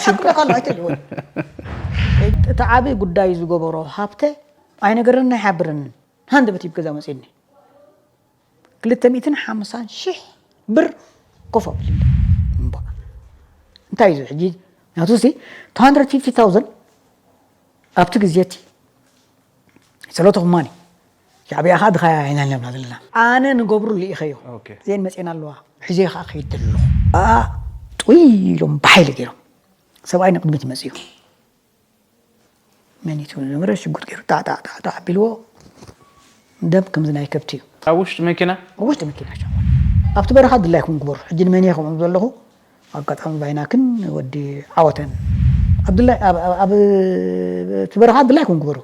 ሓቂ ዶ ካልእ ኣይትልውን። እቲ ዓቢ ጉዳይ ዝገበሮ ሃብተ ኣይነገረን ኣይሓብረንን። ሃንደበት እዩ ገዛ መፅኒ። ክልተ ሚእትን ሓምሳን ሽሕ ብር ኮፍ ኣብልኒ። እምባ። እንታይ እዩ እዚ ሕጂ? ናቱ ሲ two hundred fifty thousand ኣብቲ ግዜ እቲ it's a lot of money። ሻዕብያ ኸዓ ድኻያ ኢና ኣለና ዘለና። ኣነ ንገብሩ ልኢኸዮ። ኦኬ። እዚአን መፅኤን ኣለዋ። ሒዘ ኸዓ ከይድ ኣለኹ። ኣኣ ጥውይ ኢሎም ብሓይሊ ገይሮም። ሰብኣይ ንቕድሚት መፅኡ። መን እዩ ትብል ዝነበረ ሽጉጥ ገይሩ ጣዕ ጣዕ ጣዕ ጣዕ ኣቢልዎ። ደም ከምዚ ናይ ከብቲ እዩ። ኣብ ውሽጢ መኪና ኣብ ውሽጢ መኪና ሻው ኣብቲ በረኻ ድላይኩም ግበሩ። ሕጂ ንመን እየ ከምኦም ዘለኹ ኣጋጣሚ ባይናክን ወዲ ዓወተን ኣብ ድላይ ኣብ ኣብ- ኣብ እቲ በረኻ ድላይኩም ግበሩ።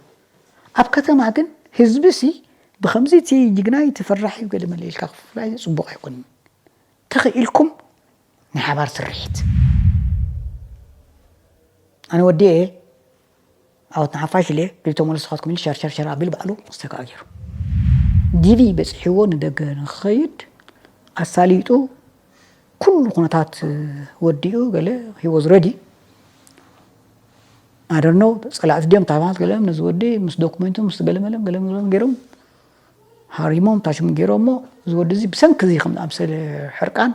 ኣብ ከተማ ግን ህዝቢ ሲ ብከምዚ እቲ ጅግናይ ተፈራሒ ገለ መለ ኢልካ ክፍላይ ፅቡቕ ኣይኮንን። ተኽኢልኩም ናይ ሓባር ስርሒት ኣነ ወዲኤ ዓወት ንሓፋሽ ኢለ ክልተ መለስኻትኩም ኢሉ ሸርሸርሸር ኣቢሉ ባዕሉ ዝተካኣ ገይሩ ዲቪ በፂሕዎ ንደገ ንክኸይድ ኣሳሊጡ ኩሉ ኩነታት ወዲኡ ገለ he was ready ኣደርነው ፀላእቲ ድዮም ታማት ገለ ነዚ ወዲ ምስ ዶኩሜንቱ ምስ ገለመለም ገለመለም ገይሮም ሃሪሞም ታሽሙ ገይሮሞ እዚ ወዲ እዚ ብሰንኪ እዚ ከም ዝኣምሰለ ሕርቃን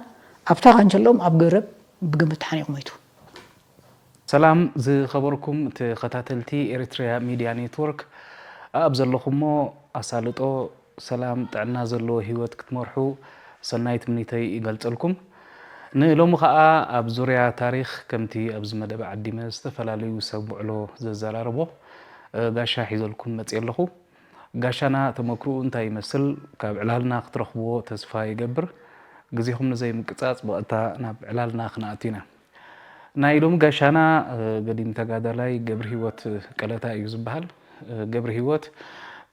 ኣብታ ካንቸሎም ኣብ ገረብ ብግምት ተሓኒቑ ሞይቱ። ሰላም ዝኸበርኩም ተኸታተልቲ ኤሪትሪያ ሚድያ ኔትወርክ፣ ኣብ ዘለኹሞ ኣሳልጦ ሰላም ጥዕና ዘለዎ ህይወት ክትመርሑ ሰናይ ትምኒተይ ይገልጸልኩም። ንሎሚ ኸኣ ኣብ ዙርያ ታሪኽ ከምቲ ኣብዚ መደብ ዓዲመ ዝተፈላለዩ ሰብ ውዕሎ ዘዘራርቦ ጋሻ ሒዘልኩም መጽየ ኣለኹ። ጋሻና ተመክርኡ እንታይ ይመስል ካብ ዕላልና ክትረኽብዎ ተስፋ ይገብር። ግዜኹም ንዘይምቅጻጽ ብቐጥታ ናብ ዕላልና ክንኣቱ ኢና። ናይ ሎሚ ጋሻና ገዲም ተጋዳላይ ገብርሂወት ቀለታ እዩ ዝበሃል። ገብርሂወት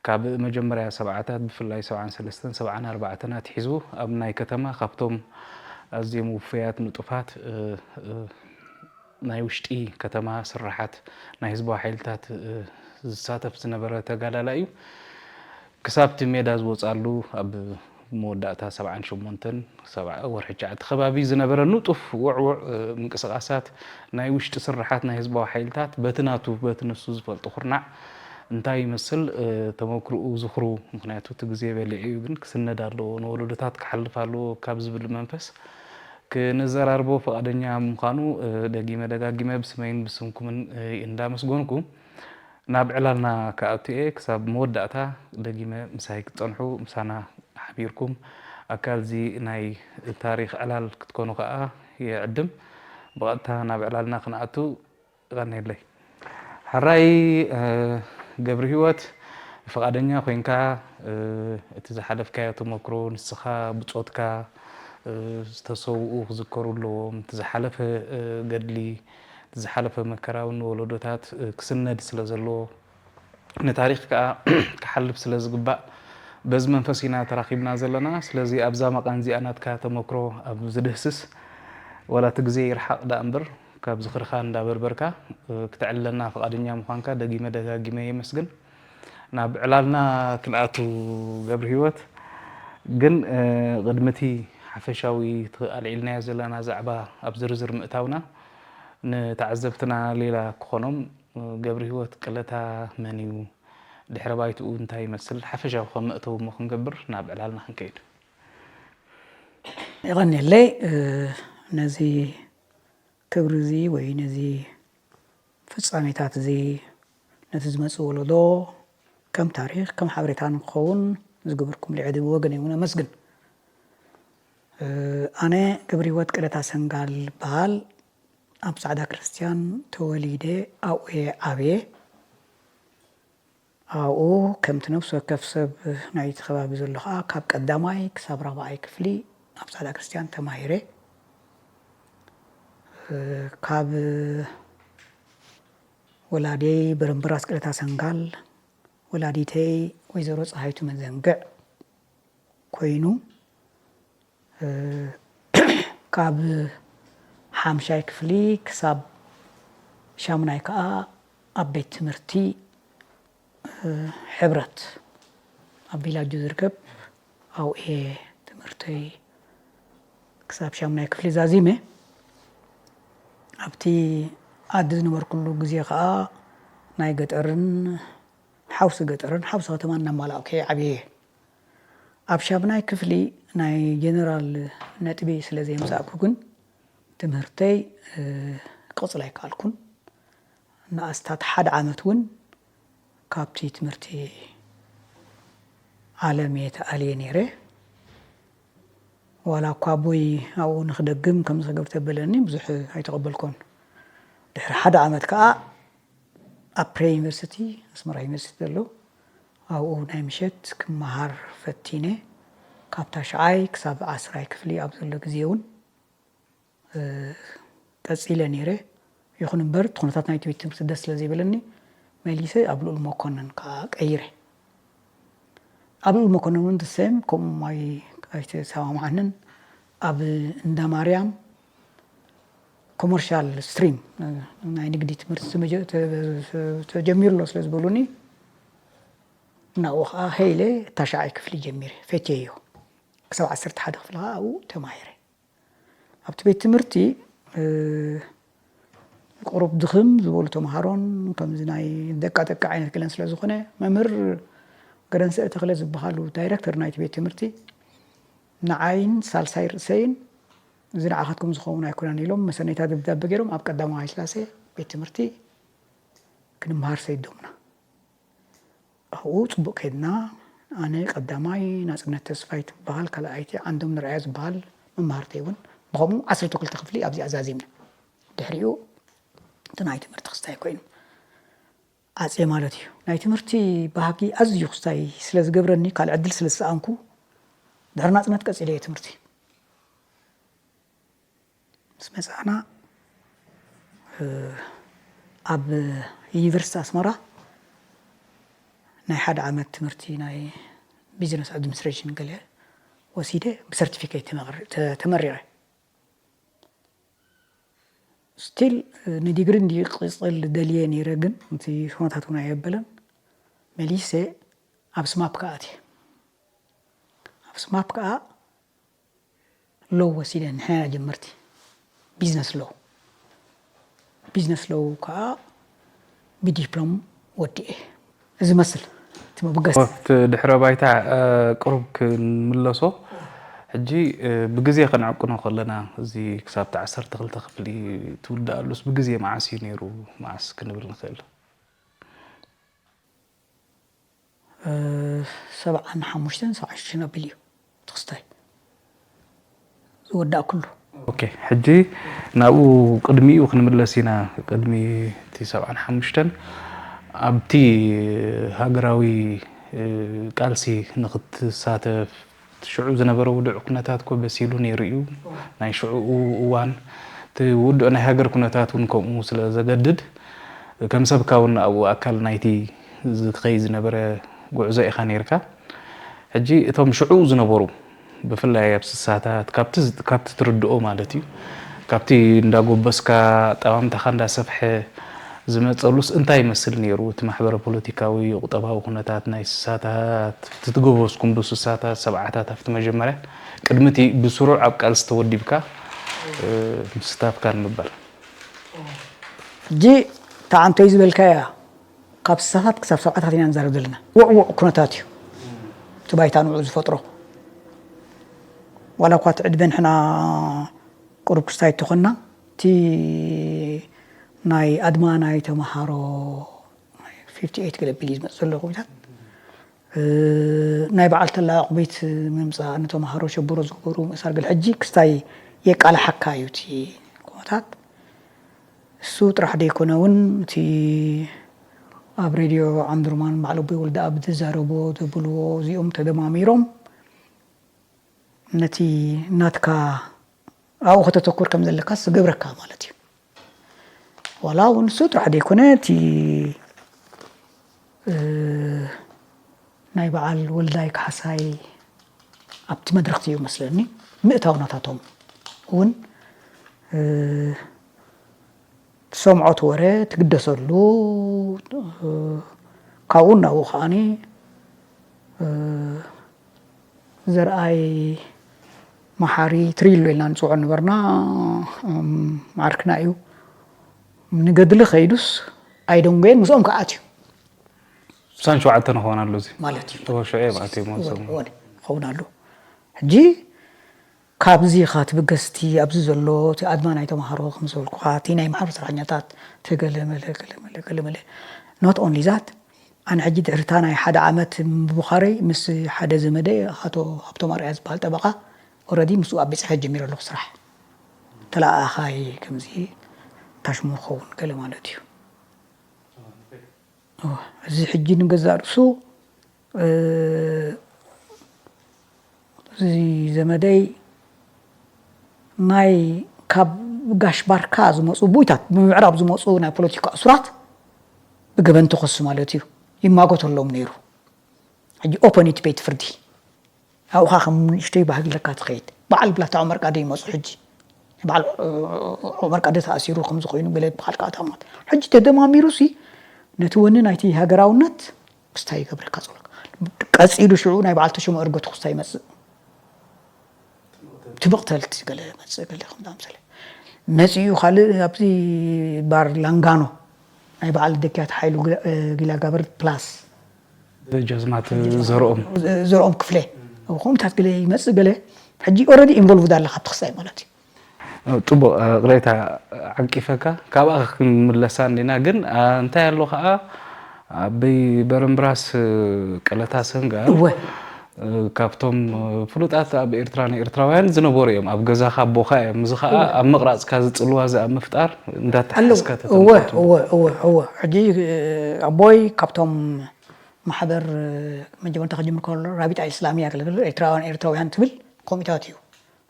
ካብ መጀመርያ ሰብዓታት ብፍላይ ሰብዓን ሰለስተን ሰብዓን ኣርባዕተን ኣትሒዙ ኣብ ናይ ከተማ ካብቶም ኣዝዮም ውፉያት ንጡፋት ናይ ውሽጢ ከተማ ስርሓት ናይ ህዝባዊ ሓይልታት ዝሳተፍ ዝነበረ ተጋዳላይ እዩ። ክሳብ እቲ ሜዳ ዝወፅኣሉ ኣብ መወዳእታ ሰብዓን ሸሞንተን ወርሒ ትሽዓተ ከባቢ ዝነበረ ንጡፍ ውዕውዕ ምንቅስቃሳት ናይ ውሽጢ ስርሓት ናይ ህዝባዊ ሓይልታት በቲ ናቱ በቲ ንሱ ዝፈልጦ ኩርናዕ እንታይ ይመስል ተመክርኡ ዝኽሩ ምክንያቱ እቲ ግዜ በሊዑ እዩ ግን ክስነድ ኣለዎ ንወለዶታት ክሓልፍ ኣለዎ ካብ ዝብል መንፈስ ክንዘራርቦ ፍቓደኛ ምዃኑ ደጊመ ደጋጊመ ብስመይን ብስምኩምን እንዳመስገንኩ ናብ ዕላልና ክኣቱ እየ ክሳብ መወዳእታ ደጊመ ምሳይ ክትፀንሑ ምሳና ሓቢርኩም ኣካል እዚ ናይ ታሪክ ዕላል ክትኮኑ ከዓ ይዕድም ብቐጥታ ናብ ዕላልና ክንኣቱ ይቐንየለይ ሕራይ ገብሪ ህይወት ፍቓደኛ ኮይንካ እቲ ዝሓለፍካዮ ተመክሮ ንስኻ ብፆትካ ዝተሰውኡ ክዝከሩ ኣለዎም እቲ ዝሓለፈ ገድሊ እቲ ዝሓለፈ መከራ እውን ንወለዶታት ክስነድ ስለ ዘለዎ ንታሪክ ከዓ ክሓልፍ ስለ ዝግባእ በዚ መንፈስ ኢና ተራኺብና ዘለና ስለዚ ኣብዛ መቓን እዚኣ ናትካ ተመክሮ ኣብ ዝድህስስ ዋላ እቲ ግዜ ይርሓቕ ደኣ እምበር ካብ ዝኽርኻ እንዳበርበርካ ክተዕልለና ፍቓደኛ ምዃንካ ደጊመ ደጋጊመ የመስግን ናብ ዕላልና ክንኣቱ ገብርሂወት ግን ቅድሚ እቲ ሓፈሻዊ እቲ ኣልዒልናዮ ዘለና ዛዕባ ኣብ ዝርዝር ምእታውና ንተዓዘብትና ሌላ ክኾኖም ገብርሂወት ቅለታ መን እዩ ድሕረ ባይትኡ እንታይ ይመስል ሓፈሻዊ ከም መእተዊ እሞ ክንገብር ናብ ዕላልና ክንከይድ የቐንየለይ ነዚ ክብሪ እዚ ወይ ነዚ ፍጻሜታት እዚ ነቲ ዝመጽእ ወለዶ ከም ታሪኽ ከም ሓበሬታ ንክኸውን ዝገበርኩምሉ ዕድል ብወገነይ እውን ኣመስግን። ኣነ ገብረሂወት ቀለታ ሰንጋል ይበሃል። ኣብ ጻዕዳ ክርስትያን ተወሊደ ኣብኡ እየ ዓብየ። ኣብኡ ከምቲ ነፍሲ ወከፍ ሰብ ናይቲ ከባቢ ዘሎ ኸዓ ካብ ቀዳማይ ክሳብ ራብዓይ ክፍሊ ኣብ ጻዕዳ ክርስትያን ተማሂረ። ካብ ወላዲየይ በረምበራስ ቀለታ ሰንጋል፣ ወላዲተይ ወይዘሮ ጸሃይቱ መዘንግዕ ኮይኑ ካብ ሓምሻይ ክፍሊ ክሳብ ሻሙናይ ከዓ ኣብ ቤት ትምህርቲ ሕብረት ኣብ ቪላጆ ዝርከብ ኣብኡ እየ ትምህርተይ ክሳብ ሻሙናይ ክፍሊ ዛዚመ ኣብቲ ዓዲ ዝነበርኩሉ ግዜ ኸኣ ናይ ገጠርን ሓውሲ ገጠርን ሓውሲ ከተማን እናማላእኩ እየ ዓብየ። ኣብ ሻብናይ ክፍሊ ናይ ጀነራል ነጥቢ ስለ ዘየምጻእኩ ግን ትምህርተይ ክቕጽል ኣይከኣልኩን። ንኣስታት ሓደ ዓመት እውን ካብቲ ትምህርቲ ዓለም እየ ተኣልየ ነይረ። ዋላ እኳ ኣቦይ ኣብኡ ንክደግም ከምዚ ክገብር ተበለኒ ብዙሕ ኣይተቐበልኮን። ድሕሪ ሓደ ዓመት ከዓ ኣብ ፕሬ ዩኒቨርሲቲ ኣስመራ ዩኒቨርሲቲ ዘሎ ኣብኡ ናይ ምሸት ክመሃር ፈቲነ። ካብ ታሽዓይ ክሳብ ዓስራይ ክፍሊ ኣብ ዘሎ ግዜ እውን ቀፂለ ነይረ። ይኹን እምበር እቲ ኩነታት ናይቲ ቤት ትምህርቲ ደስ ስለ ዘይበለኒ መሊሰ ኣብ ልኡል መኮነን ከዓ ቀይረ። ኣብ ልኡል መኮነን እውን ደሰም ከምኡ ኣይተሰማማዓንን። ኣብ እንዳ ማርያም ኮመርሻል ስትሪም ናይ ንግዲ ትምህርቲ ተጀሚሩ ኣሎ ስለ ዝበሉኒ ናብኡ ከዓ ሀይለ ታሽዓይ ክፍሊ ጀሚረ ፈትየዮ። ክሳብ ዓሰርተ ሓደ ክፍሊ ከዓ ኣብኡ ተማሂረ። ኣብቲ ቤት ትምህርቲ ቁሩብ ድኽም ዝበሉ ተምሃሮን ከምዚ ናይ ደቃ ደቃ ዓይነት ገለን ስለ ዝኾነ መምህር ገረንስእ ተኽለ ዝበሃሉ ዳይረክተር ናይቲ ቤት ትምህርቲ ንዓይን ሳልሳይ ርእሰይን እዚ ንዓኻትኩም ዝኸውን ኣይኮነን ኢሎም መሰነይታ ደብዳቤ ገይሮም ኣብ ቀዳማዊ ስላሴ ቤት ትምህርቲ ክንምሃር ሰይዶምና። ኣብኡ ጽቡቕ ከድና። ኣነ ቀዳማይ፣ ናጽነት ተስፋይ ትበሃል ካልኣይቲ፣ ዓንዶም ንርኣያ ዝበሃል መማህርተይ እውን ብኸምኡ ዓሰርተ ክልተ ክፍሊ ኣብዚኣ ዛዚምና። ድሕሪኡ እቲ ናይ ትምህርቲ ክስታይ ኮይኑ ዓጽየ ማለት እዩ። ናይ ትምህርቲ ባህጊ ኣዝዩ ክስታይ ስለ ዝገብረኒ ካልእ ዕድል ስለ ዝሰኣንኩ ድሕሪ ናጽነት ቀጺለ እየ ትምህርቲ። ምስ መጻእና ኣብ ዩኒቨርሲቲ ኣስመራ ናይ ሓደ ዓመት ትምህርቲ ናይ ቢዝነስ ኣድሚኒስትሬሽን ገለ ወሲደ ብሰርቲፊኬት ተመሪቐ። ስቲል ንዲግሪ እንዲ ቅፅል ደልየ ነይረ፣ ግን እቲ ኩነታት እውን ኣየበለን። መሊሰ ኣብ ስማፕ ከዓ ኣትየ። ኣብ ስማፕ ከዓ ሎው ወሲደ ንሕና ጀመርቲ ቢዝነስ ሎው። ቢዝነስ ሎው ከዓ ብዲፕሎም ወዲኤ። እዚ መስል እቲ መበገሲ። ኣብቲ ድሕረ ባይታ ቅሩብ ክንምለሶ። ሕጂ ብግዜ ከነዕቅኖ ከለና እዚ ክሳብ ዓሰርተ ክልተ ክፍሊ ትውድኣሉስ ብግዜ መዓስ እዩ ነይሩ? መዓስ ክንብል ንኽእል? ሰብዓን ሓሙሽተን ሰብዓን ሽዱሽተን ኣቢሉ እዩ እቲ ክስታይ ዝወዳእኩሉ። ኦኬ፣ ሕጂ ናብኡ ቅድሚኡ ክንምለስ ኢና። ቅድሚ እቲ ሰብዓን ሓሙሽተን ኣብቲ ሃገራዊ ቃልሲ ንክትሳተፍ ሽዑ ዝነበረ ውዱዕ ኩነታት እኮ በሲሉ ነይሩ እዩ። ናይ ሽዑኡ እዋን እቲ ውዱዕ ናይ ሃገር ኩነታት እውን ከምኡ ስለ ዘገድድ ከም ሰብካ እውን ኣብኡ ኣካል ናይቲ ዝኸይ ዝነበረ ጉዕዞ ኢኻ ነይርካ። ሕጂ እቶም ሽዑ ዝነበሩ ብፍላይ ኣብ ስሳታት ካብቲ ትርድኦ ማለት እዩ ካብቲ እንዳጎበስካ ኣጠማምታኻ እንዳሰፍሐ ዝመፀሉስ እንታይ ይመስል ነይሩ? እቲ ማሕበረ ፖለቲካዊ ቁጠባዊ ኩነታት ናይ ስሳታት እቲ ትጎበዝኩምሉ ስሳታት ሰብዓታት ኣብቲ መጀመርያ ቅድሚ እቲ ብስሩዕ ኣብ ቃልሲ ተወዲብካ ምስታፍካ ንምባል። ሕጂ እታ ዓንተይ ዝበልካያ ካብ ስሳታት ክሳብ ሰብዓታት ኢና ንዛረብ ዘለና። ውዕውዕ ኩነታት እዩ እቲ ባይታ ንዑ ዝፈጥሮ። ዋላ እኳ እቲ ዕድመ ንሕና ቁሩብ ክስታይ ተኾንና እቲ ናይ ኣድማ ናይ ተምሃሮ ፊፍቲ ኤይት ገለ ቢል እዩ ዝመፅእ ዘሎ ኮሚታት ናይ በዓል ተላኣቕ ቤት ምምፃእ ንተምሃሮ ሸበሮ ዝግበሩ ምእሳር ገለ ሕጂ ክስታይ የቃላሓካ እዩ እቲ ኩነታት። እሱ ጥራሕ ዘይኮነ እውን እቲ ኣብ ሬድዮ ዓምድርማን በዓል ኣቦይ ወልደኣብ ዝዛረብዎ ዘብልዎ እዚኦም ተደማሚሮም ነቲ ናትካ ኣብኡ ከተተኩር ከም ዘለካ ዝገብረካ ማለት እዩ። ዋላ እውን እሱ ጥራሕ ዘይኮነ እቲ ናይ በዓል ወልዳይ ካሕሳይ ኣብቲ መድረኽ እዩ መስለኒ ምእታው ናታቶም እውን ትሰምዖ እቲ ወረ ትግደሰሉ ካብኡ እናብኡ ከዓኒ ዘርኣይ መሓሪ ትሪሎ ኢልና ንፅውዖ ነበርና። ማዕርክና እዩ። ንገድሊ ከይዱስ ኣይደንጎየን፣ ምስኦም ከኣት እዩ ሳን ሸውዓተ ንኸውን ኣሎ እዚ ማለት እዩ። ተወሽዑ እዮም ኣትዮም ኣብ ሰሙን። ሆነ ኸውን ኣሎ። ሕጂ ካብዚ ኻትብገስቲ ኣብዚ ዘሎ እቲ ኣድማ ናይ ተምሃሮ ከም ዝበልኩኻ እቲ ናይ ማሕበር ሰራሕኛታት ተገለመለ ገለመለ ገለመለ not only that ኣነ ሕጂ ድሕርታ ናይ ሓደ ዓመት ምብኻረይ ምስ ሓደ ዘመደ ኣቶ ሃብቶም ኣርኣያ ዝበሃል ጠበቓ ኦረዲ ምስኡ ኣብ ቤት ጽሕፈት ጀሚረ ኣለኹ ስራሕ ተለኣኻይ ከምዚ ታሽሙ ክኸውን ገለ ማለት እዩ። እዚ ሕጂ ንገዛእ ርእሱ እዚ ዘመደይ ናይ ካብ ጋሽ ባርካ ዝመፁ ቡይታት ብምዕራብ ዝመፁ ናይ ፖለቲካ እሱራት ብገበን ተኸሱ ማለት እዩ ይማጎተሎም ነይሩ። ሕጂ ኦፐን እቲ ቤት ፍርዲ ኣብኡኻ ከም ንእሽተይ ባህጊ ለካ ትኸይድ በዓል ብላታ ዑመር ቃዲ ይመፁ ሕጂ በዓል ዑመር ቃዲ ተኣሲሩ ከምዚ ኮይኑ ገለ በዓል ከዓ ተቐመጥ ሕጂ ተደማሚሩ ሲ ነቲ ወኒ ናይቲ ሃገራውነት ክስታይ ይገብረካ ፀሎ ቀፂሉ ሽዑ ናይ በዓል ተሾመ እርገቱ ክስታይ ይመፅእ ትምቕተልቲ ገለ መፅእ ገለ ከምዛ ምሰለ መፅኡ ካልእ ኣብዚ ባር ላንጋኖ ናይ በዓል ደኪያት ሓይሉ ጊላጋበር ፕላስ ጀዝማት ዘርኦም ዘርኦም ክፍለ ከምታት ገለ ይመፅእ ገለ ሕጂ ኦረዲ ኢንቮልቭድ ኣለካ ኣብቲ ክሳይ ማለት እዩ ጥቡቅ ቅሬታ ዓቂፈካ ካብኣ ክንምለሳ እንዲና ግን እንታይ ኣሎ ከዓ ኣበይ በረምብራስ ቀለታ ሰንጋ እወ ካብቶም ፍሉጣት ኣብ ኤርትራ ንኤርትራውያን ዝነበሩ እዮም ኣብ ገዛኻ ኣቦኻ እዮም እዚ ከዓ ኣብ ምቕራፅካ ዝፅልዋ እዚ ኣብ ምፍጣር ኣለዉ እንዳተሓስካ እወ እወ እወ እወ ሕጂ ኣቦይ ካብቶም ማሕበር መጀመርታ ክጅምር ከሎ ራቢጣ ኢስላሚያ ክልል ኤርትራውያን ኤርትራውያን ትብል ኮሚታት እዩ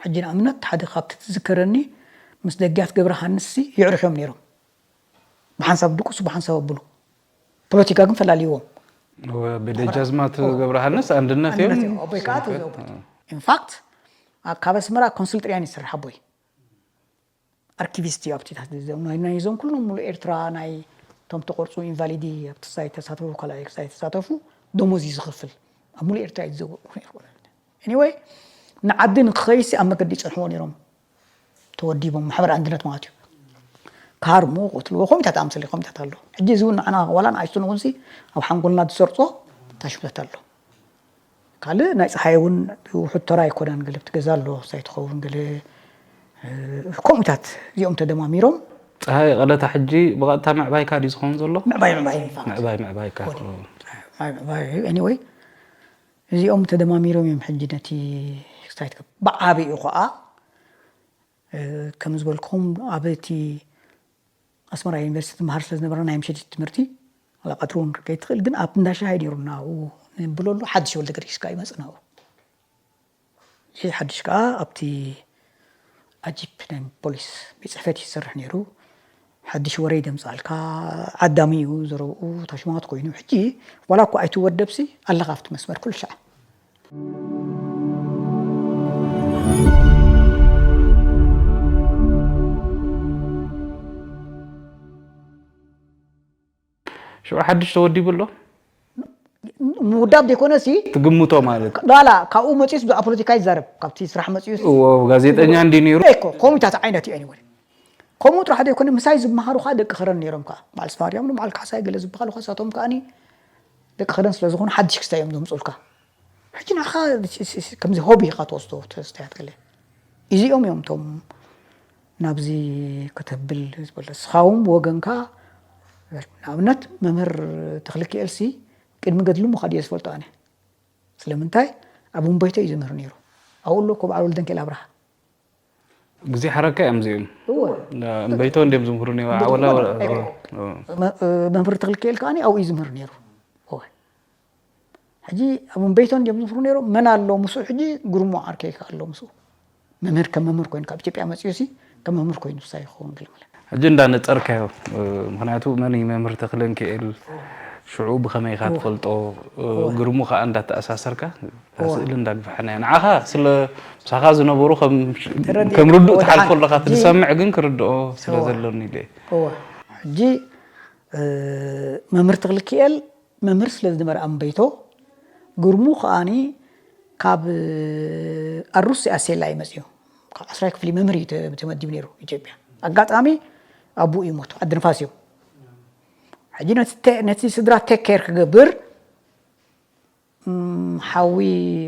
ሕጂ ንኣብነት ሓደ ካብቲ ትዝከረኒ ምስ ደጊያት ገብረ ሃንስ የዕርኽዮም ነይሮም ብሓንሳብ ድቁሱ ብሓንሳብ ኣብሉ ፖለቲካ ግን ፈላልይዎም ብደጃዝማት ገብረሃንስ ኣንድነት እዮም ኣቦይ ከዓ ተዘውት ኢንፋክት ካብ ኣስመራ ኮንስል ጥርያን ይሰርሕ ኣቦይ ኣርኪቪስት እዩ ኣብቲታት ናይዞም ኩሎም ሙሉ ኤርትራ ናይ ቶም ተቆርፁ ኢንቫሊዲ ኣብቲ ሳይ ተሳተፉ ካልኣይ ሳይ ተሳተፉ ደሞዝ እዩ ዝኽፍል ኣብ ሙሉ ኤርትራ እዩ ዝዘውር ኤኒወይ ንዓዲ ንክኸይሲ ኣብ መገዲ ይፀንሕዎ ነይሮም ተወዲቦም ማሕበር ኣንድነት ማለት እዩ ካርሞ ቆትልዎ ኮሚታት ኣምሰለ ኮሚታት ኣሎ ሕጂ እዚ እውን ንዓና ዋላ ንኣይስቱን እውን ሲ ኣብ ሓንጎልና ዝሰርፆ ታሽምታት ኣሎ ካልእ ናይ ፀሓይ እውን ውሑድ ተራ ኣይኮነን ገለብቲ ገዛ ኣሎ ክሳይ ትኸውን ገለ ከምኡታት እዚኦም ተደማሚሮም ፀሃይ ቀለታ ሕጂ ብቐጥታ ምዕባይካ ድዩ ዝኸውን ዘሎ ምዕባይ ምዕባይ ምዕባይ ምዕባይካ ምዕባይ ኤኒወይ እዚኦም ተደማሚሮም እዮም ሕጂ ነቲ ክሳይ ብዓብኡ ከዓ ከም ዝበልኩም ኣብ እቲ ኣስመራ ዩኒቨርሲቲ ትምሃር ስለ ዝነበረ ናይ ምሸት ትምህርቲ ዋላ ቀትሪ እውን ከይትኽእል ግን ኣብ እንዳ ሻሂ ነይሩ ናብኡ ንብለሉ ሓድሽ ወልደ ገርጊስ ከዓ ይመፅእ ናብኡ እዚ ሓድሽ ከዓ ኣብቲ ኣጂፕ ናይ ፖሊስ ቤት ፅሕፈት ይሰርሕ ነይሩ ሓድሽ ወረ ይደምፃልካ ዓዳሚ እዩ ዘረብኡ ታሽማት ኮይኑ ሕጂ ዋላ እኳ ኣይትወደብሲ ኣለካ ኣብቲ መስመር ኩሉ ሻዕ ሽዑ ሓድሽ ተወዲቡ ኣሎ ምውዳብ ዘይኮነ ሲ ትግምቶ ማለት ላላ ካብኡ መፅዩስ ብዛዕባ ፖለቲካ ይዛረብ ካብቲ ስራሕ መፅዩ እዎ ጋዜጠኛ እንዲ ነይሩ እኮ ኮሚታት ዓይነት እዩ anyway ከምኡ ጥራሕ ዘይኮነ ምሳይ ዝመሃሩ ከዓ ደቂ ከረን ነይሮም ከዓ በዓል ስማርያም በዓል ካሕሳይ ገለ ዝበሃሉ ከዓ ሳቶም ከዓ ደቂ ከረን ስለ ዝኾኑ ሓድሽ ክስታይ እዮም ዘምፅኡልካ ሕጂ ንዓኻ ከምዚ ሆቢ ኢኻ ትወስዶ ተስተያት ገለ እዚኦም እዮም እቶም ናብዚ ከተብል ዝበለ ስኻውን ወገንካ ንኣብነት መምህር ተክልክኤልሲ ቅድሚ ገድሉ ምኻድ እየ ዝፈልጦ ኣነ ስለምንታይ ኣብ እምበይቶ እዩ ዝምህር ነይሩ ኣብኡ ኣሎ እኮ በዓል ወልደንኬል ኣብርሃ ግዜ ሓረካ እዮም እዚኦም እወ እምበይቶ እንዲም ዝምህሩ ነይሩ ዓወላ መምህር ተክልክኤል ከዓ ኣብኡ እዩ ዝምህር ነይሩ እወ ሕጂ ኣብ እምበይቶ እንዲም ዝምህሩ ነይሮም መን ኣሎ ምስኡ ሕጂ ግርሞ ዓርከይ ከዓ ኣሎ ምስኡ መምህር ከም መምህር ኮይኑ ካብ ኢትዮጵያ መፅኡ ሲ ከም መምህር ኮይኑ ሳይ ይኸውን ገለመለ ሕጂ እንዳነፀርካዮ ምክንያቱ መን እዩ መምህር ተክለ እንክኤል ሽዑ ብከመይ ኢካ ትፈልጦ ግርሙ ከዓ እንዳተኣሳሰርካ ስእሊ እንዳግፍሐና እያ ንዓኻ ስለ ምሳኻ ዝነበሩ ከም ርዱእ ትሓልፎ ኣለካ ትሰምዕ ግን ክርድኦ ስለ ዘሎኒ ኢለ ሕጂ መምህር ተክልክኤል መምህር ስለ ዝነበረ ኣምበይቶ ግርሙ ከዓኒ ካብ ኣሩሲ ኣሴላ እዩ መፅዩ ካብ ዓስራይ ክፍሊ መምህር እዩ ተመዲቡ ነይሩ ኢትዮጵያ ኣጋጣሚ ኣቡኡ ይሞቱ፣ ዓዲ ንፋስ እዮም። ሕጂ ነቲ ስድራ ቴክ ኬር ክገብር ሓዊ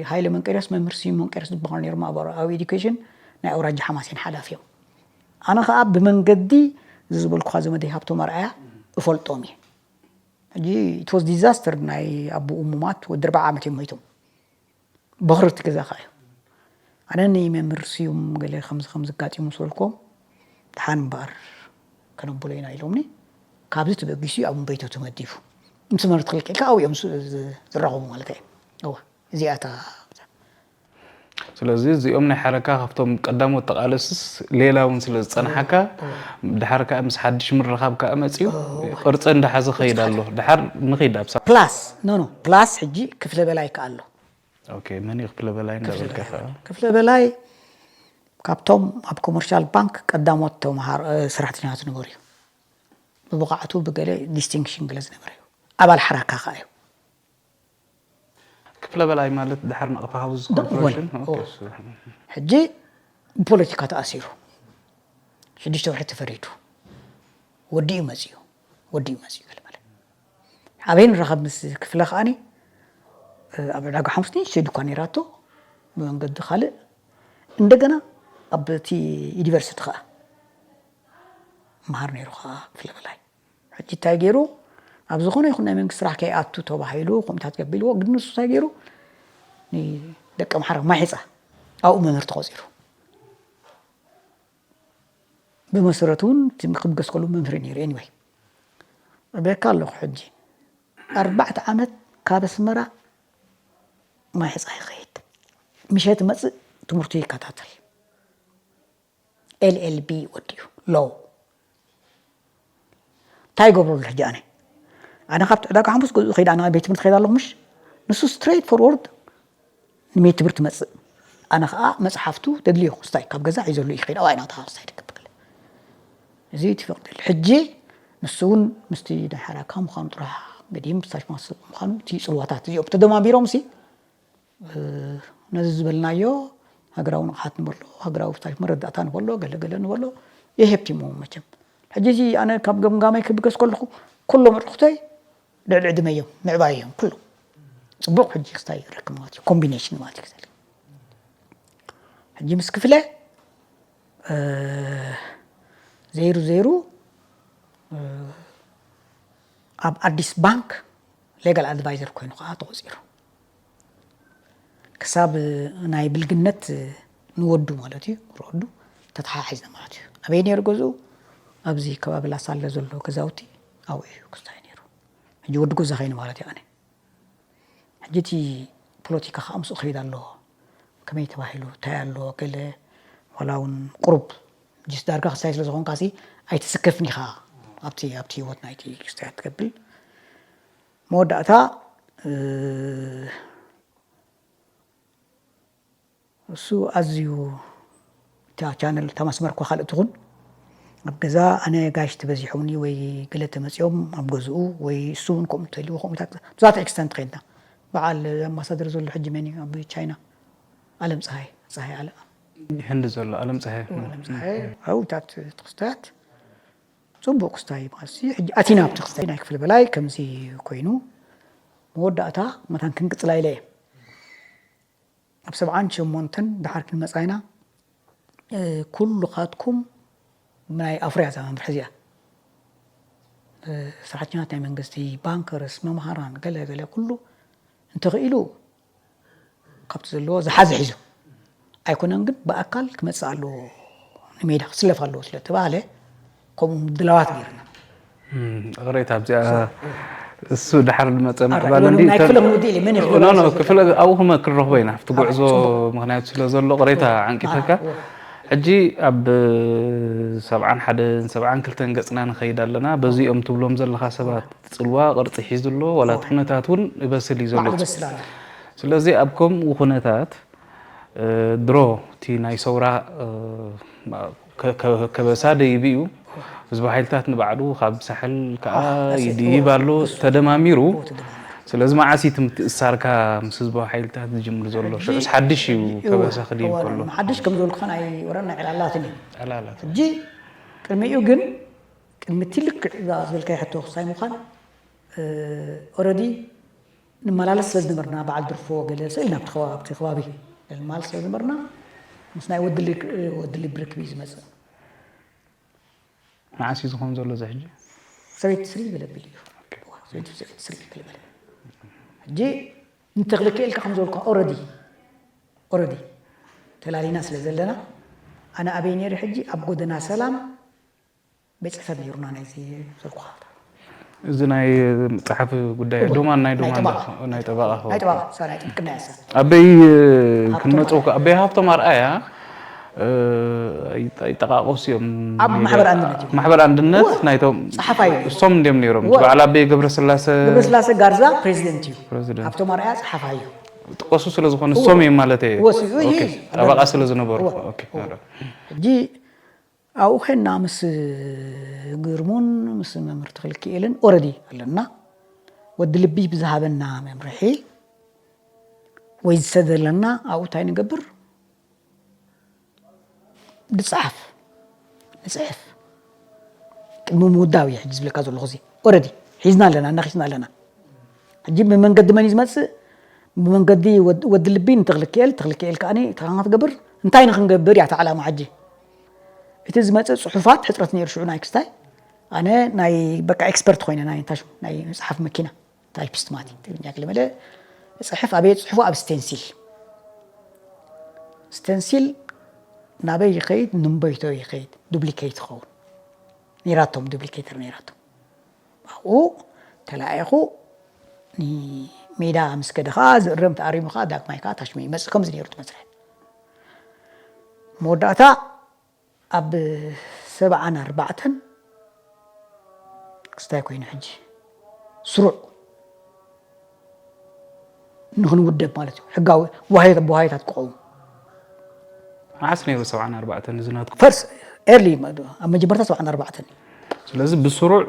ሃይለ መንቀርዮስ፣ መምህር ስዩም መንቀርዮስ ዝበሃሉ ነይሮም ኣብ ኤዱኬሽን ናይ ኣውራጃ ሓማሴን ሓላፊ እዮም። ኣነ ከዓ ብመንገዲ እዚ ዝበልኩኻ ዘመደይ ሃብቶም ኣርኣያ እፈልጦም እየ። ሕጂ ኢትወስ ዲዛስተር ናይ ኣቦኡ ሙማት ወዲ ኣርባዓ ዓመት እዮም ሞይቶም። በኽሪ እቲ ገዛ ከዓ እዩ። ኣነ ንመምህር ስዩም ገለ ከምዚ ከምዚ ኣጋጢሙ ምስ በልኮም፣ ደሓን እምበኣር ከነብሎ ኢና ኢሎምኒ። ካብዚ ተበጊሱ ኣብ እምበይቶ ተመዲቡ። ምስ መምህር ተኽለ ኪኤል ከዓ ኣብኡ እዮም ዝራኸቡ ማለት እየ። እዋ እዚኣ እታ። ስለዚ እዚኦም ናይ ሓረካ ካብቶም ቀዳሞት ተቓለስስ ሌላ እውን ስለ ዝፀንሓካ፣ ድሓር ከዓ ምስ ሓድሽ ምርኻብ ከዓ መፅዩ፣ ቅርፂ እንዳሓዘ ኸይድ ኣሎ። ድሓር ንኺድ ኣብ ፕላስ ኖ ኖ ፕላስ ሕጂ ክፍለ በላይ ከዓ ኣሎ። መን ክፍለ በላይ እንዳበልካ ከዓ ክፍለ በላይ ካብቶም ኣብ ኮመርሻል ባንክ ቀዳሞት ተምሃሮ ሰራሕተኛታት ዝነበሩ እዩ። ብብቕዓቱ ብገለ ዲስቲንክሽን ገለ ዝነበረ እዩ። ኣባል ሓራካ ከዓ እዩ። ክፍለ በላይ ማለት ድሓር ናቕፋ ሃውዝ ኮርፖሬሽን። ሕጂ ብፖለቲካ ተኣሲሩ ሽዱሽተ ወርሒ ተፈሪዱ ወዲኡ መፅዩ ወዲኡ መፅዩ ገለ ማለት ኣበይ ንራኸብ ምስ ክፍለ ከዓኒ ኣብ ዕዳጋ ሓሙስ ንእሽተይ ድኳን ነይራቶ ብመንገዲ ካልእ እንደገና ኣብ እቲ ዩኒቨርሲቲ ከዓ መሃር ነይሩ ከዓ ክፍለ በላይ ሕጂ እንታይ ገይሩ ኣብ ዝኾነ ይኹን ናይ መንግስቲ ስራሕ ከይኣቱ ተባሂሉ ኮሚታት ገቢልዎ ግን ንሱ እንታይ ገይሩ ንደቂ ኣምሓራ ማይ ሒፃ ኣብኡ መምህር ተቆፂሩ ብመሰረቱ እውን ክብገስ ከሉ መምህር ነይሩ anyway እብለካ ኣለኹ ሕጂ ኣርባዕተ ዓመት ካብ ኣስመራ ማይ ሒፃ ይኸይድ ምሸት መፅእ ትምህርቱ ይከታተል LLB ወዲኡ ሎው እንታይ ይገብረሉ ሕጂ ኣነ ኣነ ካብቲ ዕዳጋ ሓሙስ ገዝኡ ከይድ ኣነ ቤት ትምህርቲ ከይድ ኣለኹ ምሽ ንሱ ስትሬት ፎርወርድ ንቤት ትምህርቲ መፅእ ኣነ ከዓ መፅሓፍቱ ተድልዮ ክስታይ ካብ ገዛ ሒዘሉ ይኸይድ ኣብኣ ኢና ተሃስታይ ትገብር እዚ ትፈቅደሉ ሕጂ ንሱ እውን ምስቲ ናይ ሓራካ ምዃኑ ጥራሕ ገዲም ስታሽ ማስተር ምዃኑ እቲ ፅልዋታት እዚኦም ተደማሚሮም ሲ ነዚ ዝበልናዮ ሃገራዊ ንቕሓት ንበሎ ሃገራዊ ፍታሽ መረዳእታ ንበሎ ገለገለ ንበሎ የሄብቲሞ መቸም ሕጂ እዚ ኣነ ካብ ገምጋመይ ክብገስ ከለኹ ኩሎም ኣዕሩኽተይ ልዕሊ ዕድመ እዮም ምዕባይ እዮም ኩሎም ፅቡቕ ሕጂ ክስታይ ይረክብ ማለት እዩ ኮምቢኔሽን ማለት እዩ ሕጂ ምስ ክፍለ ዘይሩ ዘይሩ ኣብ ኣዲስ ባንክ ሌጋል ኣድቫይዘር ኮይኑ ከዓ ተቆፂሩ ክሳብ ናይ ብልግነት ንወዱ ማለት እዩ ክረዱ ተተሓሒዝና ማለት እዩ ኣበይ ነይሩ ገዝኡ ኣብዚ ከባቢ ላሳለ ዘሎ ገዛውቲ ኣብኡ እዩ ክስታይ ነይሩ ሕጂ ወዲ ገዛ ከይኑ ማለት እዩ ኣነ ሕጂ እቲ ፖለቲካ ከዓ ምስኡ ክኸይድ ኣለዎ ከመይ ተባሂሉ እንታይ ኣለዎ ገለ ዋላ እውን ቁሩብ ጅስ ዳርጋ ክስታይ ስለ ዝኾንካ ሲ ኣይትስከፍኒ ኢኻ ኣብቲ ኣብቲ ህይወት ናይቲ ክስታይ ትገብር መወዳእታ እሱ ኣዝዩ እታ ቻነል እታ መስመር እኳ ካልእ ትኹን ኣብ ገዛ ኣነ ጋሽ ተበዚሖምኒ ወይ ገለ ተመፂኦም ኣብ ገዝኡ ወይ እሱ እውን ከምኡ እንተልዎ ከምኡታት ብዛት ኤክስተንት ከይድና በዓል ኣምባሳደር ዘሎ ሕጂ መን እዩ ኣብ ቻይና ኣለም ፀሃይ ፀሃይ ኣለ ህንዲ ዘሎ ኣለም ፀሃይ ኣብታት ክስታያት ፅቡቅ ክስታይ ማለት ሕጂ ኣቲና ኣብቲ ክስታይ ናይ ክፍሊ በላይ ከምዚ ኮይኑ መወዳእታ መታን ክንቅፅላ ኢለ እየ ኣብ ሰብዓን ሸሞንተን ደሓር ክንመፃ ኢና ኩሉኻትኩም ናይ ኣፍርያ እዛ መምርሒ እዚኣ ሰራሕተኛታት ናይ መንግስቲ ባንከርስ መምሃራን ገለ ገለ ኩሉ እንተኽኢሉ ካብቲ ዘለዎ ዝሓዘ ሒዙ ኣይኮነን ግን ብኣካል ክመፅእ ኣለዎ ንሜዳ ክስለፍ ኣለዎ ስለተባሃለ ከምኡ ድላዋት ገይርና ቅሬታ ኣብዚኣ እሱ ድሓር ዝመፀ ምዕባለ ናይ ክፍለ ክንውድእ ኢለ መን ክፍለ ኣብኡ ክመ ክንረኽቦ ኢና ኣብቲ ጉዕዞ ምክንያቱ ስለ ዘሎ ቅሬታ ዓንቂተካ ሕጂ ኣብ ሰብዓን ሓደን ሰብዓን ክልተን ገፅና ንኸይድ ኣለና በዚኦም ትብሎም ዘለኻ ሰባት ፅልዋ ቅርፂ ሒዙ ኣሎ ዋላ እቲ ኩነታት እውን ይበስል እዩ ዘሎ ስለዚ ኣብ ከምኡ ኩነታት ድሮ እቲ ናይ ሰውራ ከበሳ ደይቡ እዩ ህዝቢ ሓይልታት ንባዕሉ ካብ ሳሕል ከዓ ይድይብ ኣሎ ተደማሚሩ ስለዚ መዓስ እቲ ምትእሳርካ ምስ ህዝባዊ ሓይልታት ዝጅምር ዘሎ ሽዑስ ሓድሽ እዩ ከበሳ ክድይብ ከሎ ሓድሽ ከም ዝበልኩ ናይ ወረና ዕላላትን እዩ ሕጂ ቅድሚኡ ግን ምቲ ልክዕ እዛ ዝበልካዮ ሕቶ ክሳይ ምዃን ኦረዲ ንመላለስ ስለ ዝነበርና በዓል ድርፎ ገለ ሰ ኢልና ኣብቲ ከባቢ ኣብቲ ከባቢ ንመላለስ ስለ ዝነበርና ምስ ናይ ወዲ ልክ- ወዲ ልቢ ርክብ እዩ ዝመፅእ። መዓስ እዩ ዝኾን ዘሎ እዚ ሕጂ? ሰበይቲ ስሪ ገለ ቢል እዩ። ሰበይቲ ሰበይቲ ስሪ ገለ በለ። ሕጂ እንተኽልክኤልካ ከም ዝበልኩ ኦረዲ ኦረዲ ተላሊና ስለ ዘለና ኣነ ኣበይ ነይረ ሕጂ ኣብ ጎደና ሰላም ቤት ፅሕፈት ነይሩና ናይዚ ዘልኩኻ እዚ ናይ መፅሓፍ ጉዳይ ዶማን ናይ ዶማን ናይ ጠበቃ ናይ ጠበቃ ሳ ናይ ጥብቅና ያሳ ኣበይ ክንመፅእ ከ ኣበይ ሃብቶም ኣርኣያ ይጠቃቀሱ እዮም። ኣብ ማሕበር ኣንድነት እዩ። ማሕበር ኣንድነት ናይቶም ጸሓፋይ እዩ። እሶም እንዲዮም ነይሮም። በዓል ኣበይ ገብረስላሰ ገብረስላሰ ጋርዛ ፕሬዚደንት እዩ። ፕሬዚደንት። ሃብቶም ኣርኣያ ጸሓፋይ እዩ። ጥቆሱ ስለ ዝኾነ እሶም እዮም ማለት እዩ። ወስ- እዩ፣ እዩ። ጠበቃ ስለ ዝነበሩ። ኦኬ። ሕጂ ኣብኡ ኮይና ምስ ግርሙን ምስ መምህር ተኽልኪኤልን ኦረዲ ኣለና። ወዲ ልቢ ብዝሃበና መምርሒ ወይ ዝሰደለና ኣብኡ እንታይ ንገብር ንፅሓፍ ንፅሕፍ ቅድሚ ምውዳብ እየ ሕጂ ዝብለካ ዘለኹ እዚ ኦረዲ ሒዝና ኣለና እናኺስና ኣለና። ሕጂ ብመንገዲ መን እዩ ዝመፅእ? ብመንገዲ ወዲ ልቢ ንተኽልክኤል ተኽልክኤል ከዓኒ ተኻን ክትገብር እንታይ ንክንገብር እያ እታ ዕላማ ሕጂ እቲ ዝመፅእ ፅሑፋት ሕፅረት ነይሩ ሽዑ ናይ ክስታይ ኣነ ናይ በቃ ኤክስፐርት ኮይነ ናይ ታሽ ናይ መፅሓፍ መኪና ታይፒስት ማለት እዩ ትግርኛ ክልመደ ፅሕፍ ኣበየ ፅሕፉ ኣብ ስቴንሲል ስቴንሲል ናበይ ይኸይድ ንንበይቶ ይኸይድ ዱፕሊኬት ይኸውን ነይራቶም ዱፕሊኬተር ነይራቶም ኣብኡ ተላኢኹ ሜዳ ምስ ከደ ከዓ ዝእረም ተኣሪሙ ከዓ ዳግማይ ከዓ ታሽሙ ይመፅእ ከምዚ ነይሩ ትመስረ መወዳእታ ኣብ ሰብዓን ኣርባዕተን ክስታይ ኮይኑ ሕጂ ስሩዕ ንክንውደብ ማለት እዩ ሕጋዊ ዋሃዮት ብዋሃዮታት ክኸውን መዓስ ነይሩ ሰብዓን ኣርባዕተን እዚ ናትኩም ፈርስ ኤርሊ ኣብ መጀመርታ ሰብዓን ኣርባዕተን እዩ ስለዚ ብስሩዕ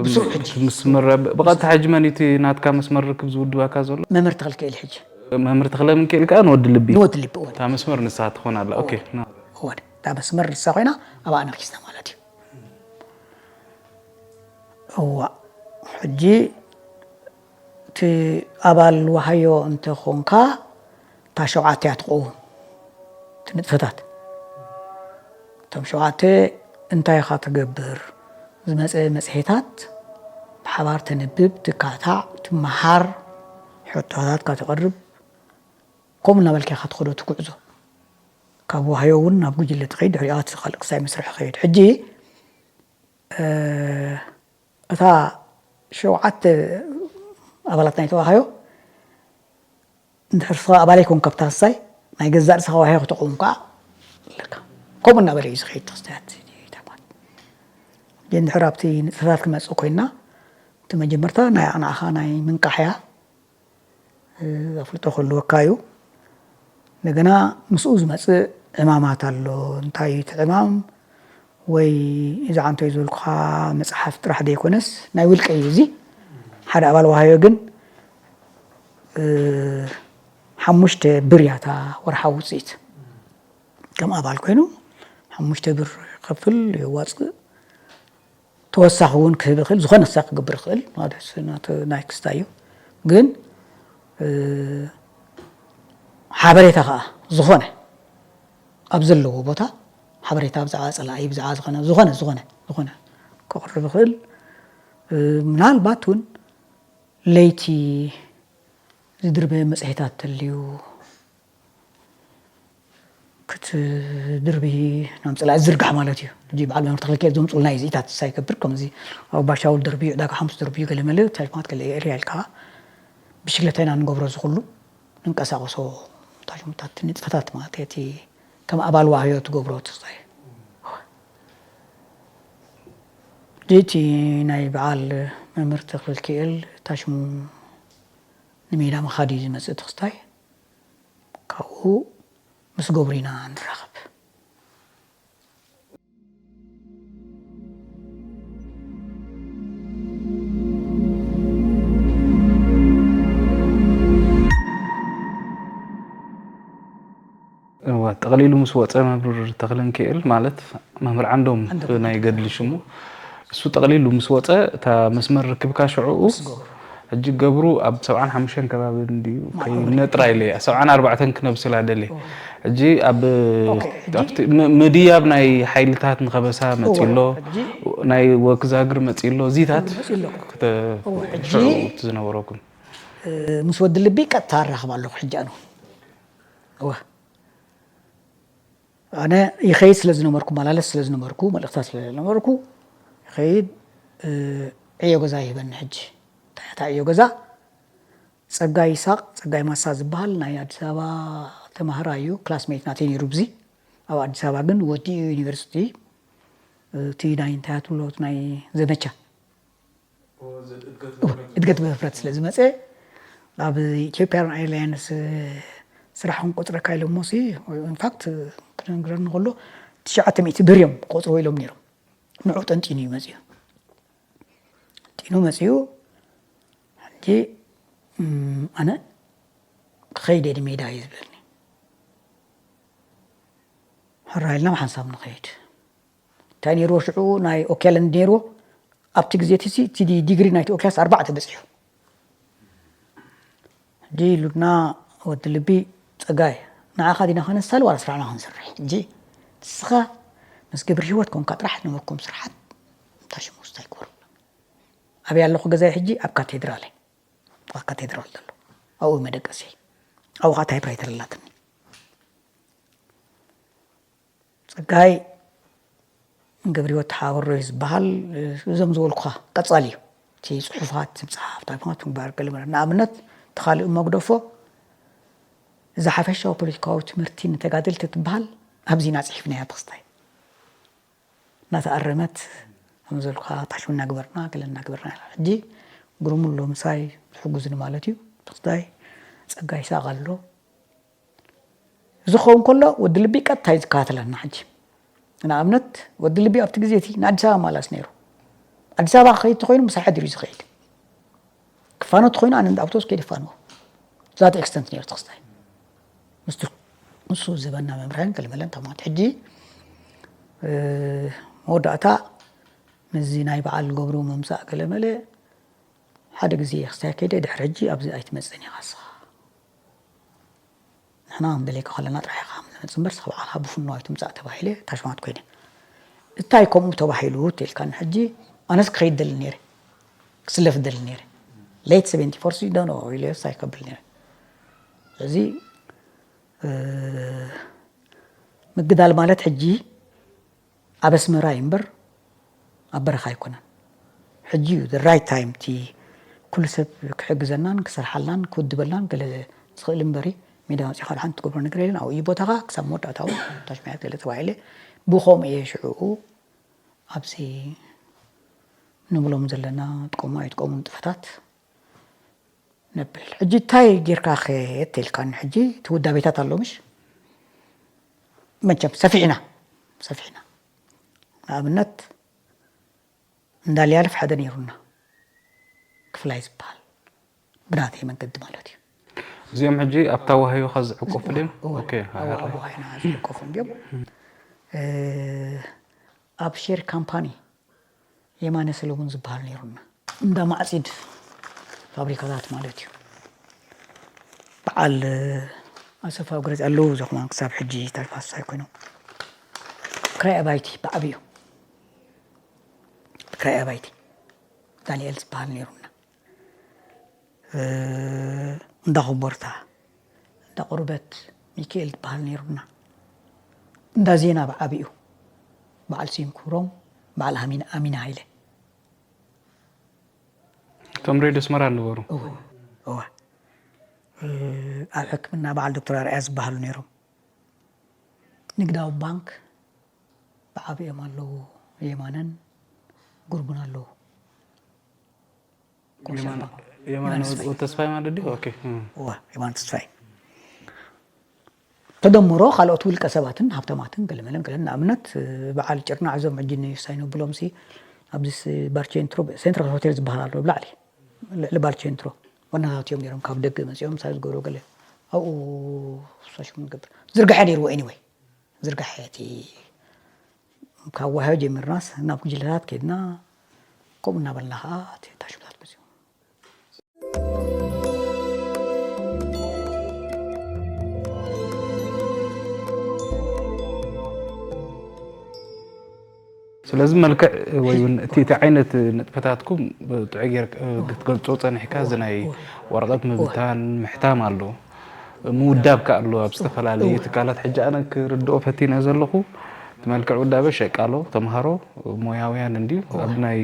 ብስሩዕ ሕጂ። ምስ መረ ብቐጥታ ሕጂ መን እቲ ናትካ መስመር ርክብ ዝውድበካ ዘሎ መምህር ተኽልክኤል ሕጂ መምህር ተኽለ ምክኤል ከዓ ንወዲ ልቢ ንወዲ ልቢ እወ እታ መስመር ንሳ ትኾን ኣላ ኦኬ ና እወ እታ መስመር ንሳ ኮይና ኣብኣ ነኪስና ማለት እዩ እዋ ሕጂ እቲ ኣባል ዋሃዮ እንተኾንካ እታ ሸውዓተ እያ ትኸውን እቲ ንጥፈታት እቶም ሸውዓተ እንታይ ኢኻ ትገብር ዝመፀ መፅሄታት ብሓባር ተንብብ ትካታዕ ትመሃር ሕቶታት ካተቐርብ ከምኡ እናበልካ ኢኻ ትኸዶ ትጉዕዞ ካብ ዋሃዮ እውን ናብ ጉጅለ ትኸይድ ድሕሪኣ እቲ ካልእ ክሳይ መስርሒ ኸይድ ሕጂ እታ ሸውዓተ ኣባላት ናይ ተዋሃዮ እንድሕር ስኻ ኣባል ኣይኮንካ ብታንሳይ ናይ ገዛእ ርእስኻ ዋህዮ ክትቆም ከዓ ኣለካ ከምኡ እናበለ እዩ ዝኸይድ ተኽስታያት ተማት እንድሕር ኣብቲ ንጥፈታት ክመፅእ ኮይና እቲ መጀመርታ ናይ ኣቕናዕኻ ናይ ምንቃሕያ ኣፍልጦ ክህልወካ እዩ። እንደገና ምስኡ ዝመፅእ ዕማማት ኣሎ። እንታይ እዩ እቲ ዕማም? ወይ እዚ ዓንቶ እዩ ዝበልኩኻ መፅሓፍ ጥራሕ ዘይኮነስ ናይ ውልቀ እዩ እዚ። ሓደ ኣባል ዋሃዮ ግን ሓሙሽተ ብር እያ እታ ወርሓዊ ውፅኢት። ከም ኣባል ኮይኑ ሓሙሽተ ብር ይኸፍል የዋፅእ። ተወሳኺ እውን ክህብ ይኽእል ዝኾነ ክሳብ ክገብር ይኽእል ማለት ናቱ ናይ ክስታ እዩ ግን ሓበሬታ ከዓ ዝኾነ ኣብ ዘለዎ ቦታ ሓበሬታ ብዛዕባ ፀላኢ ብዛዕባ ዝኾነ ዝኾነ ዝኾነ ዝኾነ ክቕርብ ይኽእል ምናልባት እውን ለይቲ ዝድርበ መፅሄታት ተልዩ ክትድርቢ ናብ ፅላኢ ዝርጋሕ ማለት እዩ። ሕጂ በዓል መምህር ተኽለኪኤል ዘምፅኡልና እዩ ዝኢታት ሳይከብር ከምዚ ኣብ ባሻውል ደርብዩ ዕዳጋ ሓሙስ ደርብዩ ገለ መለ ታሪክማት ገለ ኤርያ ኢልካ ብሽግለታ ኢና ንገብሮ ዝኩሉ ንንቀሳቀሶ ታሽሙታት ንጥፈታት ማለት እቲ ከም ኣባል ዋህዮ ትገብሮ ትስታይ እቲ ናይ በዓል መምህር ተኽለኪኤል ታሽሙ ንሜዳ መኻዲ ዝመፅእ ተኽስታይ ካብኡ ምስ ገብሩ ኢና ንራኸብ። እዋ ጠቕሊሉ ምስ ወፀ መምህር ተኽለንክኤል ማለት መምህር ዓንዶም ናይ ገድሊ ሽሙ እሱ ጠቕሊሉ ምስ ወፀ እታ መስመር ርክብካ ሽዕኡ ሕጂ ገብሩ ኣብ ሰብዓን ሓሙሽተን ከባቢ እንድዩ ከይነጥራ ኢለ እያ። ሰብዓን ኣርባዕተን ክነብስላ ደልየ። ሕጂ ኣብ ኣብቲ ምድያብ ናይ ሓይልታት ንኸበሳ መፂሎ፣ ናይ ወክዛግር መፂሎ እዚታት ሽዑ ዝነበረኩም ምስ ወዲ ልቢ ቀጥታ ኣራኽብ ኣለኹ ሕጂ ኣነ። እወ ኣነ ይኸይድ ስለ ዝነበርኩ፣ መላለስ ስለ ዝነበርኩ፣ መልእኽታት ስለ ዝነበርኩ ይኸይድ። ዕዮ ገዛ ይህበኒ። ሕጂ እንታይ ዕዮ ገዛ? ጸጋይ ይስሃቅ፣ ጸጋይ ማሳ ዝበሃል ናይ ኣዲስ ኣበባ ተማሃራይ እዩ፣ ክላስሜት ናተይ ነይሩ። ብዚ ኣብ ኣዲስ ኣበባ ግን ወዲኡ ዩኒቨርሲቲ፣ እቲ ናይ እንታይ ትብሎ ናይ ዘመቻ እድገት ብህፍረት ስለ ዝመፀ ኣብ ኢትዮጵያን ኤርላይንስ ስራሕ ክንቆፅረካ ኢሎሞ ሲ ኢንፋክት ክነግረኒ ከሎ ትሽዓተ ሚእቲ ብር እዮም ቆፅርዎ ኢሎም ነይሮም። ንዑ ጠንጢኑ እዩ መፅኡ። ጠንጢኑ መፅኡ። ሕጂ ኣነ ክኸይድ እየ ንሜዳ እዩ ዝብለኒ። ሕራይ ኢልና ብሓንሳብ ንኸይድ። እንታይ ነይርዎ ሽዑ ናይ ኦኪያለንድ ነይርዎ ኣብቲ ግዜ እቲ እቲ ዲግሪ ናይቲ ኦኪያስ ኣርባዕተ በፂሑ። ሕጂ ኢሉና ወዲ ልቢ ጸጋይ ንዓኻ ዲና ከነሳሊ ዋላ ስራሕና ክንሰርሕ ሕጂ ንስኻ ምስ ግብሪ ህይወት ኮንካ ጥራሕ ንመኩም ስራሓት እንታይ ሽሙ ውስታ ይኮሩ ኣበይ ኣለኹ ገዛይ ሕጂ ኣብ ካቴድራል ኣብ ካቴድራል ዘሎ ኣብኡ መደቀሲ ኣብኡ ከዓ ታይፕራይተር ኣላትኒ ጸጋይ ገብሪወት ተሓበሮ እዩ ዝበሃል። እዞም ዝበልኩኻ ቀጻሊ እዩ። እቲ ጽሑፋት፣ እቲ ምጽሓፍ፣ ታሪኻት ምግባር ገለ መለ። ንኣብነት እቲ ካልእ እሞ ግደፎ፣ እዛ ሓፈሻዊ ፖለቲካዊ ትምህርቲ ንተጋደልቲ ትበሃል ኣብዚ ኢና ጽሒፍናያ ተኽስታይ። እናተኣረመት ከም ዝበልኩኻ ታሽሙ እናግበርና ገለ እናግበርና ኢና። ሕጂ ግርሙ ኣሎ ምሳይ ዝሕጉዝኒ ማለት እዩ። ተኽስታይ ጸጋይ ይስሃቅ ኣሎ። እዚ ክኸውን ከሎ ወዲ ልቢ ቀጥታ እዩ ዝከታተለና ሕጂ ንኣብነት ወዲ ልቢ ኣብቲ ግዜ እቲ ንኣዲስ ኣበባ ማላስ ነይሩ ኣዲስ ኣበባ ክኸይድ ተኮይኑ ምሳይ ሓዲሩ እዩ ዝኸይድ ክፋኖ ተኮይኑ ኣነ እንዳ ኣውቶቡስ ከይደ ፋንዎ ዛት ኤክስተንት ነይሩ ተክስታይ ምስቲ ንሱ ዝህበና መምርሕን ገለመለን ተማት ሕጂ መወዳእታ ምስዚ ናይ በዓል ገብሩ ምምፃእ ገለመለ ሓደ ግዜ ክስታይ ከይደ ድሕሪ ሕጂ ኣብዚ ኣይትመፅእን ኢኻ ንስኻ ንሕና ክንደልየካ ከለና ጥራሕ ኢኻ ንመጽእ እምበር ስኻ ባዕልኻ ብፍኖ ኣይትምጻእ ተባሂለ ታሽማት ኮይነ እንታይ ከምኡ ተባሂሉ ተልካኒ ሕጂ ኣነስ ክኸይድ ደሊ ነይረ ክስለፍ ደሊ ነይረ late seventy four ሲ ዶኖ ኢለ ሳይ ከብል ነይረ እዚ ምግዳል ማለት ሕጂ ኣብ ኣስመራ እዩ እምበር ኣብ በረኻ ኣይኮነን። ሕጂ እዩ the right time እቲ ኩሉ ሰብ ክሕግዘናን ክሰርሓልናን ክውድበልናን ገለ ዝኽእል እምበሪ ሜዳ ወፂኻ ሓንቲ ትገብሮ ነገር የለን። ኣብኡ እዩ ቦታኻ ክሳብ መወዳእታ እውን ታሽማያት ገለ ተባሂለ ብኡ ከምኡ እየ ሽዕኡ ኣብዚ ንብሎም ዘለና ጥቀሙ ኣይጥቀሙ ንጥፈታት ነብል ሕጂ እንታይ ጌርካ ከ ተልካኒ ሕጂ እቲ ውዳቤታት ኣሎ ምሽ መቸም ሰፊሕና ሰፊሕና ንኣብነት እንዳልያልፍ ሓደ ነይሩና ክፍላይ ዝበሃል ብናተይ መንገዲ ማለት እዩ እዚኦም ሕጂ ኣብታ ዋህዮኻ ዝዕቆፉ ድም ኣዋህዮና ዝዕቆፉ እንዲዮም ኣብ ሼር ካምፓኒ የማነ ሰለሙን ዝበሃል ነይሩና እንዳ ማዕፂድ ፋብሪካታት ማለት እዩ በዓል ኣሰፋ ግረፅ ኣለዉ ዘኹማን ክሳብ ሕጂ ታልፋሳ ይኮይኖም ክራይ ኣባይቲ ብዓብዩ ክራይ ኣባይቲ ዳንኤል ዝበሃል ነይሩና እንዳ ኮቦርታ እንዳ ቁርበት ሚካኤል ዝበሃል ነይሩና እንዳ ዜና ብዓብኡ በዓል ስዩም ክብሮም በዓል ኣሚና ሃይለ እቶም ሬድዮ ኣስመራ ነበሩ። እወ እወ ኣብ ሕክምና በዓል ዶክተር ኣርኣያ ዝበሃሉ ነይሮም። ንግዳዊ ባንክ ብዓብኦም ኣለዉ። የማነን ጉርቡን ኣለዉ። የማነ ተስፋይ ማለት ድዩ? ኦኬ። እወ የማነ ተስፋይ ተደምሮ ካልኦት ውልቀ ሰባትን ሃብታማትን ገለመለን ገለን ንኣብነት በዓል ጭርናዕ እዞም ሕጂ ንሳይ ነብሎም ሲ ኣብዚ ባርቼንትሮ ሴንትራል ሆቴል ዝበሃል ኣሎ ብላዕሊ ልዕሊ ባርቼንትሮ ዋናታት እዮም ነይሮም ካብ ደገ መፂኦም ሳይ ዝገብሮ ገለ ኣብኡ ሳሽሙ ንገብር ዝርግሐ ነይርዎ ኤኒወይ ዝርግሐ እቲ ካብ ዋህዮ ጀሚርናስ ናብ ጉጅለታት ከድና ከምኡ እናበልና ከዓ እቲ ታሽምታት መፅኡ። ስለዚ መልክዕ ወይ እውን እቲ እቲ ዓይነት ንጥፈታትኩም ጥዑይ ጌር ክትገልጾ ጸኒሕካ እዚ ናይ ወረቐት ምብታን ምሕታም ኣሎ ምውዳብ ከ ኣሎ ኣብ ዝተፈላለዩ ትካላት ሕጂ ኣነ ክርድኦ ፈቲነ ዘለኹ እቲ መልክዕ ውዳበ ሸቃሎ ተምሃሮ ሞያውያን እንድዩ ኣብ ናይ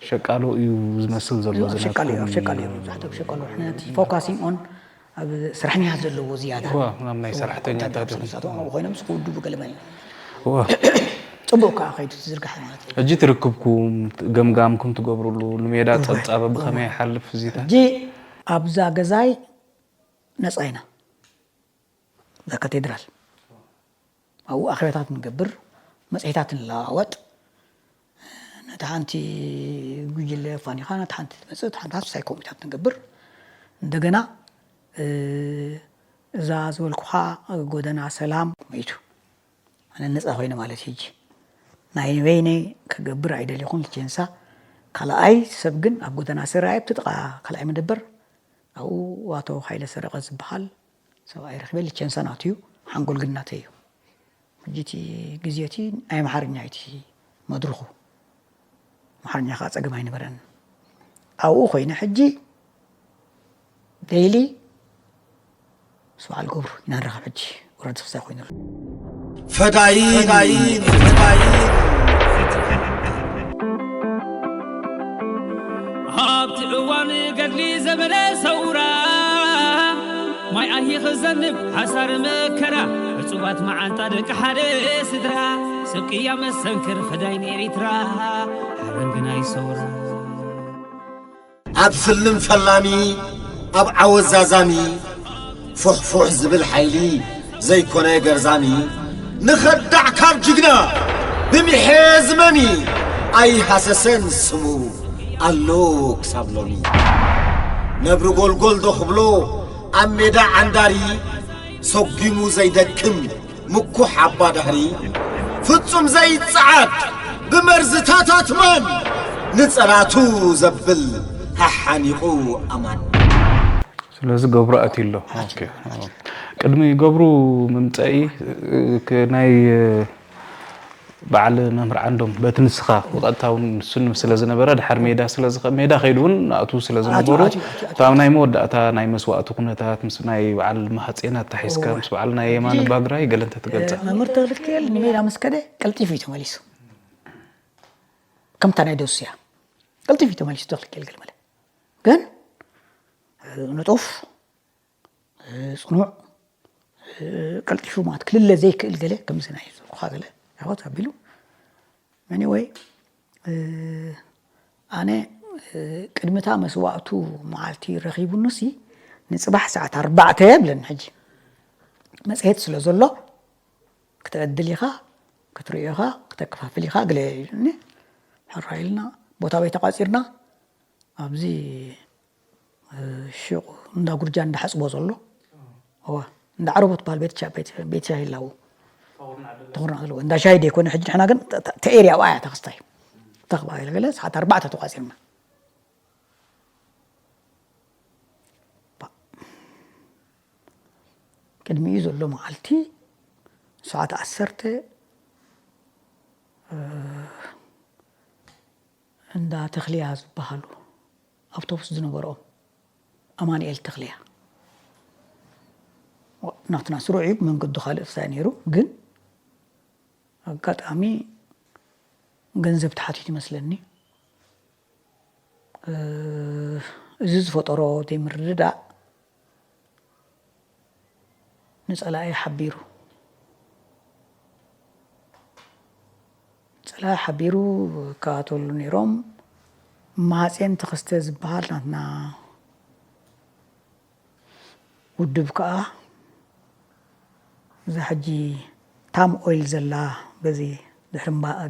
ሸቃሎ እዩ ዝመስል ዘሎ ሸቃሎ እዩ ኣብ ሸቃሎ እዩ መብዛሕትኦም ሸቃሎ ሕነቲ focusing on ኣብ ስራሕ ኒሃት ዘለዎ ዝያዳ ናብ ናይ ሰራሕተኛታት ኮይኖም ምስ ክውድቡ ገለ መለ ጽቡቅ ከዓ ከይዱ ትዝርጋሕ ማለት እዩ ሕጂ ትርክብኩም ገምጋምኩም ትገብርሉ ንሜዳ ፀብፃበ ብከመይ ይሓልፍ እዚታት ሕጂ ኣብዛ ገዛይ ነፃ ኢና እዛ ካቴድራል ኣብኡ ኣኼባታት ንገብር መፅሄታት ንለዋወጥ ነቲ ሓንቲ ጉጅለ ፋኒኻ ነቲ ሓንቲ ትመፅእ ሓንቲ ሳይ ኮሚታት ንገብር እንደገና እዛ ዝበልኩኻ ጎደና ሰላም መይቱ ኣነ ነፃ ኮይነ ማለት ሕጂ ናይ በይነይ ክገብር ኣይደሊኹን ልቼንሳ ካልኣይ ሰብ ግን ኣብ ጎደና ሰራይ ኣብቲ ጥቓ ካልኣይ መደበር ኣብኡ ዋቶ ሃይለ ሰረቐ ዝበሃል ሰብኣይ ረኺበ ልቸንሳ ናቱ እዩ ሓንጎል ግን ናተይ እዩ ሕጂ እቲ ግዜ እቲ ናይ ኣምሓርኛ እዩ እቲ መድርኹ ኣምሓርኛ ከዓ ፀገም ኣይነበረን ኣብኡ ኮይነ ሕጂ ዴይሊ ምስ በዓል ገብሩ ኢና ንራኸብ ሕጂ ወረዲ ክሳይ ኮይኑ ኣሎ ፈዳይን ኣብቲ እዋን ገድሊ ዘመነ ሰውራ ማይ ኣሂ ክዘንብ ሓሳር መከራ ዕጹባት መዓንጣ ደቂ ሓደ ስድራ ሰብ ቅያ መሰንክር ፈዳይን ኤሪትራ ሓረንግ ናይ ሰውራ ኣብ ፍልም ፈላሚ ኣብ ዓወት ዛዛሚ ፉሕፉሕ ዝብል ሓይሊ ዘይኮነ ገርዛሚ ንኸዳዕ ካብ ጅግና ብሚሐ ዝመሚ ኣይሃሰሰን ስሙ ኣሎ ክሳብ ሎሚ ነብሪ ጎልጎል ዶ ክብሎ ኣብ ሜዳ ዓንዳሪ ሰጒሙ ዘይደክም ምኩሕ ኣባዳህሪ ፍጹም ዘይጸዓድ ብመርዝታታት ማን ንጸላቱ ዘብል ሓሓኒቑ ኣማን። ስለዚ ገብሩ ኣትዩ ኣሎ። ቅድሚ ገብሩ ምምፀኢ ናይ በዓል መምህር ዓንዶም በቲ ንስኻ ብቐጥታ እውን ንሱን ስለ ዝነበረ ድሓር ሜዳ ስለ ሜዳ ከይዱ እውን ኣቱ ስለ ዝነበሩ እታ ናይ መወዳእታ ናይ መስዋእቲ ኩነታት ምስ ናይ በዓል ማህፀና ኣታሒዝካ ምስ በዓል ናይ የማነ ባግራይ ገለ እንተትገልፃ መምህር ተኽልክኤል ንሜዳ ምስ ከደ ቀልጢፉ እዩ ተመሊሱ ከምታ ናይ ደውስያ ቀልጢፉ እዩ ተመሊሱ ተኽልክኤል ገለመለ ግን ንጡፍ ፅኑዕ ቀልጢፉ ማለት ክልለ ዘይክእል ገለ ከምዚ ናይ ዝብልኩኻ ገለ ያወት ኣቢሉ መኒወይ ኣነ ቅድምታ መስዋእቱ መዓልቲ ረኺቡንሲ ንፅባሕ ሰዓት ኣርባዕተ የብለኒ ሕጂ መፅሄት ስለ ዘሎ ክትዕድል ኢኻ ክትርእዮ ኢኻ ክተከፋፍል ኢኻ ገለ ኢሉኒ ሕራ ኢልና ቦታ ቤት ተቋፂርና ኣብዚ ሽቁ እንዳ ጉርጃ እንዳሓፅቦ ዘሎ እዋ እንዳ ዓረቦ ትበሃል ቤት ሻሂ ላው ተኹርና ዘለዎ እንዳ ሻሂ ደይኮነ ሕጂ ንሕና ግን ተኤርያ ኣብኣ እያ ተኽስታይ ተኽባ ገለ ሰዓት ኣርባዕተ ተቋፂርና ቅድሚኡ ዘሎ መዓልቲ ሰዓት ዓሰርተ እንዳ ተኽልያ ዝበሃሉ ኣውቶቡስ ዝነበርኦም ኣማንኤል ተኽልያ ናትና ስሩዕ እዩ መንገዱ ካልእ ክሳይ ነይሩ ግን ኣጋጣሚ ገንዘብ ተሓቲት ይመስለኒ እዚ ዝፈጠሮ ዘይምርድዳእ ንጸላኢ ሓቢሩ ንጸላኢ ሓቢሩ ይከታተሉ ነይሮም ማህጼን ተኸስተ ዝበሃል ናትና ውድብ ከዓ እዛ ሕጂ ታም ኦይል ዘላ በዚ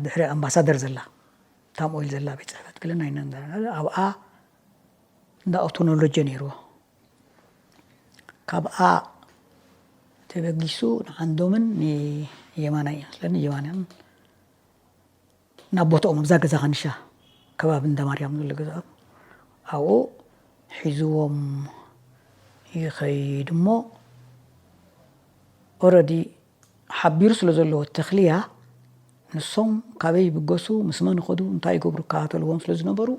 ድሕሪ ኣምባሳደር ዘላ ታም ኦይል ዘላ ቤት ፅሕፈት ገለ ናይ ኣብኣ እንዳ ኦቶኖሎጂ ነይርዎ ካብኣ ተበጊሱ ንዓንዶምን ንየማናይ ስለኒ የማንያን ናብ ቦታኦም ኣብዛ ገዛ ካንሻ ከባቢ እንዳ ማርያም ዘሎ ገዛ ኣብኡ ሒዝዎም ይኸይድ እሞ ኦረዲ ሓቢሩ ስለ ዘለዎ ተኽልያ ንሶም ካበይ ይብገሱ ምስ መን ይኸዱ እንታይ ይገብሩ ይከታተልዎም ስለ ዝነበሩ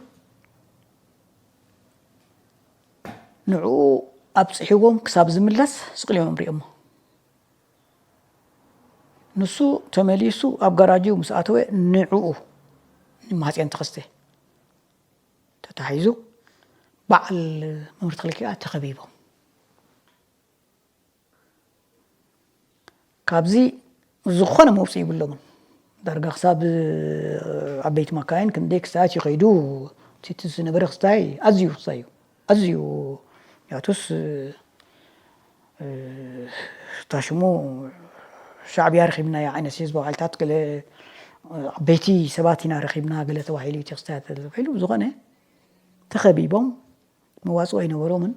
ንዕኡ ኣብፅሕዎም ክሳብ ዝምለስ ስቅል እዮም ኣምሪኦሞ። ንሱ ተመሊሱ ኣብ ጋራጁ ምስ ኣተወ ንዕኡ ንማህፅኤን ተኸስተ ተታሒዙ በዓል መምህር ተኽለ ኪኣ ተኸቢቦም። ካብዚ ዝኾነ መውፅኢ ይብሎምን። ዳርጋ ክሳብ ዓበይቲ ማካይን ክንደይ ክስታያት ይኸይዱ እቲ ዝነበረ ክስታይ ኣዝዩ ክስታይ እዩ ኣዝዩ ያቱስ ታሽሙ ሻዕብያ ረኺብናዮ ዓይነት ህዝባዊ ሓይልታት ገለ ዓበይቲ ሰባት ኢና ረኺብና ገለ ተባሂሉ እዩ ክስታይ ተባሂሉ ዝኾነ ተኸቢቦም መዋፅኦ ኣይነበሮምን።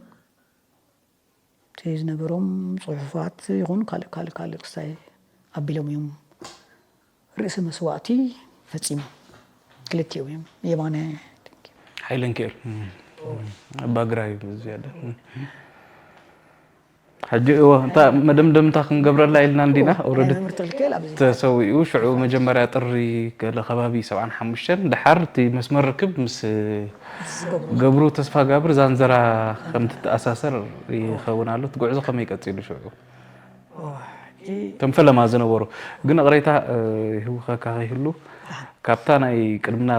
እቲ ዝነበሮም ፅሑፋት ይኹን ካልእ ካልእ ካልእ ክስታይ ኣቢሎም እዮም ርእሰ መስዋእቲ ፈፂሞም። ክልቲኦም እዮም የማነ ሓይለ ሚካኤል ኣባግራይ ዝያዳ ሕጂ እወ እንታ መደምደምታ ክንገብረላ ኢልና እንዲና ኦረዲ ተሰዊኡ ሽዑ መጀመርያ ጥሪ ገለ ከባቢ ሰብዓን ሓሙሽተን ድሓር እቲ መስመር ርክብ ምስ ገብሩ ተስፋጋብር ዛንዘራ ከም ትተኣሳሰር ይኸውን ኣሎ እቲ ጉዕዞ ከመይ ቀጺሉ ሽዑ ከም ፈለማ ዝነበሩ ግን እቕሬታ ይህውኸካ ከይህሉ ካብታ ናይ ቅድምና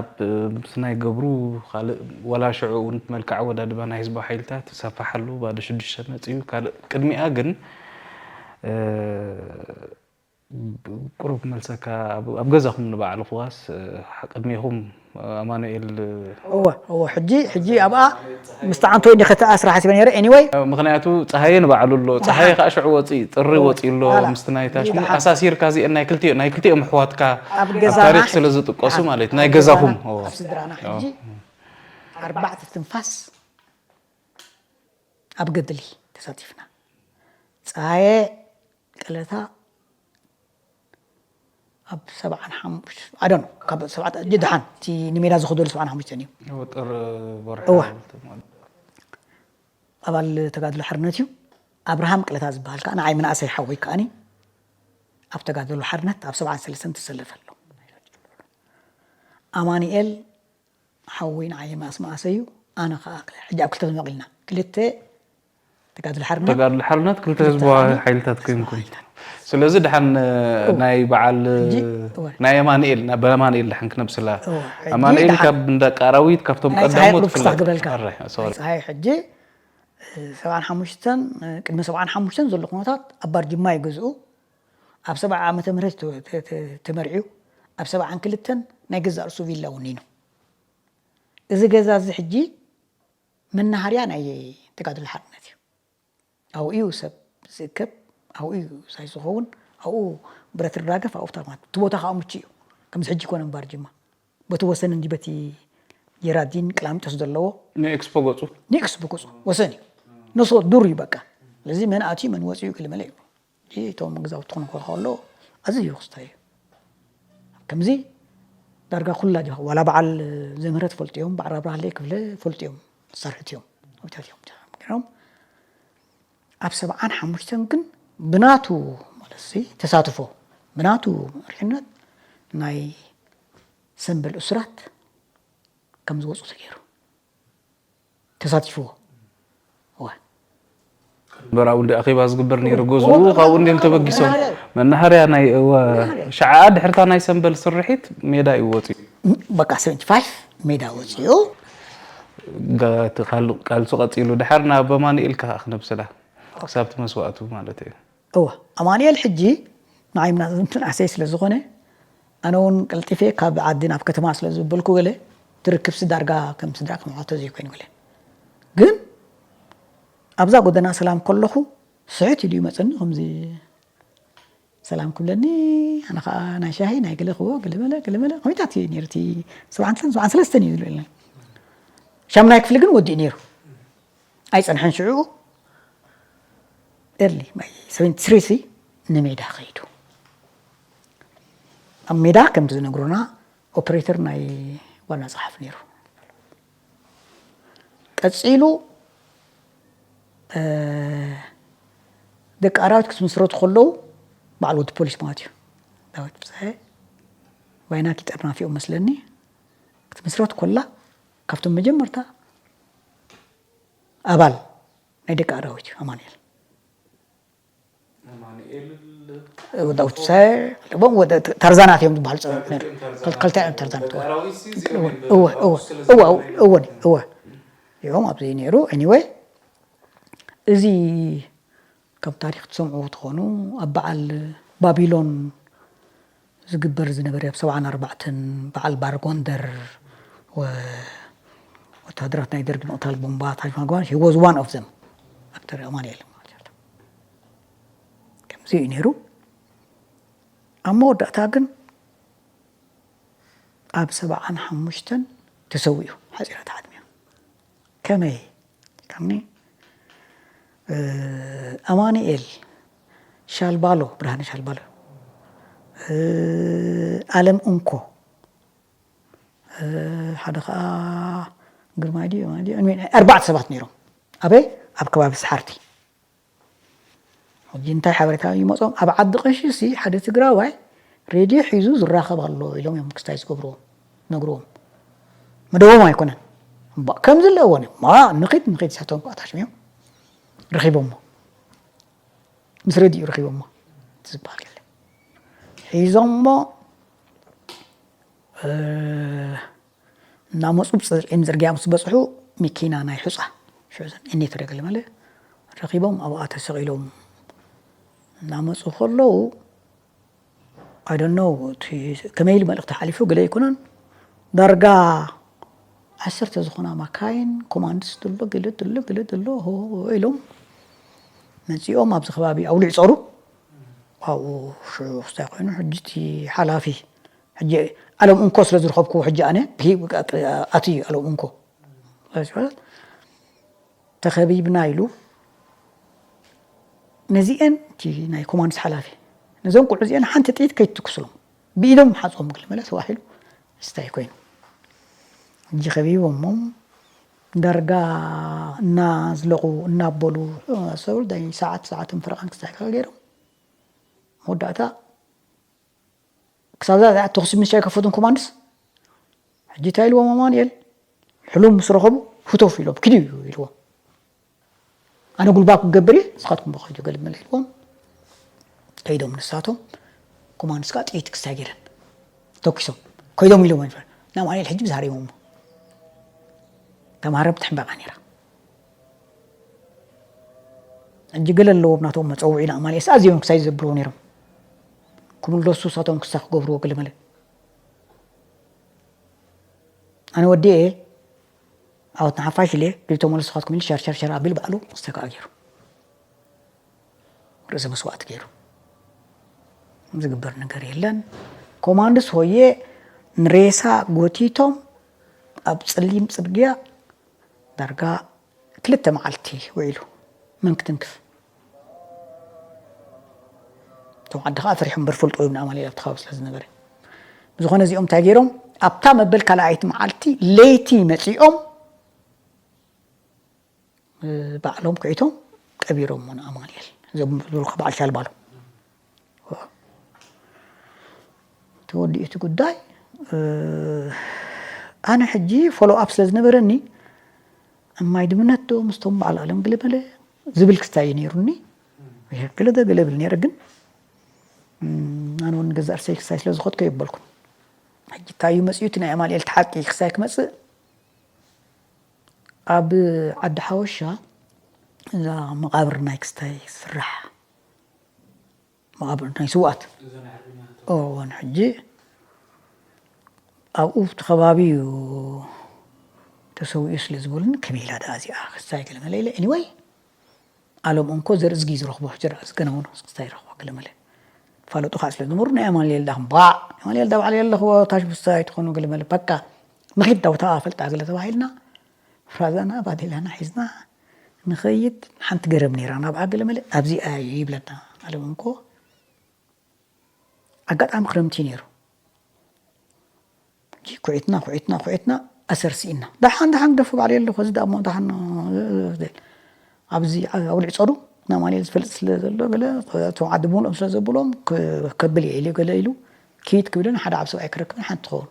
ምስ ናይ ገብሩ ካልእ ወላ ሽዑ እውን መልክዕ ኣወዳድባ ናይ ህዝባዊ ሓይልታት ሰፋሕ ኣሎ ባዶ ሽዱሽተ መፅኡ ካልእ ቅድሚኣ ግን ቁሩብ ክመልሰካ ኣብ ገዛኹም ንባዕልኹዋስ ቅድሜኹም ኣማኑኤል እወ እወ ሕጂ ሕጂ ኣብኣ ምስ ተዓንቶ እንዲ ከተኣስራ ሓሲበ ነረ anyway ምክንያቱ ፀሃየ ንባዕሉ ኣሎ ፀሃየ ከዓ ሽዑ ወፂ ጥሪ ወፂ ኣሎ ምስቲ ናይ ታሽሙ ኣሳሲርካ እዚአን ናይ ክልቲኦ ናይ ክልቲኦም ኣሕዋትካ ኣብ ኣብ ገዛና ታሪክ ስለ ዝጥቀሱ ማለት ናይ ገዛኹም ኣብ ስድራና ሕጂ ኣርባዕተ ትንፋስ ኣብ ገድሊ ተሳቲፍና ፀሃየ ቀለታ ኣብ ሰብዓን ሓሙሽተ ኣደኑ ካብ ሰብዓተ እጅ ድሓን እቲ ንሜዳ ዝኸደሉ ሰብዓን ሓሙሽተን እዩ ወጥር ወርሒ እዋ ኣባል ተጋድሎ ሓርነት እዩ ኣብርሃም ቅለታ ዝበሃል ከዓ ንዓይ መናእሰይ ሓወይ ከዓኒ ኣብ ተጋድሎ ሓርነት ኣብ ሰብዓን ሰለስተን ተሰለፈ ኣሎ ኣማኒኤል ሓወይ ንዓይ መኣስ መኣሰ እዩ ኣነ ከዓ ሕጂ ኣብ ክልተ ተመቂልና ክልተ ተጋድሎ ሓርነት ተጋድሎ ሓርነት ክልተ ህዝባዊ ሓይልታት ኮይንኩም ስለዚ ድሓን ናይ በዓል ናይ ኣማንኤል በኣማንኤል ድሓን ክነብስላ ኣማንኤል ካብ እንዳ ቃራዊት ካብቶም ቀዳሞት ክሳግበልካ ፀሓይ ሕጂ ሰብዓን ሓሙሽተን ቅድሚ ሰብዓን ሓሙሽተን ዘሎ ኩነታት ኣብ ባርጅማ ይገዝኡ ኣብ ሰብዓ ዓመተ ምህረት ተመርዕዩ ኣብ ሰብዓን ክልተን ናይ ገዛእ ርእሱ ቪላ ወኒኑ እዚ ገዛ እዚ ሕጂ መናሃርያ ናይ ተጋድሎ ሓርነት እዩ። ኣብኡ እዩ ሰብ ዝእከብ፣ ኣብኡ እዩ ሳይ ዝኸውን፣ ኣብኡ ብረት ርዳገፍ፣ ኣብኡ ፍታር ማለት እቲ ቦታ ከዓ ምቹ እዩ። ከምዚ ሕጂ ይኮነ እምባር ጅማ በቲ ወሰን እንዲ በቲ ጀራዲን ቅላሚጦስ ዘለዎ ንኤክስፖ ገፁ ንኤክስፖ ገፁ ወሰን እዩ። ነሶ ዱር እዩ በቃ። ስለዚ መን ኣትዩ መን ወፂኡ ክልመለ እዩ። እቶም ገዛውቲ ክኾኑ ከሎ ኣዝዩ ክስታይ እዩ። ከምዚ ዳርጋ ኩላ ዲኻ ዋላ በዓል ዘምህረ ትፈልጡ እዮም፣ በዓል ኣብርሃለይ ክፍለ ይፈልጡ እዮም፣ ዝሰርሑ እዮም፣ ኣብታት እዮም ገይሮም። ኣብ ሰብዓን ሓሙሽተን ግን ብናቱ ማለት ተሳትፎ ብናቱ መሪሕነት ናይ ሰንበል እሱራት ከም ዝወፁ ተገይሩ። ተሳቲፍዎ። እወ። በራኡ እንዲ ኣኼባ ዝግበር ነይሩ ገዝኡ ካብኡ እንዲም ተበጊሶም መናሃርያ ናይ እወ ሸዓ ድሕርታ ናይ ሰንበል ስርሒት ሜዳ እዩ ወፂኡ በቃ ሰቨንቲ ፋይቭ ሜዳ ወፂኡ ቃልሱ ቀፂሉ ድሓር ናብ ኣማኑኤል ከዓ ክነብስላ ክሳብቲ መስዋእቱ ማለት እዩ እወ ኣማኑኤል ሕጂ ንዓይ ምናእሰይ ስለ ዝኾነ ኣነ እውን ቀልጢፈ ካብ ዓዲ ናብ ከተማ ስለ ዝበልኩ ገለ ትርክብሲ ዳርጋ ከም ስድራ ከም ኣሕዋት ተዘይኮይኑ ገለ ግን ኣብዛ ጎደና ሰላም ከለኹ ስሕት ኢሉ ይመፀኒ ከምዚ ሰላም ክብለኒ ኣነ ከዓ ናይ ሻሂ ናይ ገለ ክቦ ገለመለ ገለመለ ከሚታት እዩ ነይሩ እቲ ሰብዓን ሰለስተን እዩ ዝብለኒ ሻምናይ ክፍሊ ግን ወዲኡ ነይሩ ኣይፀንሐን ሽዑ early by seventy three ንሜዳ ከይዱ ኣብ ሜዳ ከምቲ ዝነግሩና ኦፕሬተር ናይ ዋና ፀሓፍ ነይሩ ቀፂሉ ደቂ ኣራዊት ክትምስረቱ ከለዉ በዓል ወዲ ፖሊስ ማለት እዩ። ዳዊት ፍስሐ ባይናኪ ጠርናፊኡ መስለኒ ክትምስረት ኮላ ካብቶም መጀመርታ ኣባል ናይ ደቂ ኣራዊት እዩ ኣማኑኤል። ዳዊት ፍስሐ ኣለዎም። ታርዛናት እዮም ዝበሃሉ። ክልተ እዮም ታርዛናት። እወ እወ እወ እዮም ኣብዚ ነይሩ። Anyway፣ እዚ ከም ታሪኽ ትሰምዑ ትኾኑ ኣብ በዓል ባቢሎን ዝግበር ዝነበረ ኣብ ሰብዓን ኣርባዕተን በዓል ባር ጎንደር ወታደራት ናይ ደርግ ምቕታል ቦምባ ታጅ ማጓን he was one of them። ኣክተር ኣማኑኤል ማለት እዩ። ከምዚ እዩ ነይሩ። ኣብ መወዳእታ ግን ኣብ ሰብዓን ሓሙሽተን ተሰዊኡ ሓፂራ ተሓትሚያ። ከመይ ከምኒ ኣማኑኤል ሻልባሎ፣ ብርሃነ ሻልባሎ፣ ኣለም እንኮ፣ ሓደ ከዓ ግርማይ ድዩ ኣርባዕተ ሰባት ነይሮም። ኣበይ ኣብ ከባቢ ሰሓርቲ። ሕጂ እንታይ ሓበሬታ ይመፆም? ኣብ ዓዲ ቀሺ ሲ ሓደ ትግራዋይ ሬድዮ ሒዙ ዝራኸብ ኣሎ ኢሎም እዮም ክስታይ ዝገብርዎም ነግርዎም። መደቦም ኣይኮነን። እምባ ከምዚ ኣለዎ ማ ንኺድ ንኺድ ሳቶም ኣታሽም እዮም ረኺቦሞ። ምስ ሬድዮ ረኺቦሞ ትዝበሃል የለ ሒዞሞ እናመፁ ብፅዒም ፅርግያ ምስ በፅሑ መኪና ናይ ሑፃ ሽዑ እኔ ተደገልመለ ረኺቦም ኣብኣ ተሰቒሎም እናመፁ ከለዉ ኣይደኖ ከመይ ኢሉ መልእኽቲ ሓሊፉ ገለ ኣይኮነን። ዳርጋ ዓሰርተ ዝኾና ማካይን ኮማንድስ ድሎ ገለ ድሎ ገለ ድሎ ኢሎም መፂኦም ኣብዚ ከባቢ ኣውሊዕ ፀሩ ኣብኡ ሽዑ ክስታይ ኮይኑ ሕጂ እቲ ሓላፊ ሕጂ ኣለም እንኮ ስለ ዝረኸብኩዎ ሕጂ ኣነ ኣቲ ኣለም እንኮ ተኸቢብና ኢሉ ነዚአን እቲ ናይ ኮማንድስ ሓላፊ ነዞም ቁልዑ እዚአን ሓንቲ ጥይት ከይትትኩስሎም ብኢዶም ሓፆም ግልመለ ተባሂሉ ስታይ ኮይኑ ሕጂ ከቢቦሞም ዳርጋ እናዝለቑ እናበሉ ሰብር ሰዓት ሰዓትን ፈረቓን ክስታይ ገይሮም መወዳእታ ክሳብ እዛ ሰዓት ተኹሲ ምሻ ኣይከፈቱን ኮማንድስ። ሕጂ እንታይ ኢልዎም ኣማኑኤል? ሕሉም ምስ ረኸቡ ህተፉ ኢሎም ክድዩ ኢልዎም። ኣነ ጉልባብ ክገብር እየ ንስኻትኩም ብኸይዱ ገልመለ ኢልዎም። ከይዶም ንሳቶም ኮማንድስ ከዓ ጥይት ክስታይ ገይረን ተኩሶም ከይዶም ኢሎም ኣይፈ ንኣማኑኤል ሕጂ ብዛሪቦሞ ተማረም ትሕምበቃ ነይራ። ሕጂ ገለ ኣለዎም ናቶም መፀውዒ ንኣማኑኤልስ ኣዝዮም ክሳይ ዘብልዎ ነይሮም። ክምለሱ ሳቶም ክሳ ክገብርዎ ገለመለ ኣነ ወዲኤ ዓወት ንሓፋሽ ኢለ ግልተ መለስኻትኩም ኢሉ ሸርሸርሸር ኣቢሉ ባዕሉ ክስተ ከዓ ገይሩ ርእሰ መስዋእቲ ገይሩ ዝግበር ነገር የለን። ኮማንድስ ሆየ ንሬሳ ጎቲቶም ኣብ ፀሊም ፅርግያ ዳርጋ ክልተ መዓልቲ ውዒሉ መን ክትንክፍ እቶም ዓዲ ከዓ ፈሪሖም በር ፈልጦ እዮም ንኣማኑኤል ኣብቲ ከባቢ ስለ ዝነበረ ብዝኾነ እዚኦም እንታይ ገይሮም ኣብታ መበል ካልኣይቲ መዓልቲ ለይቲ መፂኦም ባዕሎም ኩዒቶም ቀቢሮሞ ንኣማኑኤል እዞም ዝብሉካ በዓል ሻልባሎ ተወዲኡ እቲ ጉዳይ ኣነ ሕጂ ፎሎ ኣፕ ስለ ዝነበረኒ እማይ ድምነት ዶ ምስቶም በዓል ኣለም ግልበለ ዝብል ክስታይ እዩ ነይሩኒ። ገለ ዶ ገለ ብል ነይረ ግን ኣነ እውን ገዛእ ርሰይ ክስታይ ስለ ዝኸድኩ የበልኩን። ሕጂ እንታይ እዩ መፅኡ እቲ ናይ ኣማኑኤል ተሓቂ ክስታይ ክመፅእ ኣብ ዓዲ ሓወሻ እዛ መቓብር ናይ ክስታይ ስራሕ መቓብር ናይ ስውኣት እወን ሕጂ ኣብኡ እቲ ከባቢ እዩ ተሰዊኡ ስለ ዝበሉኒ ከመይ ኢላ ደኣ እዚኣ ክስታይ ገለመለ ኢለ anyway ኣሎም እንኮ ዘርእዝጊ ዝረኽቦ ሕጂ ደኣ ዝገናውኖ ክስታይ ይረኽቦ ገለመለ ፋለጡ ከዓ ስለ ዝነበሩ ናይ ኣማኑኤል ዳ ክምባዕ ኣማኑኤል ዳ ባዕለ ኣለኽዎ ታሽ ብስታይ ትኾኑ ገለመለ በቃ ንኺድ ዳውታ ፈልጣ ገለ ተባሂልና ፍራዛና ባዴላና ሒዝና ንኸይድ ሓንቲ ገረብ ነይራ ናብኣ ገለመለ ኣብዚኣ እዩ ይብለና ኣሎም እንኮ ኣጋጣሚ ክረምቲ ነይሩ ኩዒትና ኩዒትና ኩዒትና ኣሰር ስኢና። ደሓን፣ ደሓን፣ ግደፉ፣ ባዕለይ ኣለኹ፣ እዚ ደኣ እሞ ደሓን፣ ኣብዚ ኣውሊዕ ጸሩ፣ ንኣማኑኤል ዝፈልጥ ስለ ዘሎ፣ ገለ፣ እቶም ዓዲ ብምልኦም ስለ ዘብሎም፣ ክ-፣ ከብል እየ ኢሉ፣ ገለ ኢሉ፣ ኪድ ክብልን ሓደ ዓብ ሰብኣይ ክረክብን ሓንቲ ትኸውን።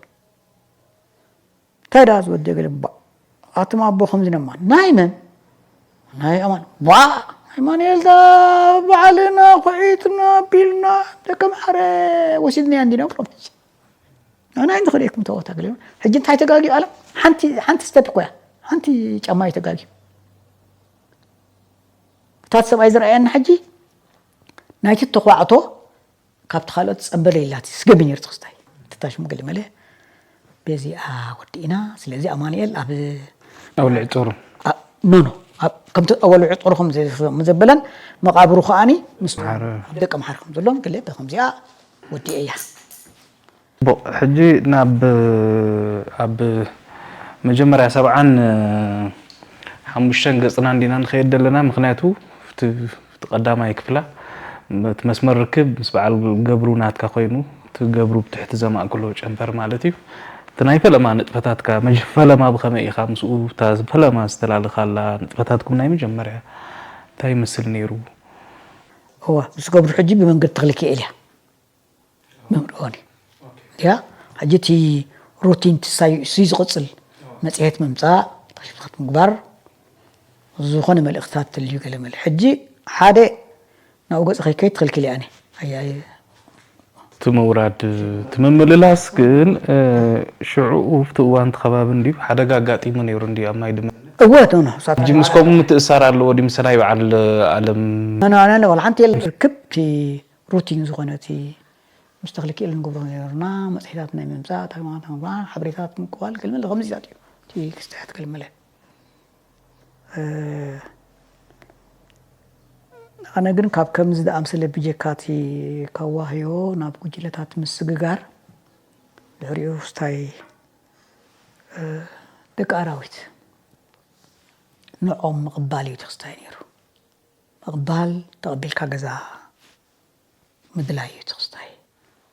እንታይ ደኣ ዝወደ ገለ፣ ባ-፣ ኣቱም ኣቦ ከምዚ ነማ፣ ናይ መን? ናይ ኣማን። ዋ፣ ኣማኑኤል፣ እዛ በዓልና፣ ኩዒትና፣ ቢልና፣ ደቂ ኣምሓረ ወሲድናያ እንዲና ብሎም። ኣነ ኣይንኽእለኩም ተወታ ገለ። ሕጂ እንታይ ተጋግዩ ኣለም? ሓንቲ፣ ሓንቲ ስቴፕ እኮ እያ። ሓንቲ ጫማ እዩ ተጋግዩ። እታ እቲ ሰብኣይ ዝረኣየና ሕጂ ናይቲ ተኳዕቶ ካብቲ ካልኦት ጸንበለ ኢላቲ ስገሚ ነርት ክስታይ። ትታሽሙ ገለ መለ በዚኣ ወዲእና። ስለዚ ኣማኑኤል ኣብ ኣውልዕ ጦሩ። ኖ፣ ኖ። ኣብ፣ ከምቲ ኣወልዕ ጦሩ ከም ዘ-፣ ከም ዘበለን መቓብሩ ከኣኒ ምስ መሓረ። ኣብ ደቂ መሓረ ከም ዘሎን ገለ ከምዚኣ ወዲኤያ። ቦ-፣ ሕጂ ናብ፣ ኣብ መጀመርያ ሰብዓን ሓሙሽተን ገጽና እንዲና ንኸይድ ዘለና፣ ምኽንያቱ እቲ፣ እቲ ቀዳማይ ክፍላ፣ እቲ መስመር ርክብ ምስ በዓል ገብሩ ናትካ ኮይኑ፣ እቲ ገብሩ ብትሕቲ ዘማእክሎ ጨንፈር ማለት እዩ። እቲ ናይ ፈለማ ንጥፈታትካ፣ መጀ-፣ ፈለማ ብኸመይ ኢኻ ምስኡ፣ እታ ፈለማ ዝተላለኻላ ንጥፈታትኩም ናይ መጀመርያ እንታይ ይመስል ነይሩ? እወ፣ ምስ ገብሩ ሕጂ ብመንገዲ ተኽልኪኤል እያ። መምርዖኒ። ያ፣ ሕጂ እቲ ሩቲን እቲ ሳዩ-፣ እሱ ዝቕጽል መጽሔት ምምጻእ፣ ታሽፍታት ምግባር፣ ዝኾነ መልእኽትታት ተልዩ ገለ መለ። ሕጂ ሓደ ናብኡ ገጽ ከይከይድ ትኽልኪል እያ ኣነ። ኣያይ። እቲ ምውራድ፣ እቲ ምምልላስ ግን፣ እ፣ ሽዑኡ ኣብቲ እዋን እቲ ከባቢ እንድዩ ሓደጋ ኣጋጢሙ ነይሩ እንድዩ ኣብ ማይ ድመ። እወ፣ ኖ፣ ኖ፣ እሳት ሕጂ ምስ ከምኡ ምትእሳር ኣለዎ ድዩ? ምስ ናይ በዓል ኣለም? ኖ፣ ኖ፣ ኖ፣ ኖ፣ ዋላ ሓንቲ የለን። ርክብ እቲ ሩቲን ዝኾነ እቲ ምስ ተኽልኪኤል ንገብሮ ነይርና፣ መጽሔታት ናይ ምምጻእ፣ ታሪማት ናይ ምግባር፣ ሓበሬታት ምቅባል፣ ገለ መለ ከምዚታት እዩ። እቲ ክስተያት ገለ መለ። እ፣ ኣነ ግን ካብ ከምዚ ዝኣምሰለ ብጀካ እቲ ካብ ዋህዮ ናብ ጉጅለታት ምስግጋር፣ ድሕሪኡ ክስታይ፣ እ፣ ደቂ ኣራዊት ንዖም ምቕባል እዩ እቲ ክስታይ ነይሩ። ምቕባል፣ ተቐቢልካ ገዛ ምድላይ እዩ እቲ ክስታይ።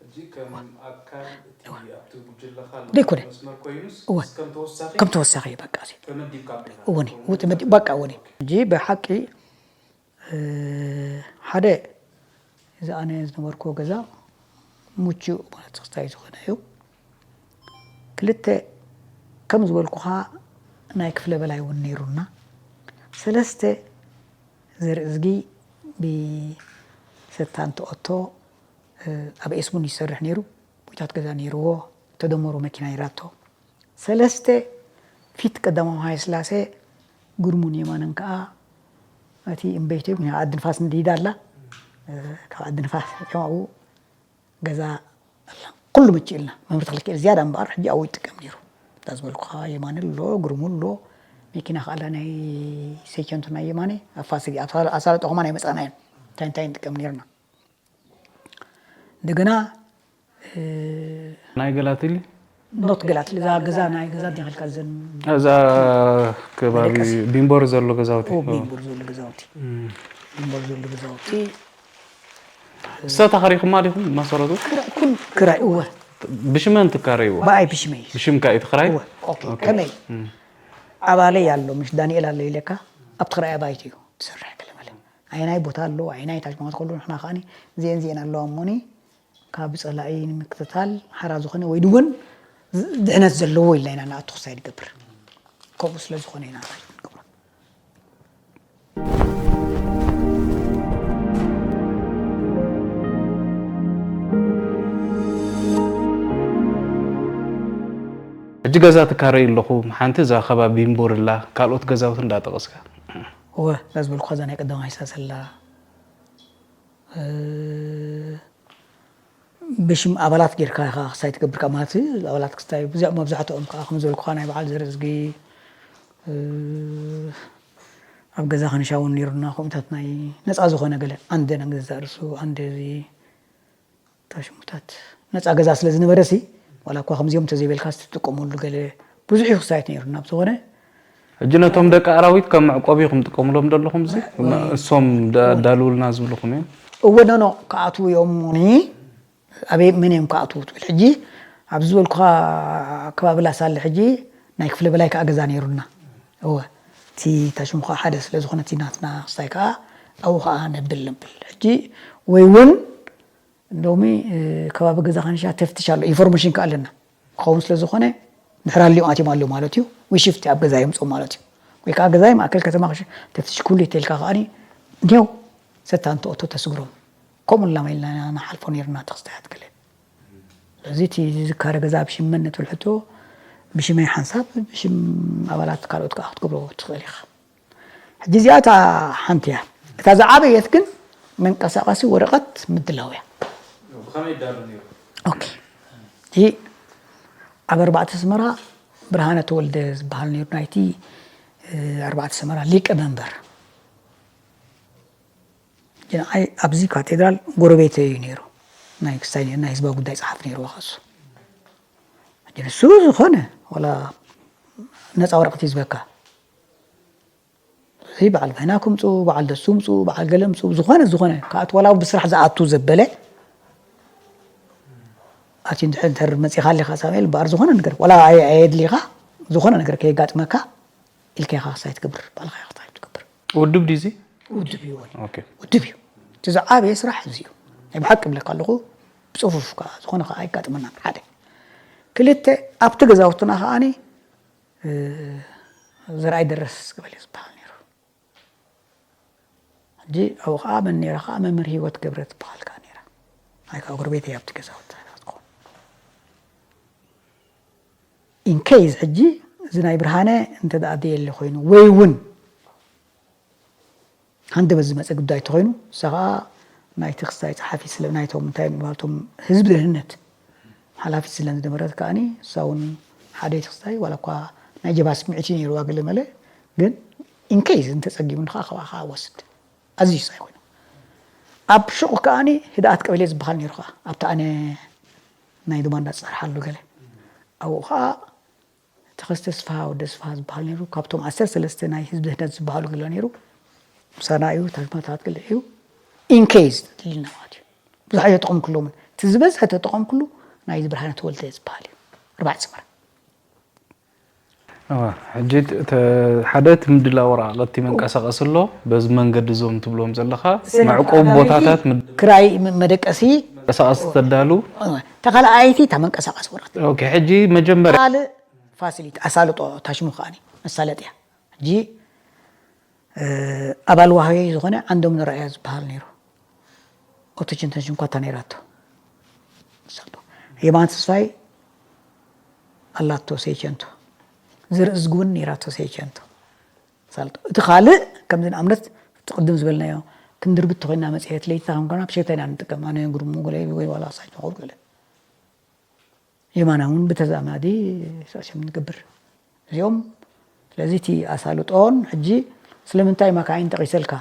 ሕጂ ከም ኣካል እቲ ኣብቲ ጉጅለኻ ዘሎ ዘይኮነ። መስመር ኮይኑስ እወ። ከም ተወሳኺ ከም ተወሳኺ እዩ በቃ እዚ። ተመዲብካ ኣለኻ? እወኒ፣ ከምኡ እወ፣ ተመዲ-፣ በቃ እወኒ። ሕጂ ብሓቂ፣ እ፣ ሓደ እዚ ኣነ ዝነበርኩዎ ገዛ ምቹእ ማለት ክስታይ ዝኾነ እዩ። ክልተ፣ ከም ዝበልኩኻ ናይ ክፍለ በላይ እውን ነይሩና። ሰለስተ፣ ዘርእዝጊ ብሰታንቲ ኦቶ፣ እ፣ ኣብ ኤስቡን ይሰርሕ ነይሩ። ቦይታት ገዛ ነይርዎ፣ ተደመሩ መኪና ነይራቶ። ሰለስተ፣ ፊት ቀዳማዊ ሃይለ ስላሴ፣ ግርሙን የማንን ከኣ እቲ እምበይተይ፣ ዓዲ ንፋስ ንዲዳ ኣላ። እ፣ ካብ ዓዲ ንፋስ፣ ኣብኡ ገዛ ኣላ። ኩሉ ምችእ ኢልና። መምህር ተኽለኪኤል ዝያዳ እምበኣር ሕጂ ኣብኡ ይጥቀም ነይሩ። እታ ዝበልኩኻ የማነ ኣሎ፣ ግርሙ ኣሎ፣ መኪና ከኣ ኣላ ናይ ሰይቸንቱ ናይ የማነ፣ ኣብ ፋሲል፣ ኣብ ሳለ-፣ ኣብ ሳለጦ ከማን ኣይመጻእናዮን። እንታይ እንታይ ንጥቀም ነይርና። እንደገና፣ እ፣ ናይ ገላትሊ? ኖት ገላትሊ፣ እዛ ገዛ ናይ ገዛ እንታይ ከልካ ዘን እዛ ከባቢ መደቀሲ። ቢምቦር ዘሎ ገዛውቲ። ኦ፣ ቢምቦር ዘሎ ገዛውቲ። እም። ቢምቦር ዘሎ ገዛውቲ። እሳ ተኻሪኹማ ዲኹም መሰረቱ? ክራይ፣ ኩሉ ክራይ፣ እወ። ብሽመን ትካረይዎ? ብኣይ ብሽመይ። ብሽምካ እዩ ትኽራይ? እወ፣ ኦኬ፣ ኦኬ። ከመይ? እም። ኣባለይ ኣሎ፣ ምሽ ዳንኤል ኣሎ ኢለካ፣ ኣብቲ ክራይ ኣባይቲ እዩ ትሰርሕ ገለ መለ። ኣየናይ ቦታ ኣሎ፣ ኣየናይ ታች ማለት ከሎ ንሕና ከኣኒ እዚኤን እዚኤን ኣለዋ እሞኒ፣ ካብ ጸላኢ ንምክትታል ሓራ ዝኾነ ወይ ድውን ዝ-፣ ድሕነት ዘለዎ ኢልና ኢና ንኣቱ ክሳይ ንገብር። ከምኡ ስለ ዝኾነ ኢና ንገብሮ። ሕጂ ገዛ ትካረዩ ኣለኹም፣ ሓንቲ እዛ ከባቢ እምቦርላ፣ ካልኦት ገዛውቲ እንዳጠቐስካ። እወ፣ እዛ ዝበልኩኻ እዛ ናይ ቀዳማይ ሳሰላ፣ እ፣ ብሽም ኣባላት ጌርካ ኢኻ ክስታይ ትገብር፣ ካብ ማለት ኣባላት ክስታይ፣ ብዙ-፣ መብዛሕትኦም ከዓ ከም ዝበልኩኻ ናይ በዓል ዘርእዝጊ፣ እ፣ ኣብ ገዛ ክንሻ እውን ነይሩና፣ ከምኡታት ናይ ነፃ ዝኾነ ገለ፣ ኣንደ ናይ ገዛ ርእሱ፣ ኣንደ እዚ፣ እታ ሽሙታት ነፃ ገዛ ስለ ዝነበረ ሲ፣ ዋላ እኳ ከምዚኦም እንተዘይበልካ ትጥቀመሉ ገለ ብዙሕ እዩ ክስታያት ነይሩና፣ ብዝኾነ ሕጂ ነቶም ደቂ ኣራዊት ከም መዕቆቢ ኢኹም ትጥቀምሎም ዘለኹም፣ እዚ ወይ እሶም ዳ-፣ ዳልውልና ዝብልኹም እዮም? እወ፣ ኖ፣ ኖ፣ ክኣትዉ እዮም። ኒ ኣበይ፣ መን እዮም ክኣትዉ ትብል? ሕጂ ኣብዚ ዝበልኩኻ ከባቢ ላሳለ ሕጂ ናይ ክፍለ በላይ ከዓ ገዛ ነይሩና። እወ፣ እቲ ታሽሙ ከዓ ሓደ ስለ ዝኾነ፣ እቲ ናትና ክስታይ ከዓ ኣብኡ ከዓ ነብል ነብል። ሕጂ ወይ እውን እንደውሚ ከባቢ ገዛ ከንሻ ተፍትሽ ኣሎ፣ ኢንፎርሜሽን ከዓ ኣለና። ክኸውን ስለ ዝኾነ ድሕር ኣልዮም ኣትዮም ኣሎ ማለት እዩ። ወይ ሽፍቲ ኣብ ገዛ የምፅኦም ማለት እዩ። ወይ ከዓ ገዛይ ማእከል ከተማ ተፍትሽ ኩሉ ይተልካ ከዓኒ እንዲያው ሰታ እንተኦቶ ተስግሮም። ከምኡ ላማ ኢልና ኢና ንሓልፎ ነይርና ተኽስታያት ገለ። ስለዚ እቲ ዝካረ ገዛ ብሽም መን ንትብል ሕቶ፣ ብሽመይ ሓንሳብ ብሽም ኣባላት ካልኦት ከዓ ክትገብሮ ትኽእል ኢኻ። ሕጂ እዚኣ እታ ሓንቲ እያ። እታ ዝዓበየት ግን መንቀሳቐሲ ወረቐት ምድላው እያ። ኦኬ። እቲ ኣብ ኣርባዕተ ኣስመራ ብርሃነ ተወልደ ዝበሃል ነይሩ፣ ናይቲ ኣርባዕተ ኣስመራ ሊቀ መንበር። ንዓይ ኣብዚ ካቴድራል ጎረቤተይ እዩ ነይሩ። ናይ ክስታይ ናይ ህዝባዊ ጉዳይ ጸሓፊ ነይሩ። ዋኸሱ ንሱ ዝኾነ ዋላ ነፃ ወረቐት እዩ ዝበካ። እዚ በዓል ኮይና ክምፁ፣ በዓል ደሱ ምፁ፣ በዓል ገለ ምፁ፣ ዝኾነ ዝኾነ ካኣት ዋላ ብስራሕ ዝኣቱ ዘበለ ኣቲ እንድሕር እንተር መፂኻ ኣለኻ ሳሙኤል በኣር ዝኾነ ነገር ዋላ ኣየድሊኻ፣ ዝኾነ ነገር ከየጋጥመካ ኢልካ ኢኻ ክስታይ ትገብር፣ ባዕልኻ ኢኻ ክስታይ ትገብር። ውድብ ድዩ እዚ? ውድብ እዩ። ኦኬ። ውድብ እዩ። እቲ ዝዓበየ ስራሕ እዚ እዩ። ናይ ብሓቂ እብለካ ኣለኹ፣ ብፅፉፍ ከዓ ዝኾነ ከዓ ኣይጋጥመናን። ሓደ። ክልተ፣ ኣብቲ ገዛውትና ከዓኒ ዘርኣይ ደረስ ገበል ዝበሃል ነይሩ። ሕጂ ኣብኡ ከዓ መን ነይራ ከዓ መምህር ህይወት ገብረ ትበሃል ከዓ ነይራ። ናይ ከዓ ጎረቤት ኣብቲ ገዛውቲ ትኸውን። ኢንኬይዝ ሕጂ እዚ ናይ ብርሃነ እንተ ደኣ ደየለ ኮይኑ ወይ እውን ሃንደበት ዝመፀ ጉዳይ እንተኾይኑ፣ እሳ ከዓ ናይቲ ክስታይ ፀሓፊ ስለ ናይቶም እንታይ ምባልቶም ህዝቢ ደህንነት ሓላፊት ስለ ዝነበረት ከዓኒ እሳ እውን ሓደ እቲ ክስታይ ዋላ እኳ ናይ ጀባ ስምዒት እዩ ነይርዋ ገለ መለ፣ ግን ኢንኬይዝ እንተፀጊሙ ከዓ ካብኣ ከዓ ወስድ ኣዝዩ ሳይ ኮይኑ ኣብ ሽቑ ከዓኒ ህድኣት ቀበሌ ዝበሃል ነይሩ ከዓ ኣብቲ ኣነ ናይ ዱማንዳ ዝፀርሓሉ ገለ ኣብኡ ከዓ ተኸስተ ስፍሃ ወደ ስፍሃ ዝበሃል ነይሩ። ካብቶም ዓሰርተ ሰለስተ ናይ ህዝቢ ድሕነት ዝበሃሉ ገለ ነይሩ። ምሳና እዩ፣ ታሽማታት ገለ እዩ። ኢንኬዝ ተድልዩና ማለት እዩ። ብዙሕ ኣይተጠቐምኩሎምን። እቲ ዝበዝሐ ተጠቐምኩሉ ናይ ብርሃነ ተወልደ ዝበሃል እዩ። ኣርባዕተ ሰመራ። እዋ፣ ሕጂ ተ-፣ ሓደ እቲ ምድላው ወረቓቕቲ መንቀሳቐሲ ኣሎ። በዚ መንገዲ እዞም ትብሎም ዘለኻ ስነ መዕቆቢ ፍትሓዊ ቦታታት ምድ-፣ ክራይ ም-፣ መደቀሲ መንቀሳቐሲ ተዳሉ። እዋ፣ ተኻልኣይቲ እታ መንቀሳቐሲ ወረቐት። ኦኬ፣ ሕጂ መጀመርያ ካልእ ፋሲሊቲ ኣሳልጦ ታሽሙ ከዓኒ መሳለጥያ። ሕጂ፣ እ፣ ኣባል ዋህዮ ዝኾነ ዓንዶም ንረኣያ ዝበሃል ነይሩ። ኦቶችን ተንሽን ኳታ ነይራቶ። ኣሳልጦ። የማነ ተስፋይ ኣላቶ ሴቸንቶ። ዘርኢ እዝጊ እውን ነይራቶ ሴቸንቶ። ኣሳልጦ። እቲ ካልእ፣ ከምዚ ንኣብነት፣ እቲ ቅድም ዝበልናዮ፣ ክንድርቢ ተኾይንና መጽሔት ለይቲ ከም ኮና፣ ብሸታ ኢና ንጥቀም። ኣነ ግርሙ ገለ ወይ ዋላ ሳጅ መኾር ገለ። የማና እውን ብተዛማዲ ሰዕሲም ንገብር። እዚኦም፣ ስለዚ እቲ ኣሳልጦን ሕጂ ስለምንታይ መካይን ጠቒሰልካ፣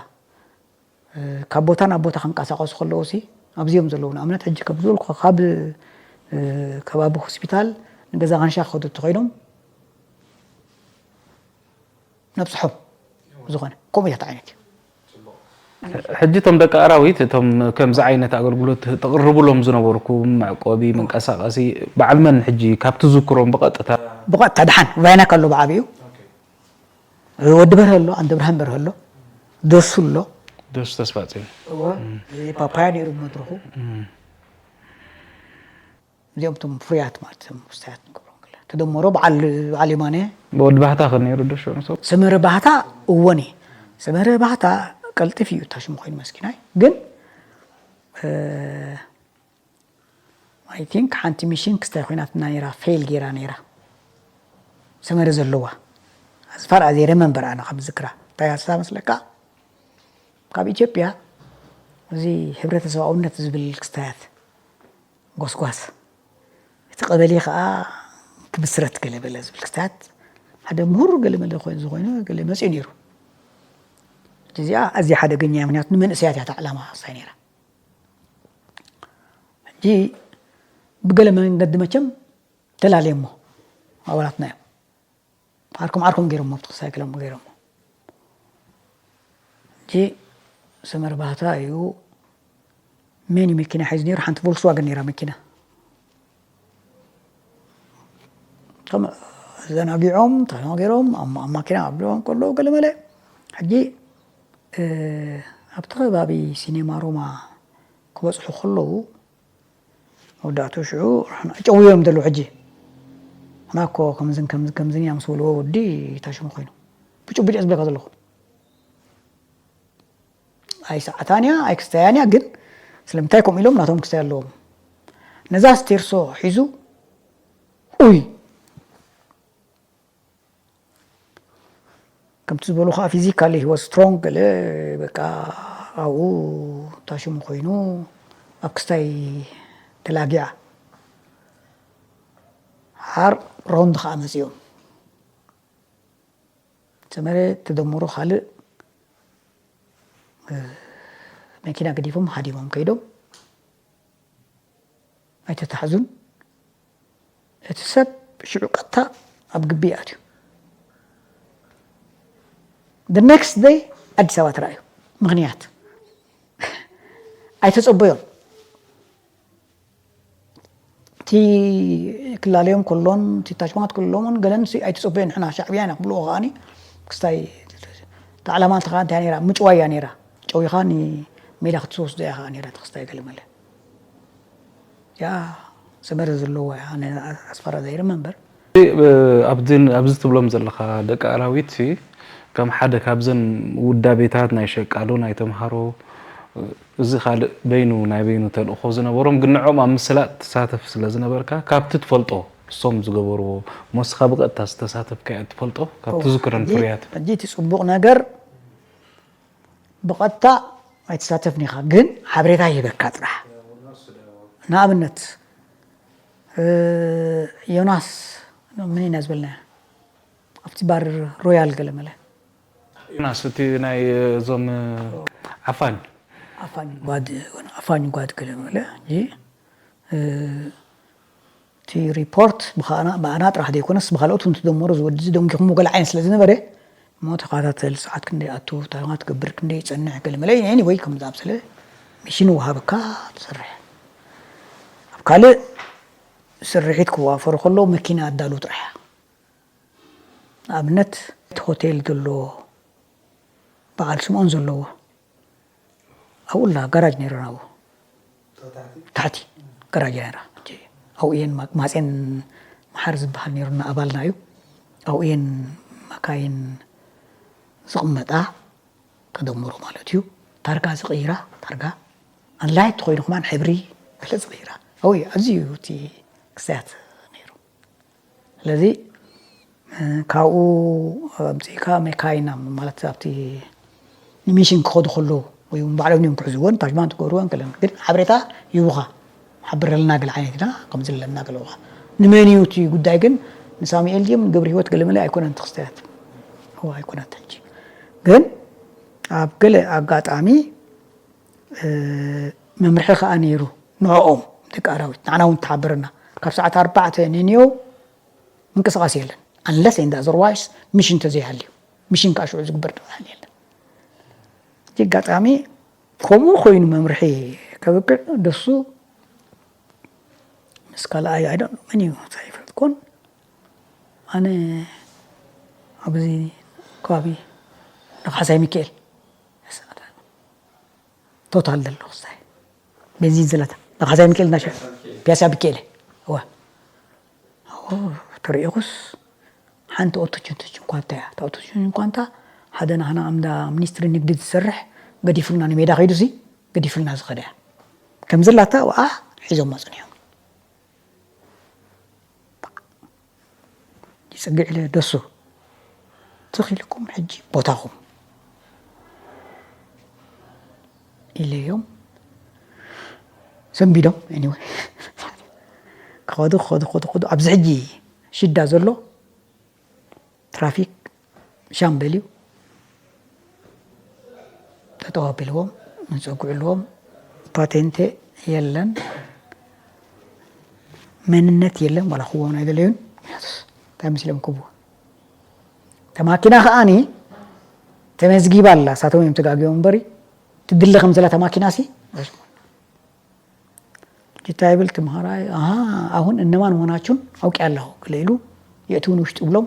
እ፣ ካብ ቦታ ናብ ቦታ ክንቀሳቐሱ ከለዉ ሲ፣ ኣብዚኦም ዘለዉ ንኣብነት ሕጂ ከም ዝበልኩ ካብ፣ እ፣ ከባቢ ሆስፒታል ንገዛ ካንሻ ክኸዱ እንተኾይኖም ነብስሖም ዝኾነ ከምኡ እያ ዓይነት እዩ። ሕጂ እቶም ደቂ ኣራዊት፣ እቶም ከምዚ ዓይነት ኣገልግሎት ተቕርብሎም ዝነበርኩም፣ መዕቆቢ፣ መንቀሳቐሲ፣ በዓል መን ሕጂ ካብ ትዝክሮም ብቐጥታ? ብቐጥታ ደሓን ቫይናክ ኣሎ ብዓቢኡ፣ ወዲ በርሀ ኣሎ፣ ኣንደ ብርሃን በርሀ ኣሎ፣ ደሱ ኣሎ። ደሱ ተስፋጽዮን። እወ፣ ፓፓያ ነይሩ መድረኹ። እም። እዚኦም እቶም ፍሩያት ማለት እዮም፣ ውስታያት ንገብሮም ገለ። ተደመሮ በዓል፣ በዓል የማነ። ወዲ ባህታ ከ ነይሩ ዶ ሽዑ ንሶም? ሰመረ ባህታ እወኒ። ሰመረ ባህታ ቀልጥፍ እዩ፣ እታ ሽሙ ኮይኑ መስኪናይ። ግን፣ እ፣ I think ሓንቲ ሚሽን ክስታይ ኮይናትና ነይራ፣ ፌል ገይራ ነይራ። ሰመረ ዘለዋ። As far as I remember ኣነ ካብ ዝክራ። እንታይ ኣስታ መስለካ? ካብ ኢትዮጵያ እዚ ሕብረተሰባውነት ዝብል ክስታያት ጎስጓስ። እቲ ቀበሌ ኸዓ ክምስረት ገለ በለ ዝብል ክስታያት ሓደ ምሁር ገለ መለ ኮይኑ ዝኾነ ገለ መፅኡ ነይሩ። እዚኣ ኣዝያ ሓደገኛ እያ፣ ምክንያቱ ንመንእሰያት እያ እታ ዕላማ ክስታይ ነይራ። ሕጂ ብገለ መንገዲ መቸም ተላለየሞ ኣባላትና እዮም። ዓርኩም ዓርኩም ገይሮሞ፣ ኣብቲ ክሳይ ገለሞ ገይሮሞ። ሕጂ ሰመር ባህታ እዩ። መን እዩ መኪና ሒዙ ነይሩ? ሓንቲ ቮልክስዋገን ነይራ መኪና። ከም ተዘናጊዖም ተናገሮም ኣብ ኣብ ማኪና ኣብሎም ከለዉ ገለመለ ሕጂ ኣብቲ ከባቢ ሲኔማ ሮማ ክበፅሑ ከለዉ መወዳእቱ ሽዑ ጨውዮም ዘለዉ ሕጂ ንሕና እኮ ከምዝን ከምዝን ከምዝን ኢና ምስ በልዎ ወዲ ታሽሙ ኮይኑ ብጭቡጭ ዝብለካ ዘለኹ ኣይሰዓታን እያ ኣይክስተያን እያ ግን ስለምንታይ ከምኡ ኢሎም ናቶም ክስተያ ኣለዎም ነዛ ስቴርሶ ሒዙ ኡይ ከምቲ ዝበሉ ከዓ ፊዚካሊ ሂወት ስትሮንግ ገለ በቃ ኣብኡ ታሽሙ ኮይኑ ኣብ ክስታይ ተላጊዓ ሓር ሮንድ ከዓ መፅኦም ሰመረ ተደምሩ ካልእ መኪና ገዲፎም ሃዲሞም ከይዶም ኣይተታሕዙን እቲ ሰብ ሽዑ ቀጥታ ኣብ ግቢ ኣትዩ the next day ኣዲስ ኣበባ ተራእዩ ምክንያት ኣይተፀበዮም እቲ ክላለዮም ከሎን እቲ ታሽማት ክልሎምን ገለን ኣይትፅበዮ ንሕና ሻዕብያ ኢና ክብልዎ ከዓኒ ክስታይ ተዓላማ እንተኸዓ እንታይ ነራ ምጭዋያ ነራ ጨዊኻ ንሜዳ ክትወስዶ እያ ከዓ ነራ ተክስታይ ገለመለ ያ ሰመረ ዘለዎ ኣስፈራ ዘይርመ እምበር ኣብዚ ትብሎም ዘለኻ ደቂ ኣራዊት ከም ሓደ ካብዘን ውዳቤታት ናይ ሸቃሎ ናይ ተምሃሮ እዚ ካልእ በይኑ ናይ በይኑ ተልእኾ ዝነበሮም ግን ንዖም ኣብ ምስላጥ ትሳተፍ ስለ ዝነበርካ ካብቲ ትፈልጦ እሶም ዝገበርዎ ሞስኻ ብቐጥታ ዝተሳተፍካዮ ትፈልጦ ካብ ትዝክረን ፍርያት ሕጂ እቲ ፅቡቕ ነገር ብቐጥታ ኣይትሳተፍን ኢኻ ግን ሓበሬታ ይህበካ ጥራሕ ንኣብነት ዮናስ ምን ኢና ዝበልና ኣብቲ ባር ሮያል ገለ መለ ዮናስ እቲ ናይ እዞም ዓፋኝ ዓፋኝ ጓድ ዓፋኝ ጓድ ገለ መለ እቲ ሪፖርት ብኣና ጥራሕ ዘይኮነስ ብካልኦት እውን ትደመሩ ዝወዲ እዚ ደንጊኹም ገለ ዓይነት ስለ ዝነበረ እሞ ተኸታተል ሰዓት ክንደይ ኣቱ ታማ ትገብር ክንደይ ይፀንሕ ገለ መለ ወይ ከም ዝኣምሰለ ሚሽን ወሃብካ ትሰርሕ ኣብ ካልእ ስርሒት ክዋፈሩ ከለዉ መኪና ኣዳልዉ ጥራሕ ንኣብነት እቲ ሆቴል ዘሎ በዓል ስምኦን ዘለዎ ኣብኡ ላ ጋራጅ ነይሩ ናብኡ ታሕቲ ጋራጅ ነይራ ኣብኡ እየን ማፅን መሓር ዝበሃል ነይሩና ኣባልና እዩ ኣብኡ እየን መካይን ዝቕመጣ ከደምሩ ማለት እዩ ታርጋ ዝቕይራ ታርጋ ኣንላይት ተኮይኑ ከማን ሕብሪ ገለ ዝቕይራ ኣብኡ እዩ ኣዝዩ እቲ ክስተያት ነይሩ ስለዚ ካብኡ ኣምፅእካ መካይና ማለት ኣብቲ ንሚሽን ክኸዱ ከለዉ ወይ እውን ባዕሎም እዮም ክሕዝወን ታሽማን ትገብርወን ከለን ግን ሓበሬታ ይቡኻ ሓብረልና ገለ ዓይነት ኢና ከም ዘለና ገለዋ ንመን እዩ እቲ ጉዳይ ግን ንሳሙኤል ድዮም ንገብረ ህይወት ገለመለ ኣይኮነን ተክስተያት እዋ ኣይኮነት ሕጂ ግን ኣብ ገለ ኣጋጣሚ መምርሒ ከዓ ነይሩ ንዕኦም ደቂ ኣራዊት ንዓና እውን ተሓበረና ካብ ሰዓት ኣርባዕተ ንንዮ ምንቅስቃስ የለን unless and otherwise ሚሽን ተዘይሃልዩ ሚሽን ከዓ ሽዑ ዝግበር ዝበሃል የለን እቲ ኣጋጣሚ ከምኡ ኮይኑ መምርሒ ከብቅዕ ደሱ ምስ ካልኣይ ኣይደ መን እዩ ዘይፈልጥኮን ኣነ ኣብዚ ከባቢ ንካሕሳይ ሚካኤል ቶታል ዘሎ ክስታይ ቤንዚን ዝለታ ንካሕሳይ ሚካኤል ናሸ ፒያሳ ሚካኤል እዋ ተሪኢኹስ ሓንቲ ኦቶችን ተችን ኳንታ እያ እታ ኦቶችን ኳንታ ሓደ ናህና ኣምዳ ሚኒስትሪ ንግዲ ዝሰርሕ ገዲፍልና ንሜዳ ከይዱ ሲ ገዲፍልና ዝኸደ እያ ከምዚ ላታ ወኣ ሒዞማ ፅኒሖም ይፅግዕ ኢለ ደሱ ትኽ ኢልኩም ሕጂ ቦታኹም ኢለዮም ሰንቢዶም anyway ክኸዱ ክኸዱ ክኸዱ ክኸዱ ኣብዚ ሕጂ ሽዳ ዘሎ ትራፊክ ሻምበል እዩ ጠጠው ኣቢልዎም ንፀጉዕልዎም ፓቴንቴ የለን መንነት የለን ዋላ ክዎም ኣይደለዩን ምክንያቱስ እንታይ መሲሎም ክብዎ ተማኪና ከዓኒ ተመዝጊባ ኣላ ሳቶም እዮም ተጋግዮም እምበሪ ትድለ ከም ዘላ ተማኪና ሲ እንታይ ይብል ትምሃራይ ኣሃ አሁን እነማን መሆናችሁን አውቄያለሁ ክለ ኢሉ የእትውን ውሽጢ ብሎም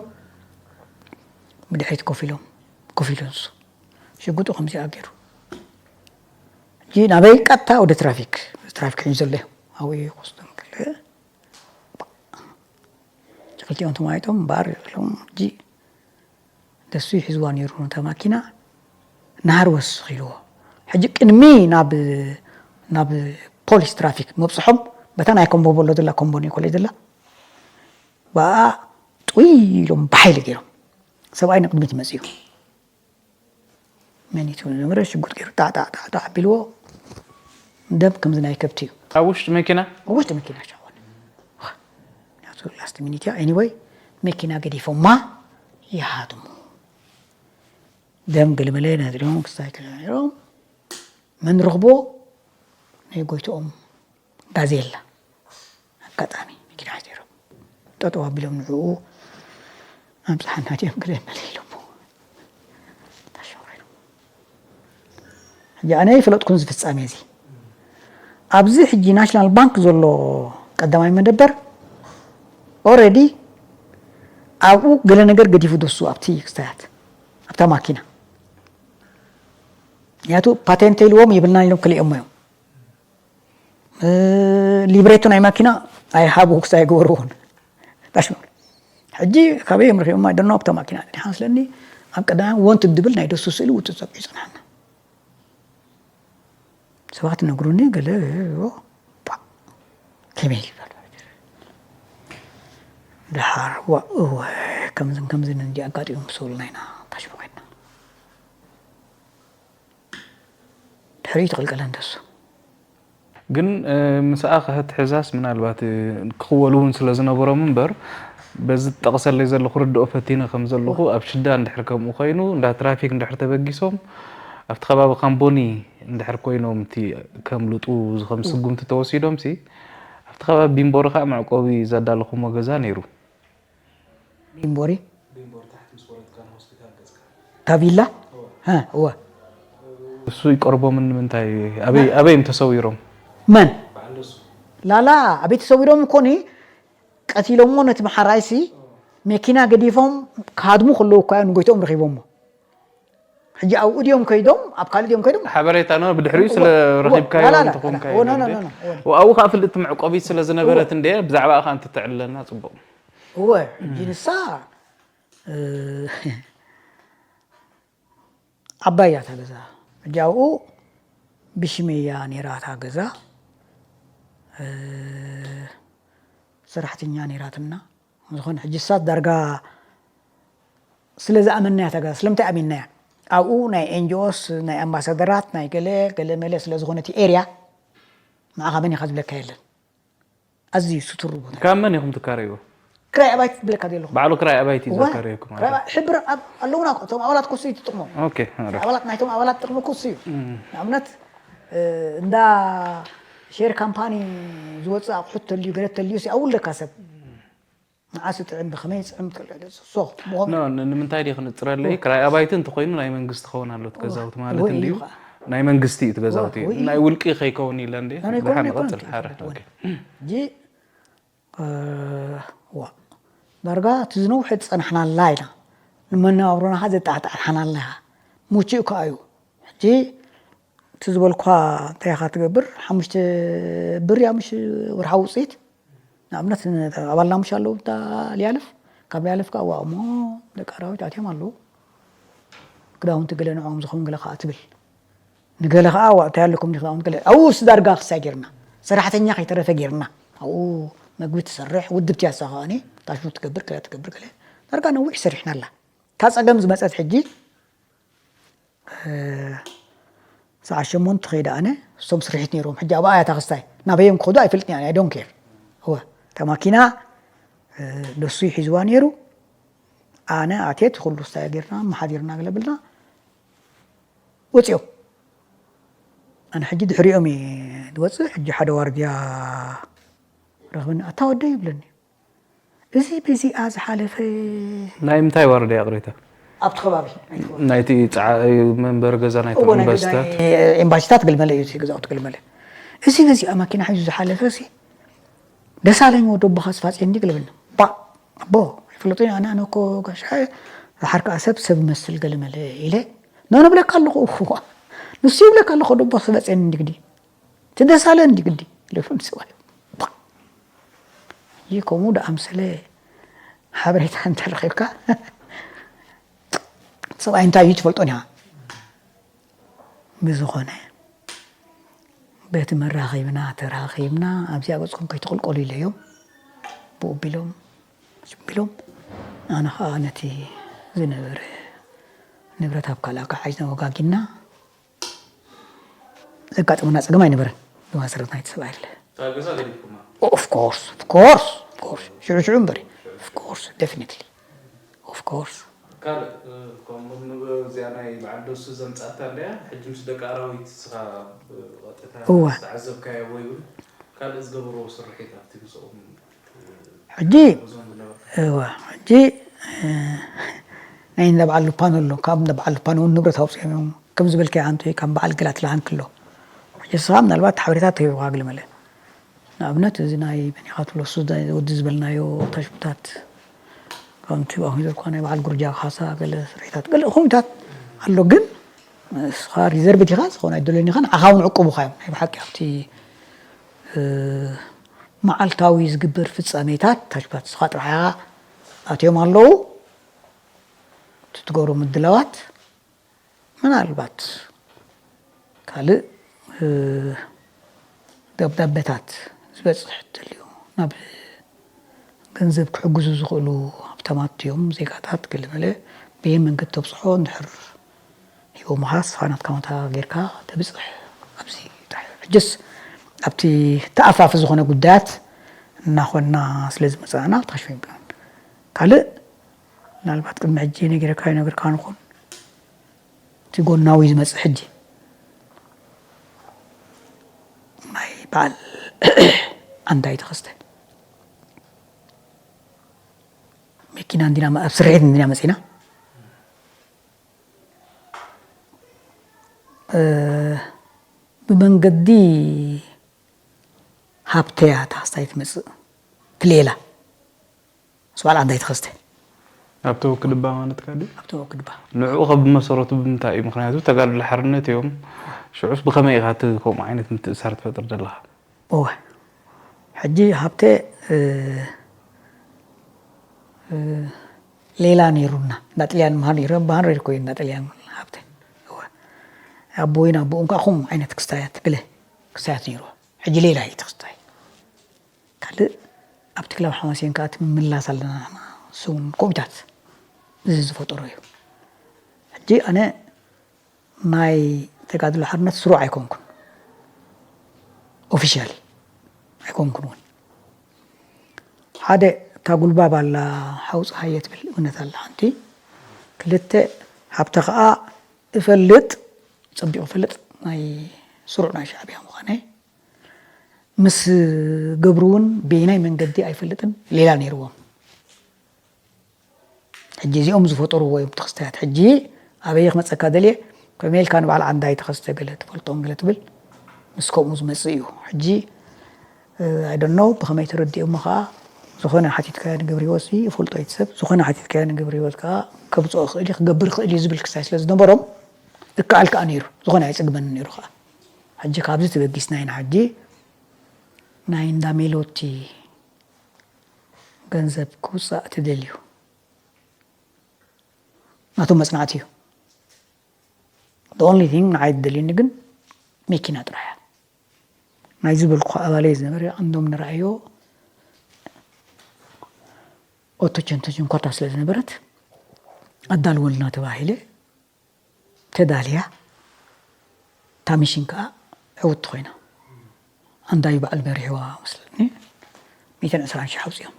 ብድሕሪት ኮፍ ኢሎም ኮፍ ኢሉ ንሱ ሽጉጡ ከምዚኣ ገይሩ ሕጂ ናበይ ቀጥታ ወደ ትራፊክ ትራፊክ ሕጂ ዘሎ ኣብኡ ይኮስቶም ክልተ ክልቲኦም ተማይጦም ባር ኢሎም ሕጂ ደሱ ይሕዝዋ ነይሩ ነታ ማኪና ናሃር ወስኽ ኢልዎ ሕጂ ቅድሚ ናብ ናብ ፖሊስ ትራፊክ መብፅሖም በታ ናይ ኮምቦ በሎ ዘላ ኮምቦኒ ኮሌጅ ዘላ ብኣ ጥውይ ኢሎም ብሓይሊ ገይሮም ሰብኣይ ንቅድሚት መፅዩ መኒቱ ዝነበረ ሽጉጥ ገይሩ ጣዕጣዕጣዕጣዕ ኣቢልዎ ደም ከምዚ ናይ ከብቲ እዩ ኣብ ውሽጢ መኪና ውሽጢ መኪና ሻወል ምክንያቱ ላስት ሚኒት ያ ኤኒወይ መኪና ገዲፎማ ይሃድሙ ደም ገለመለ ነድሪኦም ክስታይ ከለሮም መን ረኽቦ ናይ ጎይትኦም ጋዜላ ኣጋጣሚ መኪና ሓፂሮም ጠጠው ኣቢሎም ንዕኡ ኣምፅሓና ድዮም ገለ መለ ኢሎሞ ታሸውሪሩ ሕጂ ኣነ ይፈለጥኩን እዚ ፍፃሜ እዚ ኣብዚ ሕጂ ናሽናል ባንክ ዘሎ ቀዳማይ መደበር ኦረዲ ኣብኡ ገለ ነገር ገዲፉ ደሱ ኣብቲ ክስታያት ኣብታ ማኪና ምክንያቱ ፓቴንተ ኢልዎም ይብልና ኢሎም ክልኦም እዮም ሊብሬቶ ናይ ማኪና ኣይሃቡ ክሳይ ገበርዎን ታሽመ ሕጂ ካበይ እዮም ረኪቦማ ደኖ ኣብታ ማኪና ዲሓን ስለኒ ኣብ ቀዳማይ ወንት ድብል ናይ ደሱ ስእሊ ውፅእ ፀብዑ ይፅንሓና ሰባት ነግሩኒ ገለ ከመይ ይባል ድሓር እወ ከምዝን ከምዝን እንዲ ኣጋጢሙ ምስ በሉና ኢና ታሽመ ኮይና ድሕሪኡ ተቐልቀለ እንደሱ። ግን ምስኣ ክትሕዛስ ምናልባት ክኽወሉ እውን ስለ ዝነበሮም እምበር በዚ ትጠቕሰለይ ዘለኹ ርድኦ ፈቲነ ከም ዘለኹ ኣብ ሽዳ እንድሕር ከምኡ ኮይኑ እንዳ ትራፊክ እንድሕር ተበጊሶም ኣብቲ ከባቢ ካምቦኒ እንድሕር ኮይኖም እቲ ከምልጡ ከም ስጉምቲ ተወሲዶም ሲ ኣብቲ ከባቢ ቢምቦሪ ከዓ መዕቆቢ ዘዳለኹሞ ገዛ ነይሩ። ቢምቦሪ ታቪላ እወ እሱ ይቀርቦምን ንምንታይ ኣበይ ኣበይ እዮም ተሰዊሮም? መን ላላ ኣበይ ተሰዊሮም እኮኒ ቀቲሎሞ ነቲ መሓራይሲ መኪና ገዲፎም ካድሙ ከለዉ እኳ እዮም ንጎይትኦም ረኺቦሞ ሕጂ ኣብኡ ድዮም ከይዶም ኣብ ካልእ ድዮም ከይዶም ሓበሬታ ነው ብድሕሪኡ ስለ ረኺብካዮ እንተኾንካ ኣብኡ ከዓ ፍልጥቲ መዕቆቢት ስለ ዝነበረት እንደ ብዛዕባ ከዓ እንትተዕልለና ፅቡቕ እወ ሕጂ ንሳ ዓባይ እያ እታ ገዛ ሕጂ ኣብኡ ብሽመይ እያ ነይራ እታ ገዛ ሰራሕተኛ ነይራትና ዝኾነ ሕጂ ሳት ዳርጋ ስለ ዝኣመናያ እታ ገዛ ስለምንታይ ኣሚንናያ ኣብኡ ናይ ኤንጂኦስ ናይ ኣምባሳደራት ናይ ገለ ገለ መለ ስለ ዝኾነ እቲ ኤርያ ንዓኻ መን ኢኻ ዝብለካ የለን ኣዝዩ ስቱር ቦታ ካብ መን ኢኹም ትካረይዎ? ክራይ ኣባይቲ ትብለካ ዘለኹ ባዕሉ ክራይ ኣባይቲ እዩ ዘካረየኩም ማለት እዩ። ሕብር ኣለውና እኮ እቶም ኣባላት ኮሱ እዩ ትጥቕሞም ኦኬ ኣረ ኣባላት ናይቶም ኣባላት ጥቕሚ ኮሱ እዩ ንኣብነት እንዳ ሼር ካምፓኒ ዝወፅእ ኣቑሑት ተልዩ ገለ ተልዩ ሲ ኣውለካ ሰብ መዓስ ይጥዕም ብኸመይ ይጥዕም ትኽእል ሶ ምኾኑ ኖ ን- ንምንታይ ድዩ ክንፅረለይ ክራይ ኣባይቲ እንተኮይኑ ናይ መንግስቲ ክኸውን ኣሎ እቲ ገዛውቲ ማለት ወይ እንድዩ እዩ ከዓ። ናይ መንግስቲ እዩ እቲ ገዛውቲ ወይ እዩ። ናይ ውልቂ ከይከውን ኢለ እንደ ኣነ ኣይኮነን፣ ደሓን ኣይኮነን፣ ንቐፅል ሓረ ኣይኮነን። ኦኬ። ሕጂ ዋ ዳርጋ እቲ ዝነውሐ ዝፀናሕናላ ኢና ንመነባብሮና ከዓ ዘጣዕጣዕሓናላ ኢኻ ሙችእ ከዓ እዩ ሕጂ እቲ ዝበልኳ እንታይ ኢኻ ትገብር ሓሙሽተ ብር እያ ምሽ ወርሓዊ ውፅኢት ንኣብነት ኣባልና ምሽ ኣለዉ እታ ሊያልፍ ካብ ሊያልፍ ከዓ ዋእሞ ደቂ ኣራዊት ኣትዮም ኣለዉ ክዳውንቲ ገለ ንዕኦም ዝኸውን ገለ ከዓ ትብል ንገለ ከዓ ዋ እንታይ ኣለኩም ክዳውንቲ ገለ ኣብኡ ስ ዳርጋ ክሳይ ጌርና ሰራሕተኛ ከይተረፈ ጌርና ኣብኡ መግቢ ትሰርሕ ውድብቲ ያሳ ከኣኒ ታሽሙ ትገብር ገለ ትገብር ገለ ዳርጋ ነዊሕ ሰሪሕና ኣላ እታ ፀገም ዝመፀት ሕጂ ሰዓት ሸሞንተ ከይደ ኣነ እሶም ስርሒት ነይሮም ሕጂ ኣብኣ እያ ታኽስታይ ናበዮም ክኸዱ ኣይፈልጥን እያ ዶን ኬር እወ እታ ማኪና ደሱ ይሒዝዋ ነይሩ ኣነ ኣትየት ኩሉ ስታይ ጌርና መሓዲርና ገለብልና ወፂኦም ኣነ ሕጂ ድሕሪኦም እየ ዝወፅእ ሕጂ ሓደ ዋርድያ ረኽብኒ ኣታ ወደይ ይብለኒ እዚ በዚኣ ዝሓለፈ ናይ ምንታይ ዋርድያ ቅሬታ ኣብቲ ከባቢ ናይቲ መንበሪ ገዛ ናይቶም ኤምባሲታት ኤምባሲታት ግልመለ እዩ ገዛውቲ ግልመለ እዚ በዚኣ ማኪና ሒዙ ዝሓለፈ ሲ ደሳለኝ ወደቦኻ ስፋፅየ እንዲ ግልብና ባ ኣቦ ፍልጡኒ ኣነ ኣነ እኮ ጋሻ ዝሓር ከዓ ሰብ ሰብ መስል ገለ መለ ኢለ ኖ ንብለካ ኣለኹ። ንሱ ይብለካ ኣለኹ ደቦ ክበፅየኒ እንዲግዲ ትደሳለ እንዲግዲ ልፉን ስዋይ ይህ ከምኡ ደኣምሰለ ሓበሬታ እንተረኺብካ ሰብኣይ እንታይ እዩ ትፈልጦን ኢኻ። ብዝኾነ በቲ መራኺብና ተራኺብና ኣብዚኣ ገፅኩም ከይትቕልቀሉ ኢለዮም ብኡ ቢሎም ቢሎም ኣነ ከዓ ነቲ ዝነበረ ንብረት ኣብ ካልኣ ከዓ ሒዝና ወጋጊና ዘጋጥመና ፀገም ኣይነበረን ብመሰረት ናይቲ ሰብኣይ ለ እታ ገዛ ገዲፍኩማ of course of course of course ሽዑ ሽዑ እምበሪ of course definitely of course ካልእ ከምኡ ንብ እዚኣ ናይ በዓል ደሱ ዘምፃእታ እንድያ ሕጂ ምስ ደቂ ኣራዊት ንስኻ ቀጥታ እወ። ዝተዓዘብካዮ ወይ እውን ካልእ ዝገበርዎ ስርሒት ኣብቲ ምስኦም ሕጂ እዞም ዝነበርካ እወ ሕጂ ናይ እንዳ በዓል ሉፓኖ ኣሎ ካብ እንዳ በዓል ሉፓኖ እውን ንብረት ኣውፅኦም እዮም ከም ዝበልካዮ ኣንተ ካብ በዓል ገላት ለሃንክ ኣሎ ሕጂ ንስኻ ምናልባት ሓበሬታ ተሂብካ ግልመለ ንኣብነት እዚ ናይ መኒኻ ትብሎ ሱስ ወዲ ዝበልናዮ ታሽቡታት ከምቲ ኣሁን ዘልኳ ናይ በዓል ጉርጃ ካሳ ገለ ስርሒታት ገለ ኮሚታት ኣሎ ግን ስኻ ሪዘርቭ ዲኻ ዝኾነ ኣይደለኒ ኢኻ ንዓኻ እውን ዕቁቡኻ እዮም ናይ ብሓቂ ኣብቲ መዓልታዊ ዝግበር ፍጻሜታት ታሽቡታት ስኻ ጥራሕ ኣትዮም ኣለዉ እቲ ትገብሮ ምድላዋት ምናልባት ካልእ ደብዳበታት ዝበፅሕ እንተልዩ ናብ ገንዘብ ክሕግዙ ዝኽእሉ ሃብታማት እዮም ዜጋታት ገለመለ በየን መንገዲ ተብፅሖ እንድሕር ሂቦምኻ ንስኻ ናትካ መታ ጌርካ ተብፅሕ ኣብዚ ሕጅስ ኣብቲ ተኣፋፊ ዝኾነ ጉዳያት እናኾንና ስለ ዝመፃእና ተኸሽፈ ይብላን ካልእ ምናልባት ቅድሚ ሕጂ ነጊረካ ይነግርካ ንኹን እቲ ጎናዊ ዝመፅእ ሕጂ ናይ በዓል ኣንዳይ ተኸስተ መኪና እንዲና ኣብ ስርሒት እንዲና መፂና ብመንገዲ ሃብተያ ተኸስታይ ትመፅእ ክሌላ ስባል ኣንታይ ተኸስተ ኣብቲ ወክድባ ማለትካ ድዩ? ኣብቲ ወክድባ ንዕኡ ከ ብመሰረቱ ብምንታይ እዩ? ምክንያቱ ተጋድሎ ሓርነት እዮም። ሽዑስ ብኸመይ ኢኻ እቲ ከምኡ ዓይነት ምትእሳር ትፈጥር ዘለኻ? እወ ሕጂ ሃብተ እ፣ እ፣ ሌላ ነይሩና እንዳ ጥልያን ምሃር ነይሩ በሃር ሬድኮ እዩ እንዳ ጥልያን ሃብተ እወ ኣቦይን ኣቦኡን ከዓ ከምኡ ዓይነት ክስታያት ብለ ክስታያት ነይሩ ሕጂ ሌላ እዩ ተክስታይ ካልእ ኣብቲ ክለብ ሓማሴን ከዓ እቲ ምምላስ ኣለና ንሕና ስውን ኮሚታት እዚ ዝፈጠሮ እዩ ሕጂ ኣነ ናይ ተጋድሎ ሓርነት ስሩዕ ኣይኮንኩን ኦፊሻሊ ኣይኮንኩን እውን ሓደ እታ ጉልባብ ኣላ ሓውፅሃየ ትብል እምነት ኣላ ሓንቲ ክልተ ሃብተ ከዓ እፈልጥ ፀቢቑ እፈልጥ ናይ ስሩዕ ናይ ሻዕብያ ምዃነ ምስ ገብሩ እውን በየናይ መንገዲ ኣይፈልጥን ሌላ ነይርዎም ሕጂ እዚኦም ዝፈጠርዎ እዮም ተኸስተያት ሕጂ ኣበየ ክመፀካ ደልየ ከመይ ኢልካ ንባዕል ዓንዳይ ተኸስተ ገለ ትፈልጦም ገለ ትብል ምስ ከምኡ ዝመፅእ እዩ ሕጂ ኣይደኖ ብኸመይ ተረዲኦሞ ከዓ ዝኾነ ሓቲትካዮ ንገብረ ህይወት ይፈልጦ እቲ ሰብ ዝኾነ ሓቲትካዮ ንገብረ ህይወት ከዓ ከብፅኦ ክእል እዩ ክገብር ክእል እዩ ዝብል ክስታይ ስለ ዝነበሮም እከኣል ከዓ ነይሩ ዝኾነ ኣይፅግመኒ ነይሩ ከዓ ሕጂ ካብዚ ተበጊስና ኢና ሕጂ ናይ እንዳ ሜሎቲ ገንዘብ ክውፃእ ትደልዩ ናቶም መፅናዕቲ እዩ the only thing ንዓይ ትደልዩኒ ግን መኪና ጥራሕ እያ ናይ ዝበልኩ ኣባለይ ዝነበረ ኣንዶም ንረኣዮ ኦቶቸንቶችን ኮታ ስለ ዝነበረት ኣዳልወልና ተባሂለ ተዳልያ እታ ሚሽን ከዓ ዕውቲ ኮይና ኣንዳዩ በዓል መሪሕዋ መስለኒ ሚእትን ዕስራን ሽሕ ኣውፅኦም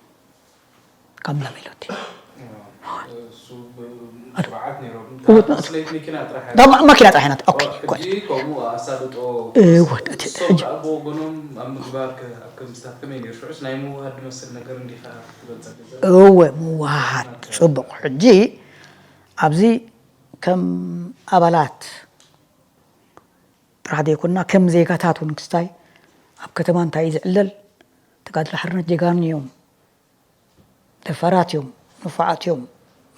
ካብ ላሜሎቲ እሱ ስርዓት ነይሮም እወት ማለት ስለይት መኪና ጥራሕ ዳማ መኪና ጥራሕ ናት ኦኬ ሕጂ ከምኡ ኣሳልጦ እወት እቲ እሶም ሕጂ ከዓ ብወገኖም ኣብ ምግባር ከ- ኣብ ከምስታት ከመይ ነይሩ ሽዑስ ናይ ምውሃድ ዝመስል ነገር እንዲኻ ትበልፀ ገዛ እወ ምውሃድ ፅቡቕ ሕጂ ኣብዚ ከም ኣባላት ጥራሕ ዘይኮንና ከም ዜጋታት እውን ክስታይ ኣብ ከተማ እንታይ እዩ ዝዕለል ተጋድሎ ሓርነት ጀጋኑ እዮም ደፋራት እዮም ንፉዓት እዮም።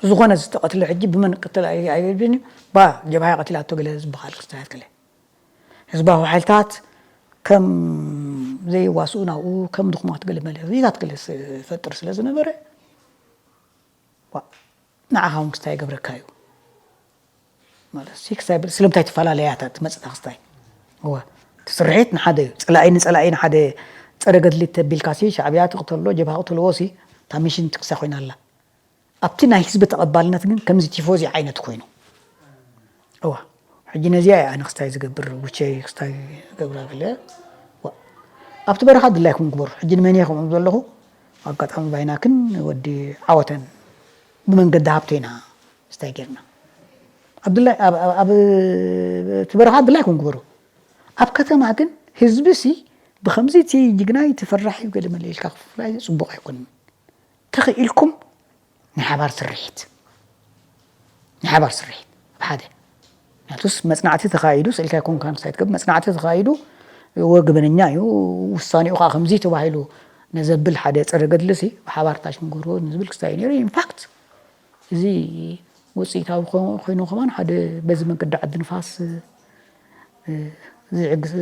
ዝኾነ ዝተቐትለ ሕጂ ብመን ቅትል ኣይ- ኣይብልን እዩ። ባ ጀብሃ ቀቲላቶ ገለ ዝበሃል ክስታያት ገለ ህዝባዊ ሓይልታት ከም ዘይዋስኡ ናብኡ ከም ድኹማት ገለ መለ ሪታት ገለ ዝፈጥር ስለ ዝነበረ ዋ፣ ንዓኻ እውን ክስታይ ይገብረካ እዩ። ማለት ሲ ክስታይ ብል- ስለምንታይ ትፈላለያ እታ ትመጽእ እታ ክስታይ? እወ፣ እቲ ስርሒት ንሓደ እዩ። ጸላኢ ንጸላኢ ንሓደ ጸረ ገድሊ ተቢልካ ሲ ሻዕብያ ትቕተሎ ጀብሃ ቅተልዎ ሲ እታ ሚሽን ትክሳ ኮይና ኣላ። ኣብቲ ናይ ህዝቢ ተቐባልነት ግን ከምዚ ቲፎዚ ዓይነት ኮይኑ እዋ ሕጂ ነዚኣ እያ ኣነ ክስታይ ዝገብር ጉቸይ ክስታይ ገብራ ገለ ኣብቲ በረኻ ድላይኩም ግበሩ። ሕጂ ንመን እየ ከምኦም ዘለኹ ኣጋጣሚ ባይናክን ወዲ ዓወተን ብመንገዲ ሃብቶ ኢና ስታይ ጌርና ኣብ ድላይ ኣብ- ኣብ- ኣብ እቲ በረኻ ድላይኩም ግበሩ። ኣብ ከተማ ግን ህዝቢ ሲ ብከምዚ እቲ ጅግናይ ተፈራሒ ገለ መለ ኢልካ ክፍላይ ጽቡቕ ኣይኮንን። ተኽኢልኩም ናይ ሓባር ስርሒት ናይ ሓባር ስርሒት ኣብ ሓደ ናቱስ መጽናዕቲ ተኻይዱ ስእልካ ይኮንካ ንሳይ ትገብር መጽናዕቲ ተኻይዱ ወግበነኛ እዩ ውሳኔኡ ከዓ ከምዚ ተባሂሉ ነዘብል ሓደ ጸረ ገድልሲ ብሓባር ታሽም ግብርዎ ንዝብል ክስታይ ነይሩ ኢንፋክት እዚ ውፅኢታዊ ኮይኑ ከማን ሓደ በዚ መንገዲ ዓዲ ንፋስ ዝዕግስ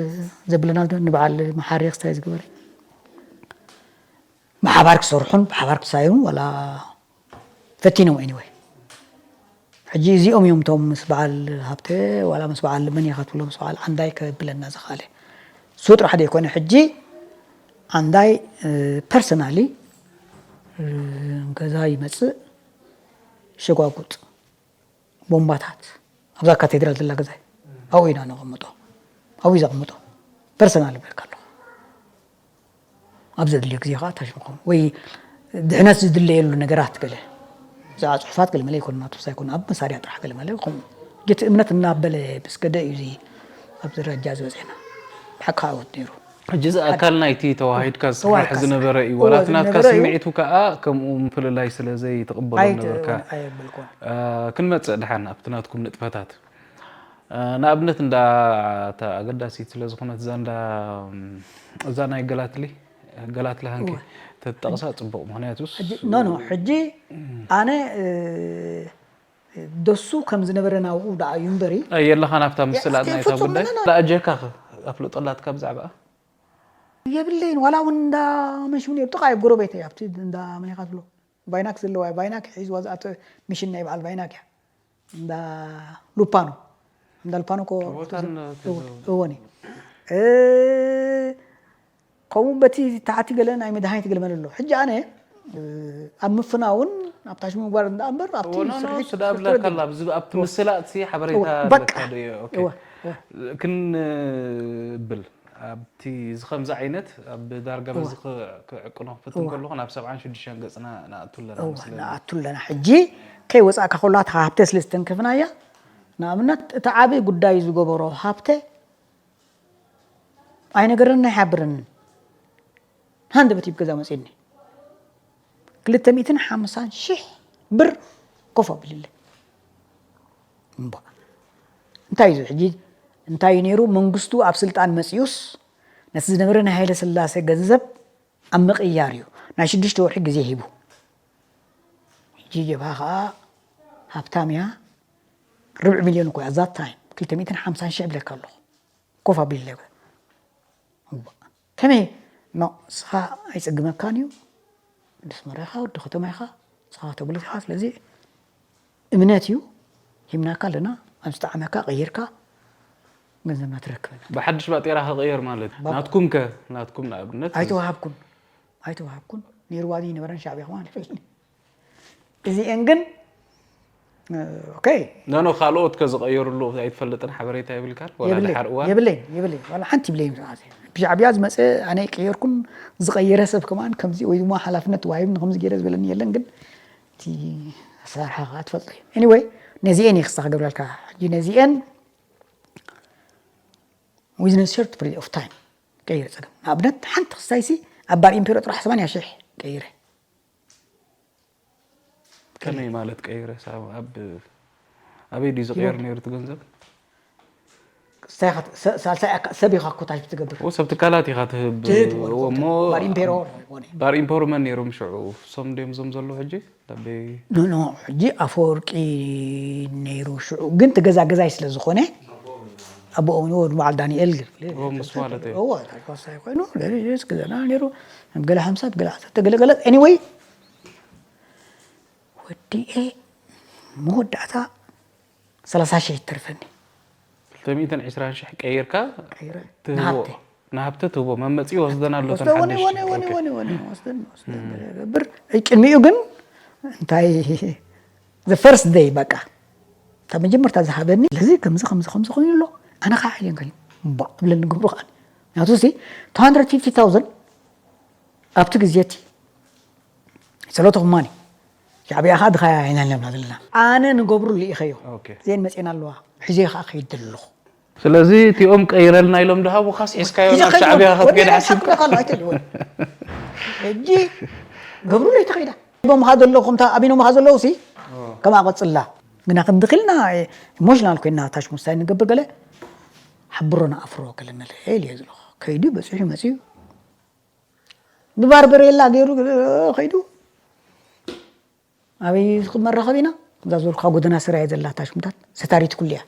ዘብለና ንበዓል መሓሪ ክስታይ ዝገበረ ብሓባር ክሰርሑን ብሓባር ክሳዩን ዋላ ፈቲኖም anyway ሕጂ እዚኦም እዮም ቶም ምስ በዓል ሃብተ ዋላ ምስ በዓል መን ኢኻ ትብሎ ምስ በዓል ዓንዳይ ከብለና ዝኽኣለ እሱ ጥራሕ ዘይኮነ ሕጂ ዓንዳይ personally ገዛ ይመፅእ ሸጓጉጥ ቦምባታት ኣብዛ ካቴድራል ዘላ ገዛይ ኣብኡ ኢና ነቐምጦ ኣብኡ ዘቐምጦ personally ብለካ ኣለኹ ኣብ ዘድልዮ ግዜ ከዓ ታሽምኹም ወይ ድሕነት ዝድለየሉ ነገራት ገለ እዛ ፅሑፋት ገለ መለ ይኮኑ ናቱ ሳይኮኑ ኣብ መሳርያ ጥራሕ ገለ መለ ይኮኑ ጌቲ እምነት እናበለ ምስ ገደ እዩ እዚ ኣብ ደረጃ ዝበፅሐና ብሓቂ ዓወት ነይሩ ሕጂ እዚ ኣካል ናይቲ ተዋሂድካ ዝስራሕ ዝነበረ እዩ ዋላ እቲ ናትካ ስምዒቱ ከዓ ከምኡ ምፍልላይ ስለ ዘይትቕበሎ ነበርካ ኣይብልኮን ክንመፅእ ድሓን ኣብቲ ናትኩም ንጥፈታት ንኣብነት እንዳ ኣገዳሲት ስለ ዝኾነት እዛ እንዳ እዛ ናይ ገላትሊ ገላትሊ ሃንኪ ተጠቕሳ ፅቡቕ ምክንያቱስ ኖ ኖ ሕጂ ኣነ ደሱ ከም ዝነበረ ናብኡ ደኣ እዩ እምበሪ የለኻ ናብታ ምስላ ናይታ ጉዳይ ኣጀካ ኣፍልጦ ኣላትካ ብዛዕባ የብለይን ዋላ እውን እንዳ መሽሙ ነሩ ጥቃ ጎረቤተይ ኣብቲ እንዳ መኒኻ ትብሎ ቫይናክ ዘለዋ ቫይናክ ሒዝዋ ዝኣተ ሚሽን ናይ በዓል ቫይናክ እያ እንዳ ሉፓኖ እንዳ ሉፓኖ እኮ እወኒ ከምኡ በቲ ታሕቲ ገለ ናይ መድሃኒት ገለ መለ ኣሎ ሕጂ ኣነ ኣብ ምፍናውን ኣብ ታሽ ምግባር እንዳ እምበር ኣብቲ ስርሒት ስዳ ብለካ ኣብቲ ምስላጥ ሓበሬታ በቃ እወ እወ ክንብል ኣብቲ እዚ ከምዚ ዓይነት ኣብ ዳርጋ በዚ ክዕቅኖ ክፍትን ከለኹ ናብ ሰብዓን ሽዱሽተን ገፅና ንኣቱ ኣለና እወ ንኣቱ ኣለና ሕጂ ከይወፃእካ ከሎ ኣታ ሃብተ ስለ ዝተንከፍናያ ንኣብነት እቲ ዓብዪ ጉዳይ ዝገበሮ ሃብተ ኣይነገረኒ ኣይሓብረንን ሃንደበት እዩ ገዛ መፅኒ ክልተ ሚእትን ሓምሳን ሽሕ ብር ኮፍ ኣቢልለ እምባ እንታይ እዩ ሕጂ እንታይ እዩ ነይሩ መንግስቱ ኣብ ስልጣን መፅዩስ ነቲ ዝነበረ ናይ ሃይለ ስላሴ ገንዘብ ኣብ ምቕያር እዩ ናይ ሽዱሽተ ወርሒ ግዜ ሂቡ ሕጂ ጀብሃ ከዓ ሃብታም እያ ርብዒ ሚልዮን እኮ ኣዛት ታይም ክልተ ሚእትን ሓምሳን ሽሕ ብለካ ኣለኹ ኮፍ ኣቢለ ከመይ ኖ ንስኻ ኣይፅግመካን እዩ ወዲ ኣስመራ ኢኻ ወዲ ከተማ ኢኻ ንስኻ ተብሉካ ስለዚ እምነት እዩ ሂብናካ ኣለና ኣብ ዝጠዓመካ ቀይርካ ገንዘብና ትረክበና ብሓድሽ ባጤራ ክቕየር ማለት እዩ ናትኩም ከ ናትኩም ንኣብነት ኣይተዋሃብኩን ኣይተዋሃብኩን ነይርዋ ዝነበረን ሻዕብያ ከማን ይፈልጥኒ እዚኤን ግን ኦኬ ኖ ካልኦት ከዝቐየርሉ ኣይትፈልጥን ሓበሬታ የብልካን ወላ ድሓር እዋን የብለይን የብለይን ዋላ ሓንቲ ይብለይን ብዛዕባ ብሻዕብያ ዝመፀ ኣነ ቀየርኩን ዝቐየረ ሰብ ከማን ከምዚ ወይ ድማ ሓላፍነት ተዋሂብኒ ከምዚ ገይረ ዝበለኒ የለን ግን እቲ ኣሰራርሓ ከዓ ትፈልጦ እዩ anyway ነዚኤን እየ ክስታ ክገብረልካ ሕጂ ነዚኤን within a short period of time ቀይረ ፀገም ንኣብነት ሓንቲ ክስታይሲ ኣብ ባር ኢምፔሮ ጥራሕ ሰማንያ ሽሕ ቀይረ ከመይ ማለት ቀይረ ኣብ ኣበይ ድዩ ዝቀየር ነይሩ እቲ ገንዘብ ሳልሳይ ሰብ ኢኻ ኮታሽ ትገብር ሰብ ትካላት ኢኻ ትህብ እሞ ባር ኢምፔሮ መን ነይሮም ሽዑ ሶም ድዮም ዞም ዘለዉ ሕጂ ኖ ኖ ሕጂ ኣፈወርቂ ነይሩ ሽዑ ግን ትገዛ ገዛይ ስለ ዝኾነ ኣቦኦም ንወድ በዓል ዳንኤል ሆምስ ማለት እዩ። እዎ ታሽዋሳይ ኮይኑ ገለ ገለ ገለ ገለ ሓምሳ ገለ ዓሰርተ ገለ ገለ anyway ወዲኤ መወዳእታ ሰላሳ ሺሕ ይተርፈኒ ክልተ ሚእትን ዕስራን ሽሕ ቀይርካ ቀይረ ትህቦ ንሃብተ ንሃብተ ትህቦ መመፂ ወስደን ኣሎ ወስደ ወነ ወነ ወነ ወነ ወነ ወስደን ወስደን ገብር ቅድሚኡ ግን እንታይ the first day በቃ ካብ መጀመርታ ዝሃበኒ ስለዚ ከምዚ ከምዚ ከምዚ ኮይኑ ኣሎ ኣነ ከዓ ሓይልን ከዩ ባ እብለኒ ግብሩ ከዓ ምክንያቱ ሲ 250000 ኣብቲ ግዜ እቲ it's a lot of money ሻዕብያ ከዓ ድኻያ ኢና ለምና ዘለና ኣነ ንገብሩ ልኢኸዮ ኦኬ ዜን መፅና ኣለዋ ሕዜ ከዓ ከይድ ኣለኹ ስለዚ እቲኦም ቀይረልና ኢሎም ድሃቡኻስ ሒዝካዮ ናብ ሻዕብያ ክትከይድ ሓሲብካ ኣይትልወን ሕጂ ገብሩ ለይተኸይዳ ሂቦምኻ ዘለኹም ኣቢኖምኻ ዘለዉ ሲ ከምኣ ቀፅላ ግና ክንዲ ክልና ኢሞሽናል ኮይና ታሽ ሙስታይ ንገብር ገለ ሓብሮ ንኣፍሮ ገለ ንልእል እየ ዝለኹ ከይዱ በፂሑ መፅኡ ብባርበሬላ ገይሩ ከይዱ ኣበይ ክመራኸብ ኢና እዛ ዝበልኩኻ ጎደና ስራየ ዘላ ታሽሙታት ሰታሪት ኩሉ እያ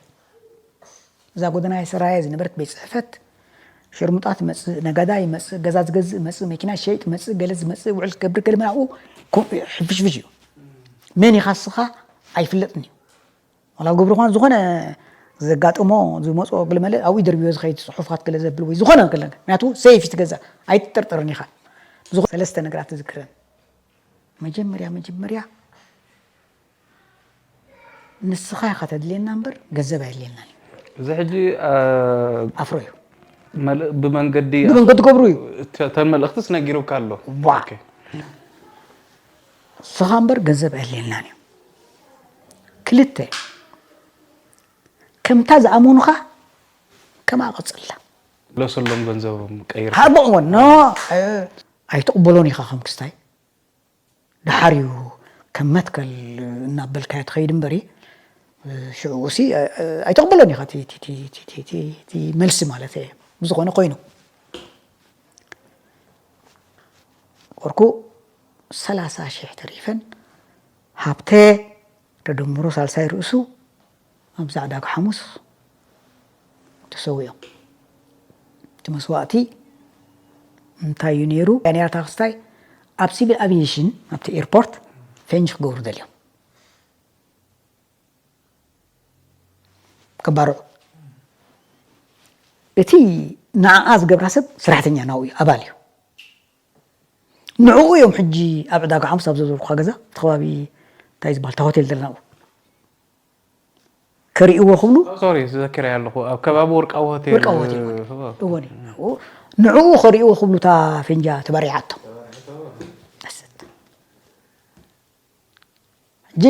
እዛ ጎደና ስራየ ዝነበረት ቤት ፅሕፈት ሽርሙጣት መፅእ ነጋዳ ይመፅእ ገዛ ዝገዝእ መፅእ መኪና ሸይጥ መፅእ ገለ ዝመፅእ ውዕል ክገብር ገለ ምናብኡ ሕፍሽፍሽ እዩ መን ኢኻ ስኻ ኣይፍለጥን እዩ ዋላ ግብሪ ኳን ዝኾነ ዘጋጥሞ ዝመፅኦ ግልመለ ኣብኡ ይደርብዮ ዝኸይድ ፅሑፋት ገለ ዘብል ወይ ዝኾነ ገለ ምክንያቱ ሰይፍ ትገዛ ኣይትጠርጠርን ኢኻ ዝኾነ ሰለስተ ነገራት ትዝክረን መጀመርያ መጀመርያ ንስኻ ኢኻ ተድልየና እምበር ገንዘብ ኣየድልየናን እዩ እዚ ሕጂ ኣፍሮ እዩ ብመንገዲ ብመንገዲ ገብሩ እዩ ተን መልእክትስ ነጊሩካ ኣሎ ዋ ንስኻ እምበር ገንዘብ ኣየድልየናን እዩ ክልተ ከምታ ዝኣመኑኻ ከምኣ ቀፅላ ለሰሎም ገንዘቦም ቀይር ሃቦ እወን ኖ ኣይትቕበሎን ኢኻ ከም ክስታይ ደሓር እዩ ከም መትከል እናበልካዮ ትኸይድ እምበሪ ሽዑ ሲ ኣይተቕበሎን ኢኻ እቲ መልሲ ማለት እየ ብዝኾነ ኮይኑ ወርኩ ሰላሳ ሽሕ ተሪፈን ሃብተ ተደምሮ ሳልሳይ ርእሱ ኣብዛ ዕዳጋ ሓሙስ ተሰዊኦም እቲ መስዋእቲ እንታይ እዩ ነይሩ ዳንኤል ታክስታይ ኣብ ሲቪል ኣቪዬሽን ኣብቲ ኤርፖርት ፈንጂ ክገብሩ ደልዮም ከባርዑ እቲ ንዓኣ ዝገብራ ሰብ ሰራሕተኛ ናብኡ እዩ ኣባል እዩ ንዕኡ እዮም ሕጂ ኣብ ዕዳጋ ሓሙስ ኣብ ዘዘርኩኻ ገዛ እቲ ከባቢ እንታይ ዝበሃል እቲ ሆቴል ዘለና ኣብኡ ከርእይዎ ክብሉ ሶሪ ዘኪረ ኣለኹ ኣብ ከባቢ ወርቃዊ ሆቴል ወርቃዊ ሆቴል እወን ንዕኡ ከርእይዎ ክብሉ እታ ፈንጃ ተባሪዓቶም ሕጂ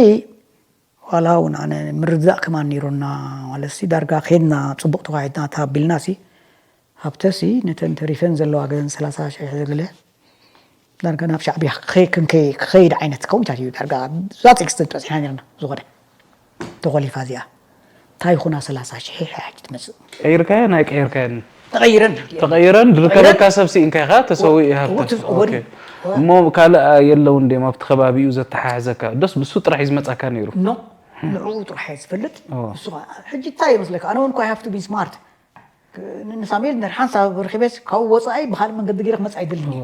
ዋላ እውን ኣነ ምርድዳእ ከማን ነይሩና ማለት ሲ ዳርጋ ከድና ፅቡቅ ተዋሒድና ተባቢልና ሲ ሃብተ ሲ ነተን ተሪፈን ዘለዋ ገዘን ሰላሳ ሽሕ ዝግለ ዳርጋ ናብ ሻዕብያ ክኸይድ ዓይነት ከምኡታት እዩ ዳርጋ ዛት ኤክስተንት በፂሕና ነርና ዝኾነ ተኾሊፋ እዚኣ እንታይ ይኹና ሰላሳ ሽሕ ሕጂ ትመፅእ ቀይርካየን ኣይቀይርካየን ተቐይረን ተቐይረን ዝርከበካ ሰብ ስኢንካ ኢኻ ተሰዊኡ ይሃብታ እሞ ካልእ የለውን ድም ኣብቲ ከባቢኡ ዘተሓሕዘካ ደስ ብሱ ጥራሕ እዩ ዝመፃካ ነይሩ ኖ ንዕኡ ጥራሕ እየ ዝፈልጥ ንሱ ሕጂ እንታይ ይመስለካ ኣነ እውን ኮ ሃፍቱ ቢ ስማርት ንሳሙኤል እንድሕር ሓንሳብ ረኺበስ ካብኡ ወፃኢ ብካልእ መንገዲ ገይረ ክመፅእ ኣይደልን እዩ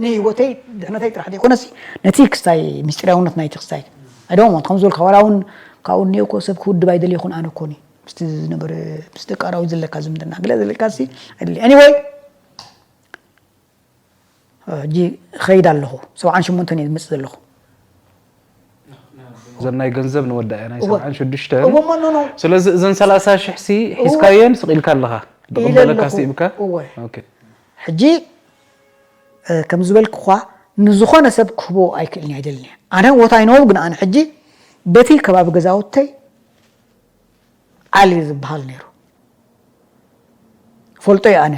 ንህይወተይ ድሕነተይ ጥራሕ ዘይኮነሲ ነቲ ክስታይ ምስጢራውነት ናይቲ ክስታይ ኣይደሞ ከም ዝበልካ ዋላ እውን ካብኡ እኒኦ እኮ ሰብ ክውድብ ኣይደልየኹን ኣነ እኮኒ ምስቲ ዝነበረ ምስ ደቂ ኣራዊት ዘለካ ዝምድና ገለ ዘለካ ሲ ኣይደልየ anyway ሕጂ ኸይድ ኣለኹ ሰብዓን ሸሞንተን እየ ዝመፅእ ዘለኹ እዘን ናይ ገንዘብ ንወዳእ ናይ እወ። ሰብዓን ሽዱሽተ እወ፣ እሞ፣ ኖ፣ ኖ። ስለዚ እዘን ሰላሳ ሽሕ ሲ ሒዝካየን ስቕ ኢልካ ኣለኻ ኢለ ዝቕበለካ ኣለኹ። ስኢብካ እወ። ኦኬ። ሕጂ እ፣ ከም ዝበልኩኳ ንዝኾነ ሰብ ክህቦ ኣይክእልን እየ ኣይደልን እየ ኣነ ወታይ ነው ግን ኣነ ሕጂ በቲ ከባቢ ገዛውተይ ዓሊ ዝበሃል ነይሩ ፈልጦ እየ ኣነ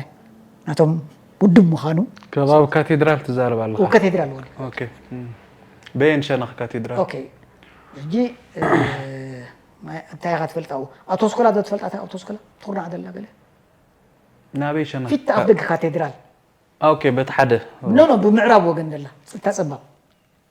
ናቶም ውድብ ምዃኑ ከባቢ ካቴድራል ትዛረብ ኣለኻ ካቴድራል ወዲ ኦኬ። እም። በየን ሸነኽ ካቴድራል ኦኬ ሕጂ እ፣ ማይ- እንታይ ኢኻ ትፈልጣ ኣብቶ ስኮላ ዶ ትፈልጣ ኣብቶ ስኮላ ትኹርና ደላ ገለ ናበይ ሸነኽ ፊት ኣብ ደገ ካቴድራል ኦኬ። በቲ ሓደ ኖ ኖ ብምዕራብ ወገን ደላ እታ ፀባብ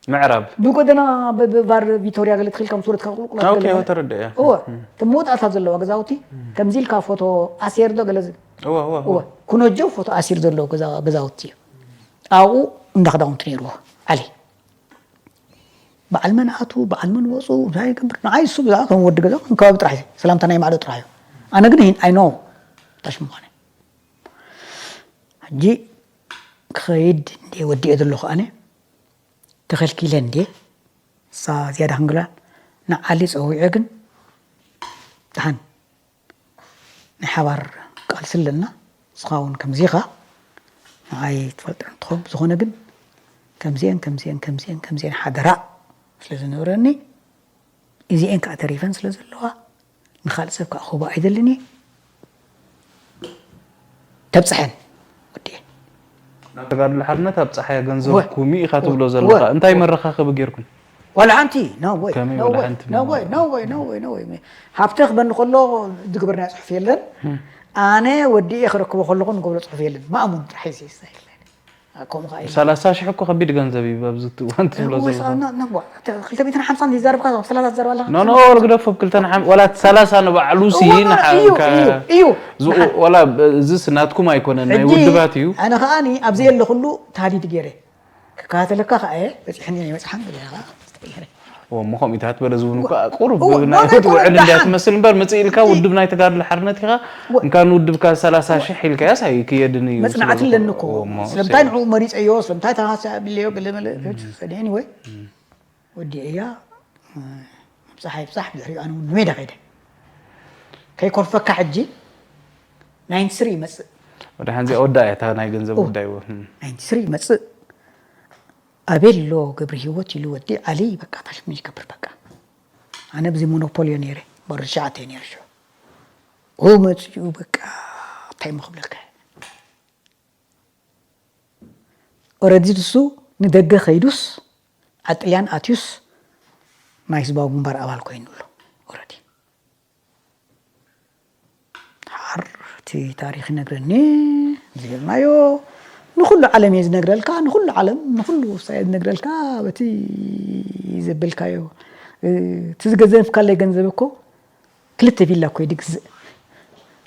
ምዕራብ ብጎደና ብባር ቪቶርያ ገለ ትኽኢልካ ምስ ወረድካ ቁልቁላት ኦኬ ገለ ተረድአ እወ እቲ መወዳእታ ዘለዋ ገዛውቲ ከምዚ ኢልካ ፎቶ ኣሴር ዶ ገለ ዝ- እወ እወ እወ ኩኖጆ ፎቶ ኣሲር ዘለዎ ገዛ- ገዛውቲ እዩ ኣብኡ እንዳ ክዳውንቲ ነይርዎ ዓሊ በዓል መን ኣቱ በዓል መን ወፁ እንታይ ይገብር ንዓይ እሱ ብዛዕባ ከም ወዲ ገዛ ከም ከባቢ ጥራሕ እዩ ሰላምታ ናይ ማዕዶ ጥራሕ እዩ ኣነ ግን ይህን ኣይኖ ታሽ ምዃነ ሕጂ ክኸይድ እንደ ወዲኦ ዘለኹ ኣነ ተኸልኪለ እንደ እሳ ዝያዳ ክንግላ ንዓሊ ፀዊዐ ግን ደሓን ናይ ሓባር ቃልሲ ኣለና ንስኻ እውን ከምዚኻ ንዓይ ትፈልጥ እንትኾን ብዝኾነ ግን ከምዚአን ከምዚአን ከምዚአን ከምዚአን ሓደራ ስለ ዝነበረኒ እዚአን ከዓ ተሪፈን ስለ ዘለዋ ንካልእ ሰብ ከዓ ክህቦ ኣይደልን እየ ተብፅሐን ወዲኤ ናብ ተጋድሎ ሓርነት ኣብ ፀሓያ ገንዘብ ወ- ኩሚ ኢኻ ትብሎ ወ- ዘለኻ ወ- እንታይ ወ- መረኻኽቢ ጌርኩም ዋላ ሓንቲ no way ከመይ no ዋላ way ሓንቲ no way no way no way no way ሃብተ ክበኒ ከሎ ዝግበርና ፅሑፍ የለን ኣነ ወዲኤ ክረክቦ ከለኹ ንገብሮ ፅሑፍ የለን ማእሙን ጥራሕ ይዘይሳ የለን ከምኡ ከዓ የለን። ሰላሳ ሽሕ እኮ ከቢድ ገንዘብ እዩ ኣብዚ እዋን ትብሎ ዘለኻ ክልተ ሚእትን ሓምሳን ይዛረብካ ሰላሳ ትዛረብ ኣለካ ኖ ኖ ግደፎ ብ ክልተን ሓም- ወላ ሰላሳ ንባዕሉ ሲ እዋ፣ ንሓ- እዩ፣ ከ- እዩ፣ እዩ። ዝኡ- ወላ ብ- እዚስ ናትኩም ኣይኮነን ናይ ሕጂ ውድባት እዩ ኣነ ከዓ ኣብዚ የለ ኩሉ ታዲድ ገይረ ክከታተለካ ከዓ እየ በፂሕኒ እየ መፅሓን ገለ ከዓ እሞ ከምኢታት በለ ዝብሉ እኳ ቁሩብ እዋ፣ ናይ እዋ፣ ህዝቢ ውዕል እንድያ ደሓን። ትመስል እምበር መፅእ ኢልካ ውድብ ናይ ተጋድሎ ሓርነት ኢኻ እዋ። እንካ ንውድብካ ሰላሳ ሽሕ ኢልካያስ ኣይክየድን እዩ መፅናዕቲ ኣለኒ እኮ እሞ ስለምንታይ ንዕኡ መሪፀዮ ስለምንታይ ተሃሳ ብለዮ ገለ መለ ሰዲኒ ወይ ወዲአያ ብፅሓይ ብፃሕ ብድሕሪኡ ኣነ እውን ንሜዳ ከይደ ከይኮርፈካ ሕጂ ናይንቲ ስሪ ይመፅእ ወደ ሓንዚ ወዳ እያ እታ ናይ ገንዘብ ጉዳይ እውን ናይንቲ ስሪ ይመፅእ ኣቤሎ ገብረ ህይወት ኢሉ ወዲ ዓሊ በቃ ታሽሙን ይገብር በቃ ኣነ ብዚ ሞኖፖልዮ ነይረ በሩ ትሽዓተ ነይረ ሽዑ ኡ መፅኡ በቃ እንታይ ምክብለካ ኦረዲ ንሱ ንደገ ከይዱስ ኣብ ጥልያን ኣትዩስ ናይ ህዝባዊ ግንባር ኣባል ኮይኑ ኣሎ ኦረዲ ሓር እቲ ታሪክ ይነግረኒ ዝብልናዮ ንኩሉ ዓለም እየ ዝነግረልካ ንኩሉ ዓለም ንኩሉ ሳየ ዝነግረልካ በቲ ዘበልካዮ እቲ ዝገዘፍካለይ ገንዘብ እኮ ክልተ ቪላ እኮ ይድግዝእ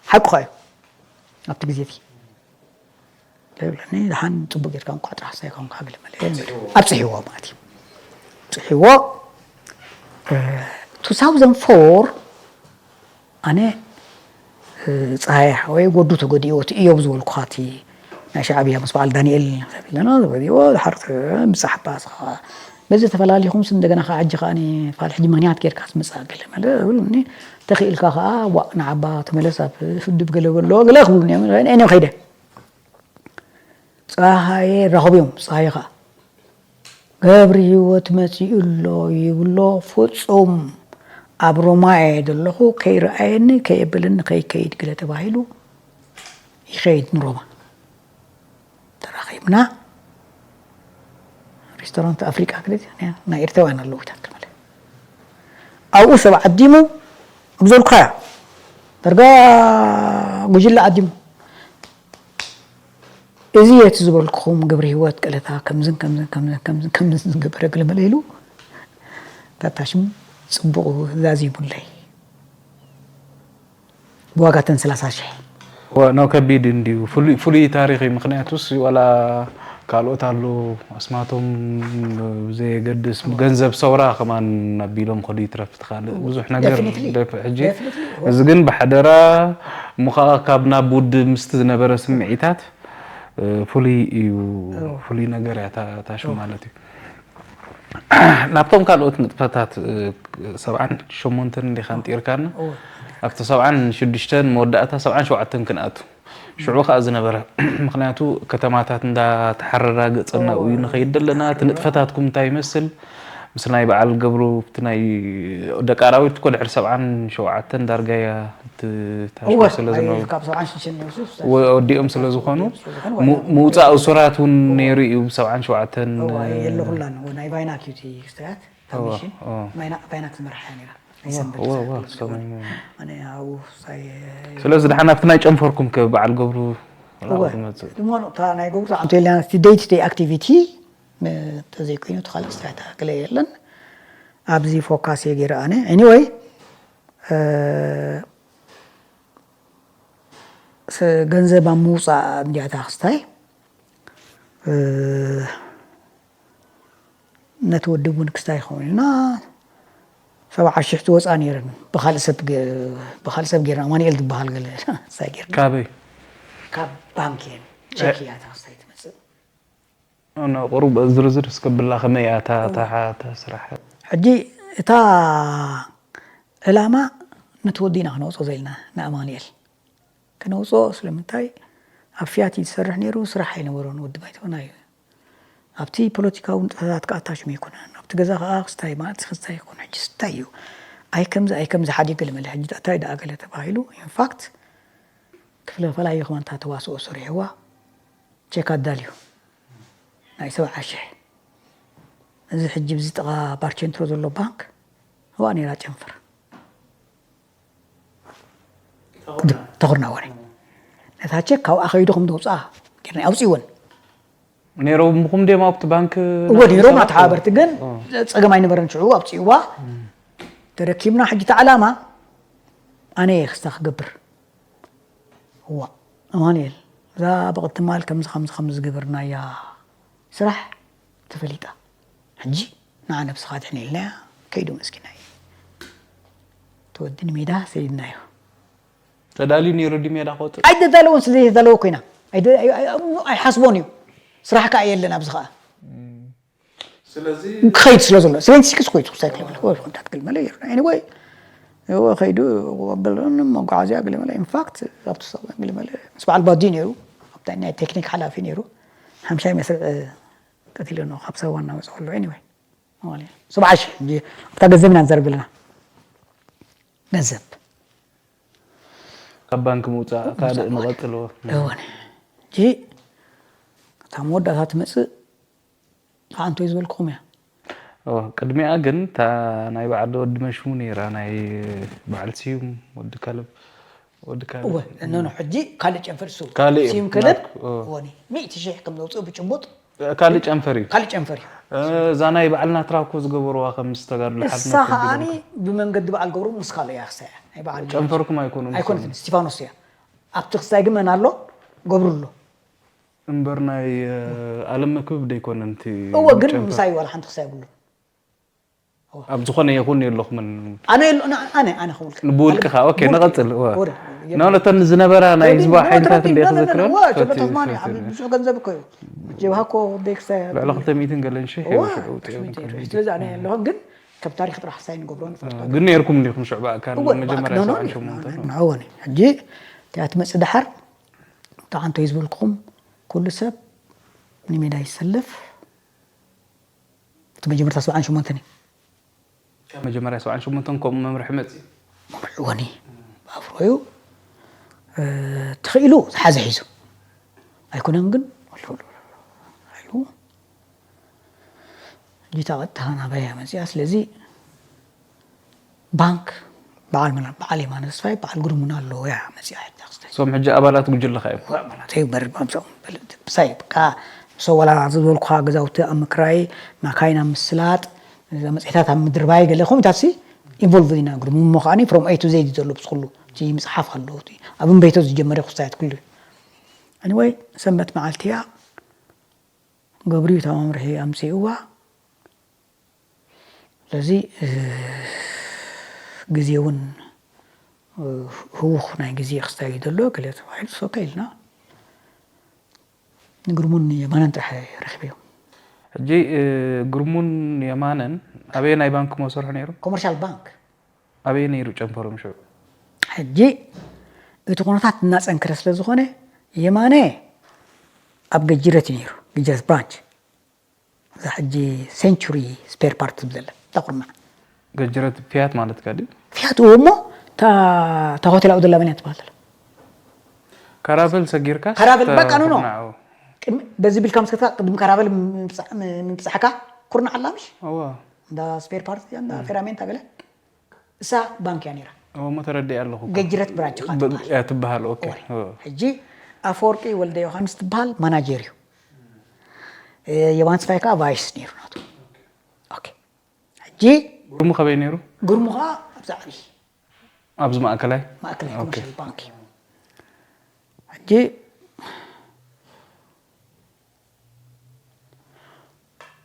ሓቁኻ እዩ ኣብቲ ግዜ እቲ ይብለኒ ደሓን ፅቡቅ ጌርካ እንኳ ጥራሕ ሳይኮንካ ግለ መለ ኣብፅሕዎ ማለት እዩ ፅሕዎ 2004 ኣነ ፀሃያ ወይ ጎዱ ተጎዲእዎ እቲ እዮብ ዝበልኩኻ እቲ ናይ ሻዕብያ ምስ በዓል ዳንኤል ከፊለና ተጎዲእዎ ድሓር ብዛሕባ በዚ ተፈላሊኹምስ እንደገና ከዓ ሕጂ ከዓ ፋል ሕጂ ምክንያት ጌርካ ትመፅእ ገለ መለ ዝብሉኒ ተኽኢልካ ከዓ ዋእ ንዓባ ተመለስ ኣብ ውድብ ገለ በሎ ገለ ክብሉኒ እዮም ከይደ ፀሃየ ራኸብዮም ፀሃየ ከዓ ገብሪ ህይወት መፂኡ ኣሎ ይብሎ ፍፁም ኣብ ሮማ እየ ዘለኹ ከይረኣየኒ ከየብለኒ ከይከይድ ገለ ተባሂሉ ይኸይድ ንሮማ ተራኺብና ሬስቶራንት ኣፍሪቃ ክለት ናይ ኤርትራውያን ኣለዉ ይታክል ማለት ኣብኡ ሰብ ዓዲሙ ኣብ ዘልኳያ ደርጋ ጉጅለ ዓዲሙ እዚ የት ዝበልኩኹም ግብሪ ህይወት ቀለታ ከምዝን ከምዝን ከምዝን ከምዝን ከምዝን ዝገበረ ገለመለ ኢሉ ታታሽም ፅቡቕ ዛዚሙለይ ብዋጋ ተን ሰላሳ ሽሕ ኖ ከቢድ እንድዩ ፍሉይ ፍሉይ ታሪኽ እዩ ምክንያቱስ ዋላ ካልኦት ኣሎ ኣስማቶም ብዘየገድስ ገንዘብ ሰውራ ከማን ኣቢሎም ከዱ ይትረፍ ትካልእ ብዙሕ ነገር ሕጂ እዚ ግን ብሓደራ እሞ ከዓ ካብ ናብ ውድብ ምስቲ ዝነበረ ስምዒታት ፍሉይ እዩ ፍሉይ ነገር እያ ታሽም ማለት እዩ ናብቶም ካልኦት ንጥፈታት ሰብዓን ሸሞንተን እንዲኻ ንጢርካና ኣብቲ ሰብዓን ሽዱሽተን መወዳእታ ሰብዓን ሸውዓተን ክንኣቱ ሽዑ ከዓ ዝነበረ ምክንያቱ ከተማታት እንዳተሓረራገፀና እዩ ንኸይድ ኣለና እቲ ንጥፈታትኩም እንታይ ይመስል ምስ ናይ በዓል ገብሩ እቲ ናይ ደቂ ኣራዊት እኮ ድሕሪ ሰብዓን ሸውዓተን ዳርጋያ ታሽሙ ስለ ዝነበሩ ወዲኦም ስለ ዝኾኑ ምውፃእ እሱራት እውን ነይሩ እዩ ብሰብዓን ሸውዓተን የለኩላን ናይ ቫይናክ እዩ ክስተያት ሚሽን ቫይናክ ዝመርሓ ነራ ስለዚ ድሓን ኣብቲ ናይ ጨንፈርኩም ከ በዓል ገብሩ ዝመፅእ ናይ ገብሩ ተዓምቶ የለና ደይ ቱ ደይ ኣክቲቪቲ ተዘይኮይኑ እቲ ካልእ ክስታይ እታ ገለ የለን። ኣብዚ ፎካስ እየ ገይረ ኣነ። Anyway፣ ገንዘብ ኣብ ምውፃእ እንዲያ እታ ክስታይ። ነቲ ወዲ እውን ክስታይ ይኸውን ኢልና ሰብዓ ሽሕ ዝወፃ ነይረን። ብካልእ ሰብ ገ- ብካልእ ሰብ ገይርና፣ ኣማኑኤል ዝበሃል ገለ ክስታይ ገይርና። ካበይ? ካብ ባንክ እየን ቸክ እያ እታ ክስታይ ትመፅእ። ኖ፣ ቁሩብ ዝርዝር እስከብላ ከመይ እያ እታ እታ እታ ስራሕ? ሕጂ እታ ዕላማ ነቲ ወዲ ኢና ክነውፅኦ ዘለና ንኣማኑኤል ክነውፅኦ። ስለምንታይ ኣብ ፊያት እዩ ዝሰርሕ ነይሩ፣ ስራሕ ኣይነበሮን ወዲ ባይቶና እዩ። ኣብቲ ፖለቲካዊ ንጥፈታት ከዓ ኣታሽም ኣይኮነን። ኣብቲ ገዛ ከዓ ክስታይ መዓልቲ ክስታይ ይኮን። ሕጂ ስታይ እዩ። ኣይ ከምዚ ኣይ ከምዚ ሓዲግ ገለ መለ። ሕጂ እንታይ ደኣ ገለ ተባሂሉ። ኢንፋክት ክፍለ ፈላይ ከማን እታ ተዋስኦ ሰሪሕዋ ቼክ ኣዳልዩ ናይ ሰብዓ ሽሕ። እዚ ሕጂ ብዚ ጥቓ ባርቸንትሮ ዘሎ ባንክ እዋ ነይራ ጨንፈር ተኹርና ወረ ነታ ቸክ ካብኣ ከይዱ ከም ዘውፅኣ ጌርና ኣውፅእወን። ነይሮምኹም ድዮም ኣብቲ ባንክ? እወ ነይሮም ኣተሓባበርቲ፣ ግን ፀገም ኣይነበረን። ሽዑ ኣውፅእዋ ተረኪብና። ሕጂ እቲ ዓላማ ኣነ እየ ክስታ ክገብር። እዋ ኣማኑኤል፣ እዛ ብቕድማል ከምዚ ከምዚ ከምዚ ዝገበርናያ ስራሕ ተፈሊጣ። ሕጂ ንዓ ነብስኻ ኣድሕን ኢልናያ ከይዱ መስኪና እዩ። እቲ ወዲ ንሜዳ ሰዲድናዮ። ተዳልዩ ነይሩ ድዩ ሜዳ ክወፅእ? ኣይተዳለወን፣ ስለ ዘይተዳለወ ኮይና ኣይደ- ኣይ- ኣይ- ኣይሓስቦን እዩ። ስራሕ ከዓ የለን ኣብዚ ከዓ ስለዚ ክኸይድ ስለ ዘሎ ሰቨንቲ ሲክስ ኮይቱ ክሳይ ክልመለ ወይ ኮንታክት ክልመለ ይሩ ኤኒወይ እወ ከይዱ ወበልን መጓዓዝያ ግልመለ ኢንፋክት ኣብቲ ሰብን ግልመለ ምስ በዓል ባዲ ነይሩ ኣብታ ናይ ቴክኒክ ሓላፊ ነይሩ ሓምሻይ መስርዕ ቀቲሉ ነው ካብ ሰብ ዋና መፅእ ከሎ ኤኒወይ ማለት ሰብዓ ሽሕ እንጂ ኣብታ ገንዘብ ኢና ንዘርብ ኣለና ገንዘብ ካብ ባንክ ምውፃእ ካልእ ንቐፅልዎ። እወን እንጂ እታ መወዳእታ ትመፅእ ተዓንቶ እዩ ዝበልኩኹም እያ ኦ፣ ቅድሚኣ ግን እታ ናይ በዓል ወዲ መሽሙ ነይራ፣ ናይ በዓል ስዩም ወዲ ከልብ፣ ወዲ ከልብ። እወ እነኖ ሕጂ ካልእ ጨንፈር እሱ ካልእ እዩ። ስዩም ከልብ ናትኩ፣ ኦ። እወኒ ሚእቲ ሽሕ ከም ዘውፅእ ብጭቡጥ ካልእ ጨንፈር እዩ። ካልእ ጨንፈር እዩ እ፣ እዛ ናይ በዓል ናትራ እኮ ዝገበርዋ ከም ምስ ተጋድሎ ሓድነት እሳ ትብል ከዓኒ እኮ። ብመንገዲ በዓል ገብሩ ምስ ካልእ እያ ክሳያ ናይ በዓል ጨንፈርኩም ኣይኮኑን ኣይኮነትን ስቲፋኖስ እያ ኣብቲ ክሳይ ግን መን ኣሎ ገብሩ ኣሎ እምበር ናይ እ፣ ኣለም መክብብ ደይኮነን እቲ እወ ግን ጨንፈር። ምሳይ ዋላ ሓንቲ ክሳይ የብሉን ኣብ ዝኾነ ይኹን የለኹምን ኣነ የሎ ኣነ ኣነ ክብል ብውልቅኻ ኦኬ ንቐፅል እወ። ናውነተን ዝነበራ ናይ ህዝባዊ ሓይልታት እንደ ተዘክረን ብዙሕ ገንዘብ እኮ እዩ ጀብሃ እኮ ደክሳያ ልዕሊ ክልተ ሚእትን ገለን ሽሕ እወ፣ ይውስዑ ውፅኦም ክልተ ሚእቲ ስለዚ ኣነ ኣለኹን ግን ከም ታሪክ ጥራሕ ሳይ ንገብሮ ንፈልጦ ግን ነይርኩም እንዲኹም ሽዑ ብኣካል መጀመርያ ሰብዓን ሸሞንተን እወ ሕጂ እቲኣ ትመፅእ ደሓር ተዓንቶ እዩ ዝበልኩኹም ኩሉ ሰብ ንሜዳ ይሰለፍ እቲ መጀመርታ ሰብዓን ሸሞንተን እዩ መጀመርያ ሰብዓን ሸሞንተን ከምኡ መምርሒ መፅእ መምርሕወኒ ብኣፍሮዩ ተኽኢሉ ዝሓዘ ሒዙ ኣይኮነን ግን ኢሉ ጌታ ቀጥታ ናበያ መፅያ ስለዚ ባንክ በዓል መና በዓል የማነ ተስፋይ በዓል ግርሙና ኣለዎ ያ መፅያ ሕጂ ክስተ እሶም ሕጂ ኣባላት ጉጅለኻ እዮም ማለተይ በርባምሶም ብሳይ ብቃ ንሶ ወላ ዝበልኩኻ ገዛውቲ ኣብ ምክራይ ማካይን ኣብ ምስላጥ መፅሒታት ኣብ ምድርባይ ገለ ከምታት ሲ ኢንቮልቭ ኢና ግርሙ እሞ ከዓኒ ፍሮም ኤ ቱ ዜድ ዘሎ ብስኩሉ እቲ ምፅሓፍ ኣሎ እቲ ኣብ እምበይቶ ዝጀመረ ክስታያት ኩሉ ኣኒወይ ሰንበት መዓልቲ እያ ገብርዩ እታ መምርሒ ኣምፅእዋ ስለዚ ግዜ እውን ህውኽ ናይ ግዜ ክስታይ ዘሎ ገለ ተባሂሉ ሶከ ኢልና ንግርሙን የማነን ጥራሕ ረኪበዮም ሕጂ ግርሙን የማነን ኣበየ ናይ ባንክ መሰርሑ ነይሩ ኮመርሻል ባንክ ኣበየ ነይሩ ጨንፈሮም ሽዑ ሕጂ እቲ ኩነታት እናፀንክረ ስለ ዝኾነ የማነ ኣብ ገጅረት እዩ ነይሩ ገጅረት ብራንች እዛ ሕጂ ሴንቹሪ ስፔር ፓርት ትብል ዘላ እታ ኩርናዕ ገጅረት ፊያት ማለት ካ ድዩ ፊያት እዎ እሞ እታ ሆቴል ኣብደላ መን እያ ትበሃል ዘላ ካራቨል ሰጊርካ ካራቨል በቃ ኖ ኖ በዚ ቢልካ ምስ ከትካ ቅድሚ ካራቨል ምብፃሕካ ኩርናዕ ኣላ ምሽ እዋ እንዳ ስፔር ፓርት እንዳ ፌራሜንታ ገለ እሳ ባንክ እያ ነይራ እሞ ተረዲእ ኣለኹ ገጅረት ብራንች ካ ትበሃል እያ ትበሃል ኦኬ ሕጂ ኣፈወርቂ ወልደ ዮሃንስ ትበሃል ማናጀር እዩ የማነ ተስፋይ ከዓ ቫይስ ነይሩ ናቱ። ኦኬ። ሕጂ ግርሙ ከበይ ነይሩ? ግርሙ ከዓ ኣብዛ ዓብዪ ኣብዚ ማእከላይ ማእከላይ ኮመርሻል ባንክ እዩ። ሕጂ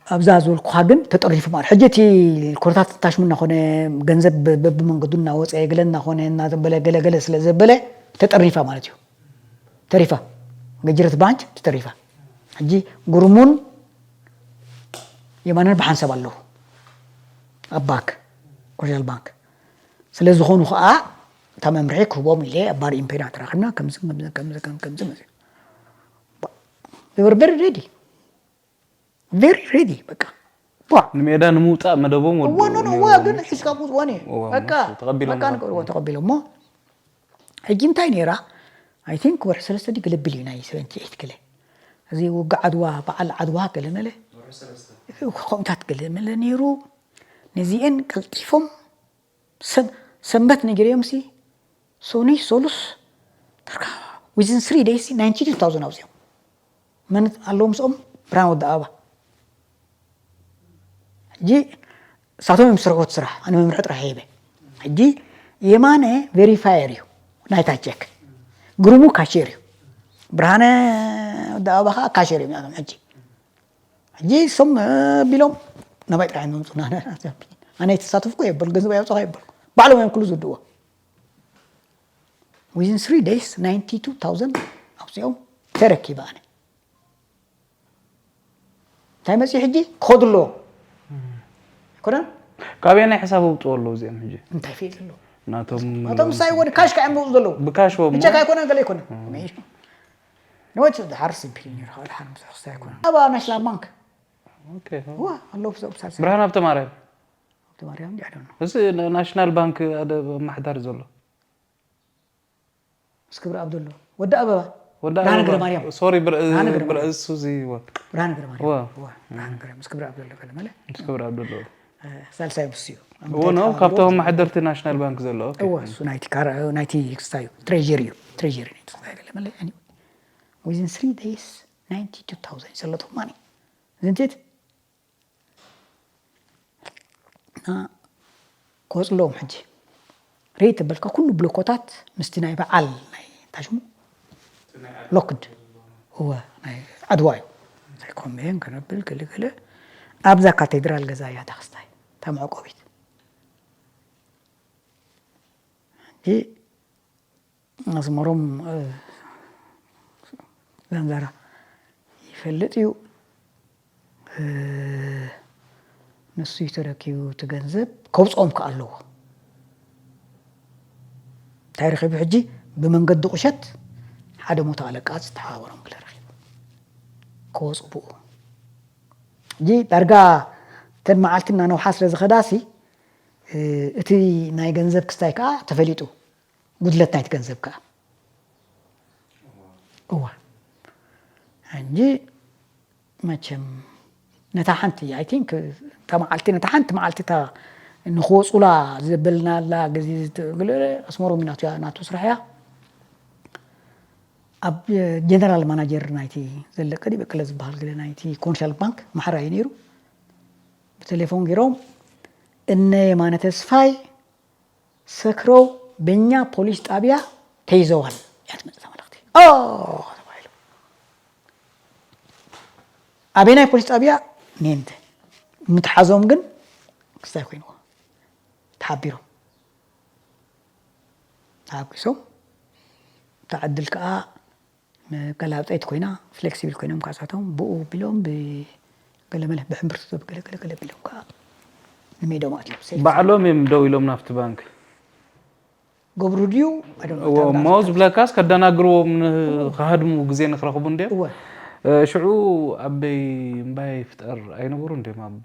ኣብዛ ዝበልኩኻ ግን ተጠሪፉ ማለት ሕጂ እቲ ኩነታት ታሽሙ እናኾነ ገንዘብ በብመንገዱ እናወፀ ገለ እናኾነ እናዘበለ ገለገለ ስለ ዘበለ ተጠሪፋ ማለት እዩ። ተሪፋ ገጅረት ባንች ተጠሪፋ። ሕጂ ግርሙን የማነን ብሓንሳብ ኣለዉ ኣብ ባንክ ኮመርሻል ባንክ ስለ ዝኾኑ ከዓ እታ መምርሒ ክህቦም ኢለ ኣብ ባር ኢምፔና ተራኺብና ከምዚ ከምዚ ከምዚ ከምዚ መፅኡ። They were very ready, very ready በቃ ዋ ንሜዳ ንምውፃእ መደቦም እወ ወድኡ ኖ ኖ እወ ግን ሒዝካ ምውፅእ እወ ነይሩ እወ፣ በቃ እሱ ተቐቢሎም በቃ ነይሮም። ንገብርዎ ተቐቢሎሞ። ሕጂ እንታይ ነይራ? I think ወርሒ ሰለስተ ድዩ ገለ ቢል እዩ ናይ ሰቨንቲ ኤይት ገለ እዚ ውግእ ዓድዋ በዓል ዓድዋ ገለ መለ ከምታት ገለ መለ ነይሩ። ነዚአን ቀልጢፎም ሰም- ሰንበት ነጊረዮም ሲ ሶኒ ሶሉስ ተርካ within three days ninety two thousand ኣውፅኦም። መን ኣለዎ ምስኦም? ብርሃነ ወዲ ኣበባ። ሕጂ እሳቶም እዮም ዝሰርሕዎ እቲ ስራሕ ኣነ መምርሒ ጥራሕ ሂበ። ሕጂ የማነ ቬሪፋየር እዩ ናይታ ቸክ ግርሙ ካሽየር እዩ ብርሃነ ወዲ ኣበባ ከዓ ካሽየር እዮም ናቶም። ሕጂ ሕጂ እሶም ቢሎም ናባይ ጥራሕ እዮም ዝመፁ ኣነ የተሳተፍኩ የበል ገንዘብ ኣየውፅኻ የበልኩ ባዕሎም እዮም ኩሉ ዝውድዎ። Within three days ninety two thousand ኣውፅኦም ተረኪበ ኣነ እንታይ መፅኡ ሕጂ ክኸዱ ኣለዎም ኣይኮነን። ካበየናይ ሕሳብ ኣውፅኡ ኣለዉ እዚኦም ሕጂ? እንታይ ፊል ኣለዎ ናቶም ናቶም ሳይ ወዲ ካሽ ከዓ የምፅኡ ዘለዉ ብካሽ ወ ብቸክ ኣይኮነን ገለ ኣይኮነን። ንወት ድሓር ሲምፕል ነይሩ ካብ ድሓር ምስ ክስታይ ኣይኮነን። ኣብ ናሽናል ባንክ ኦኬ። ዋ ኣለዉ ብሰብ ሳልሳ ብርሃን ሃብተማርያም ተማርያም እንዲ ኣደኖ እዚ ናሽናል ባንክ ኣደ ኣማሕዳሪ ዘሎ ምስ ክብሪ ኣብደሎ ወዲ ኣበባ ወዲ ብርሃነ ኣበባ- ገረማርያም ሶሪ ብር- ብርሃነ ገረማርያም። ብር- እሱ እዚ ወ- ብርሃነ ገረማርያም ዋ። ዋ፣ ብርሃነ ገረማርያም ምስ ክብሪ ኣብደሎ ገለ መለ ምስ ክብሪ ኣብደሎ ሳልሳይ ምስ እዩ እዎ ነው ካብቶም ኣማሕደርቲ ናሽናል ባንክ ዘሎ ኦኬ። እወ እሱ ናይቲ ካራ ናይቲ ክስታይ እዩ ትሬሪ እዩ ትሬሪ ናይቲ ክስታይ ገለ መለ ani within three days ninety two thousand ዘለቶም ማኒ ዝንቲት እና ክወፅለዎም ሕጂ ሬት ተበልካ ኩሉ ብሎኮታት ምስቲ ናይ በዓል ናይ ታሽሙ ሎክድ እወ ናይ ዓድዋ እዩ ሳይኮሜን ከነብል ገለገለ ኣብዛ ካቴድራል ገዛ እያ ታክስታይ እታ መዕቆቢት ሕጂ ኣስመሮም ዛንዛራ ይፈልጥ እዩ ንሱ ተረኪቡ እቲ ገንዘብ ከውፅኦም ከ ኣለዎ እንታይ ረኪቡ ሕጂ ብመንገዲ ቁሸት ሓደ ሞቶ ኣለቃ ዝተሓባበሮም ክለ ረኪቡ ክወፁ ብኡ ሕጂ ዳርጋ ተን መዓልቲ እናነውሓ ስለ ዝኸዳሲ እቲ ናይ ገንዘብ ክስታይ ከዓ ተፈሊጡ ጉድለት ናይቲ ገንዘብ ከዓ እዋ እንጂ መቸም ነታ ሓንቲ I think እታ መዓልቲ ነታ ሓንቲ መዓልቲ እታ ንክወፁላ ዘበልናላ ግዜ ኣስመሮም ናቱ ናቱ ስራሕ እያ ኣብ ጀነራል ማናጀር ናይቲ ዘለቀ ዲበቀለ ዝበሃል ገለ ናይቲ ኮመርሻል ባንክ ማሕራ እዩ ነይሩ ብቴሌፎን ገይሮም እነ የማነ ተስፋይ ሰክረው በኛ ፖሊስ ጣቢያ ተይዘዋል እያ ትመፅእ መልእክቲ ተባሂሉ ኣበናይ ፖሊስ ጣቢያ ኔንተ ምትሓዞም ግን ክስታይ ኮይንዎ ተሓቢሮም ተሓጒሶም እታ ዕድል ከዓ መገላብጠይቲ ኮይና ፍሌክሲብል ኮይኖም ካሳቶም ብኡ ቢሎም ብገለመለ ብሕምብርቲ ገለገለገለ ቢሎም ከዓ ንሜዶም ኣትዮም ባዕሎም እዮም ደው ኢሎም ናብቲ ባንክ ገብሩ ድዩ እሞ ዝብለካስ ከደናግርዎም ንክሃድሙ ግዜ ንክረኽቡ እንድዮም እወ ሽዑ ኣበይ እምባይ ፍጠር ኣይነበሩ እንድዮም ኣብ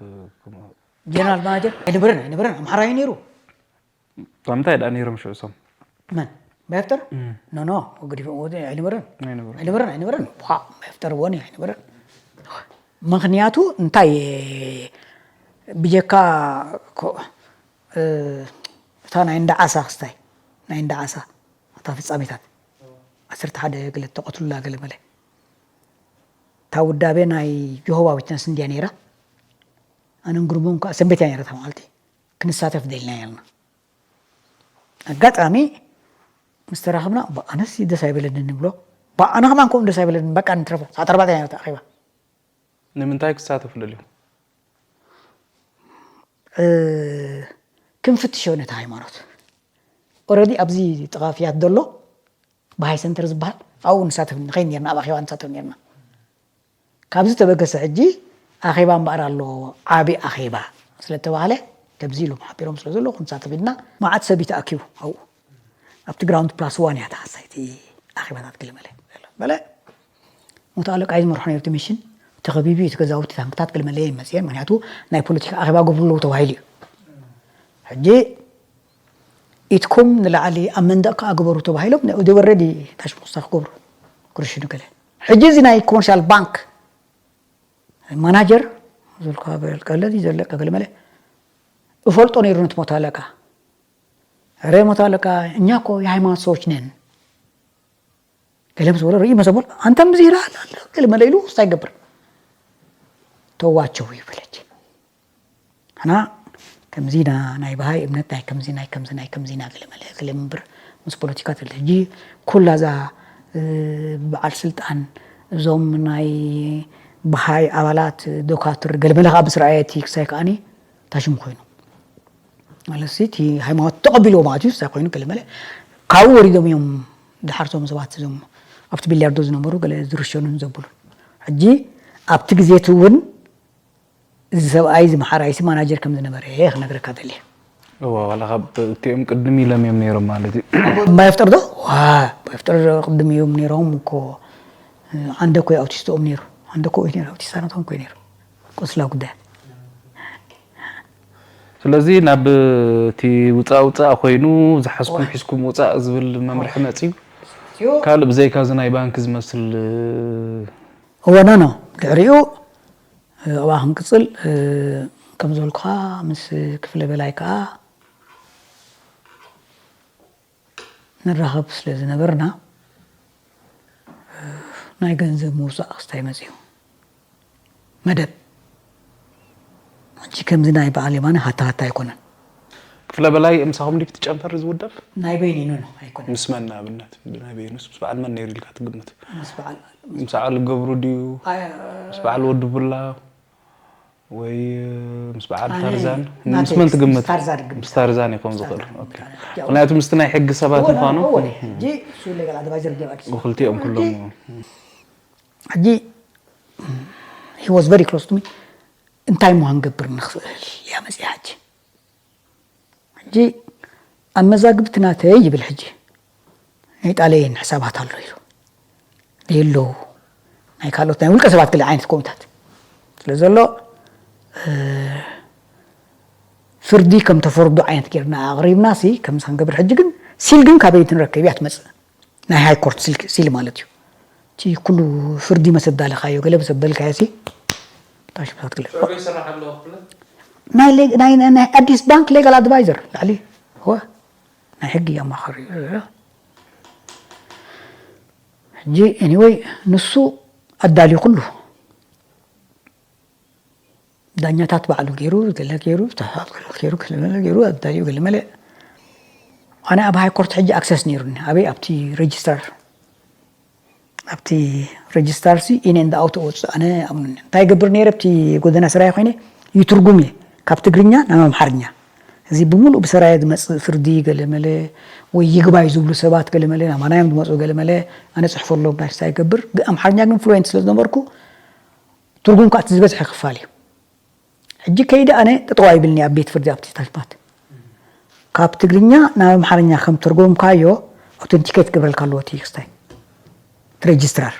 ጀነራል ማናጀር ኣይነበረን ኣይነበረን ኣምሓራይ ነይሩ እንታይ ደኣ ነይሮም ሽዑ እሶም መን ባይፍጠር ኖ ኖ ገዲፎም ኣይነበረን ኣይነበሩ ኣይነበረን ኣይነበረን ባይፍጠር ወኒ ኣይነበረን ምክንያቱ እንታይ ብጀካ እታ ናይ እንዳ ዓሳ ክስታይ ናይ እንዳ ዓሳ እታ ፍጻሜታት ዓሰርተ ሓደ ገለ ተቐትሉላ ገለ መለ እታ እታ ውዳቤ ናይ ጆሆባ ዊትነስ እንድያ ነይራ። ኣነን ግሩምን ከዓ ሰንበት እያ ነይራ እታ መዓልቲ። ክንሳተፍ ደልና ኢልና። ኣጋጣሚ ምስ ተራኸብና፣ "ባ፣ ኣነስ ደስ ኣይበለንን" ንብሎ። "ባ፣ ኣነ ከማን ከምኡ ደስ ኣይበለንን፣ በቃ ንትረፎ። ሰዓት ኣርባዕተ እያ ነይራ እታ ኣኼባ። ንምንታይ ክሳተፉ ደልዮም? እ፣ ክንፍትሾ ነቲ ሃይማኖት። ኦረዲ ኣብዚ ጥቓ ፍያት ዘሎ በሃይ ሰንተር ዝበሃል ኣብኡ ንሳተፍ ንኸይድ ነርና፣ ኣብ ኣኼባ ንሳተፍ ነርና። ካብዚ ተበገሰ ሕጂ ኣኼባ እምበኣር ኣሎ፣ ዓቢ ኣኼባ ስለተባህለ ከምዚ ኢሎም ሓቢሮም ስለ ዘለዉ ክንሳተፍ ኢልና። መዓት ሰብ እዩ ተኣኪቡ ኣብኡ። ኣብቲ ግራውንድ ፕላስ ዋን እያ ተሓሳይቲ ኣኼባታት ገለመለ። በለ፣ ሞት ኣለቃ እዩ ዝመርሖ ነይሩ እቲ ሚሽን። ተኸቢቡ እዩ እቲ ገዛውቲ፣ ታንክታት ገለመለ እየን መፅየን። ምክንያቱ ናይ ፖለቲካ ኣኼባ ገብሩ ኣለዉ ተባሂሉ እዩ። ሕጂ ኢትኩም ንላዕሊ ኣብ መንደቕ ከዓ ግበሩ ተባሂሎም፣ they were ready ታሽሙክሳ ክገብሩ፣ ክርሽኑ ገለ። ሕጂ እዚ ናይ ኮመርሻል ባንክ ማናጀር፣ "ዝብልካ በልቀለዚ ዘለቀ ገለመለ እፈልጦ ነይሩ ነቲ ሞት ኣለቃ። ረ ሞት ኣለቃ፣ እኛ እኮ የሃይማኖት ሰዎች ነን" ገለ ምስ በሎ፣ ርኢ መሰቦል፣ "ኣንተ ምዚ ይላል ኣለ" ገለመለ ኢሉ ክስታይ ይገብር። "ተዋቸው" ይበለች። ኣና ከምዚና ናይ በሃይ እምነት ናይ ከምዚ፣ ናይ ከምዚ፣ ናይ ከምዚና ገለመለ ገለ እምበር ምስ ፖለቲካ ትል። ሕጂ ኩላ እዛ፣ እ፣ በዓል ስልጣን፣ እዞም ናይ በሃይ ኣባላት፣ ዶካትር ገለመለ ከዓ ምስ ረኣየ እቲ ክሳይ ከዓኒ ታሽሙ ኮይኑ። ማለት ሲ እቲ ሃይማኖት ተቐቢልዎ ማለት እዩ፣ ክሳይ ኮይኑ ገለመለ። ካብኡ ወሪዶም እዮም ድሓር እዞም ሰባት እዞም ኣብቲ ቢልያርዶ ዝነበሩ ገለ ዝርሸኑን ዘብሉን። ሕጂ ኣብቲ ግዜ እቲ እውን እዚ ሰብኣይ እዚ መሓራይሲ ማናጀር ከም ዝነበረ እየ ክነግረካ ደልየ። እዋ፣ ዋላ ካብ እቲኦም ቅድም ኢሎም እዮም ነይሮም ማለት እዩ። እምባ ይፍጠር ዶ? ዋ፣ እምባ ይፍጠር ቅድም እዮም ነይሮም እኮ። ዓንደ እኮ ኣውቲስትኦም ነይሩ። ዓንደ እኮ እዩ ነይሩ፣ ኣውቲስታ ናቶም እኮ እዩ ነይሩ። ቁስላ ጉዳይ። ስለዚ ናብ እቲ ውፃእ ውፃእ ኮይኑ ዝሓዝኩም ዋይ። ሒዝኩም ውፃእ ዝብል መምርሒ መፅዩ። እዩ። ካልእ ብዘይካ እዚ ናይ ባንክ ዝመስል እወ፣ ኖ፣ ኖ። ድሕሪኡ፣ እ፣ ኣብኣ ክንቅጽል፣ እ፣ ከም ዝበልኩኻ፣ ምስ ክፍለ በላይ ከኣ ንራኸብ ስለ ዝነበርና፣ እ፣ ናይ ገንዘብ ምውጻእ ክስታይ መጺኡ። መደብ። ሕጂ ከምዚ ናይ በዓል የማነ ሃታ ሃታ ኣይኮነን። ክፍለ በላይ ምሳኹም ድዩ እቲ ጨንፈር ዝውደብ? ናይ በይነይ፣ ኖ፣ ኖ፣ ኣይኮነን። ምስ መን ንኣብነት? ብናይ በይኑስ ምስ በዓል መን ነይሩ ኢልካ ትግምት? ምስ በዓል፣ ምስ በዓል ገብሩ ድዩ? ኣይ፣ ምስ በዓል ወዲ ቡላ? ወይ ምስ በዓል ኣነ ታርዛን? ምስ ናተይ፣ መን ምስ ትግምት? ታርዛን እግምት። ምስ ታርዛን ይኸውን ምስ ዝኽእል። ታርዛን ኦኬ። እግምት። ምኽንያቱ ምስቲ ናይ ሕጊ ሰባት እወ፣ ምዃኑ። እወ። ሕጂ እሱ ሌጋል ኣድቫይዘር ገይሩ ኣዲስ። ክልቲኦም ክልቲ-፣ ክልቲኦም። ሕጂ he was very close to me። እንታይ ምዃን ገብር ንኽእል እያ መጽያ ሕጂ። ሕጂ ኣብ መዛግብቲ ናተይ ይብል ሕጂ። ናይ ጣልያን ሕሳባት ኣሎ ኢሉ። የለዉ። ናይ ካልኦት ናይ ውልቀ ሰባት ገለ ዓይነት ኮሚታት ስለ ዘሎ፣ እ፣ ፍርዲ ከም ተፈርዱ ዓይነት ጌርና ኣቕሪብና ሲ ከምዚ ክንገብር። ሕጂ ግን ሲል ግን ካበይ ትንረከብ እያ ትመጽእ? ናይ ሃይ ኮርት ሲል፣ ሲል ማለት እዩ። እቲ ኩሉ ፍርዲ መሰዳለኻዮ ገለ ብሰበልካዮ ሲ ታሽብታት ገለ። ሽዑ ይስራሕ ኣለዎ ክፍለ? ናይ ሌግ-፣ ናይ፣ ናይ፣ ናይ ኣዲስ ባንክ ሌጋል ኣድቫይዘር ላዕሊ። እወ። ናይ ሕጊ ኣማኻሪ እዩ። ሕጂ ኤኒወይ ንሱ ኣዳልዩ ኩሉ ዳኛታት ባዕሉ ገይሩ፣ ገለ ገይሩ፣ ተሓት ገለ ገይሩ፣ ገለ መለ ገይሩ፣ ኣዳልዩ ገለ መለ። ኣነ ኣብ ሃይ ኮርት ሕጂ ኣክሰስ ነይሩኒ። ኣበይ? ኣብቲ ሬጅስተር። ኣብቲ ሬጅስተር ሲ ኢን ኤንድ ኣውት እወጽእ። ኣነ ኣምኑኒ። እንታይ ይገብር ነይረ? ኣብቲ ጎደና ስራይ ኮይነ ይትርጉም እየ። ካብ ትግርኛ ናብ ኣምሓርኛ። እዚ ብምሉእ ብሰራየ ዝመጽእ ፍርዲ ገለ መለ ወይ ይግባይ ዝብሉ ሰባት ገለ መለ ናባና እዮም ዝመጹ ገለ መለ ኣነ ጽሕፈሎም ናይ ክስታይ ይገብር። ብኣምሓርኛ ግን ፍሉዌንት ስለ ዝነበርኩ ትርጉም ከኣ እቲ ዝበዝሐ ክፋል እዩ። ሕጂ ከይደ ኣነ ጠጠው ኣይብልኒ ኣብ ቤት ፍርዲ ኣብቲ ታሽባት። ካብ ትግርኛ ናብ ኣምሓርኛ ከም ተርጎምካዮ ኣውተንቲኬት ክገብረልካ ኣለዎ እቲ ክስታይ። እቲ ሬጅስትራር።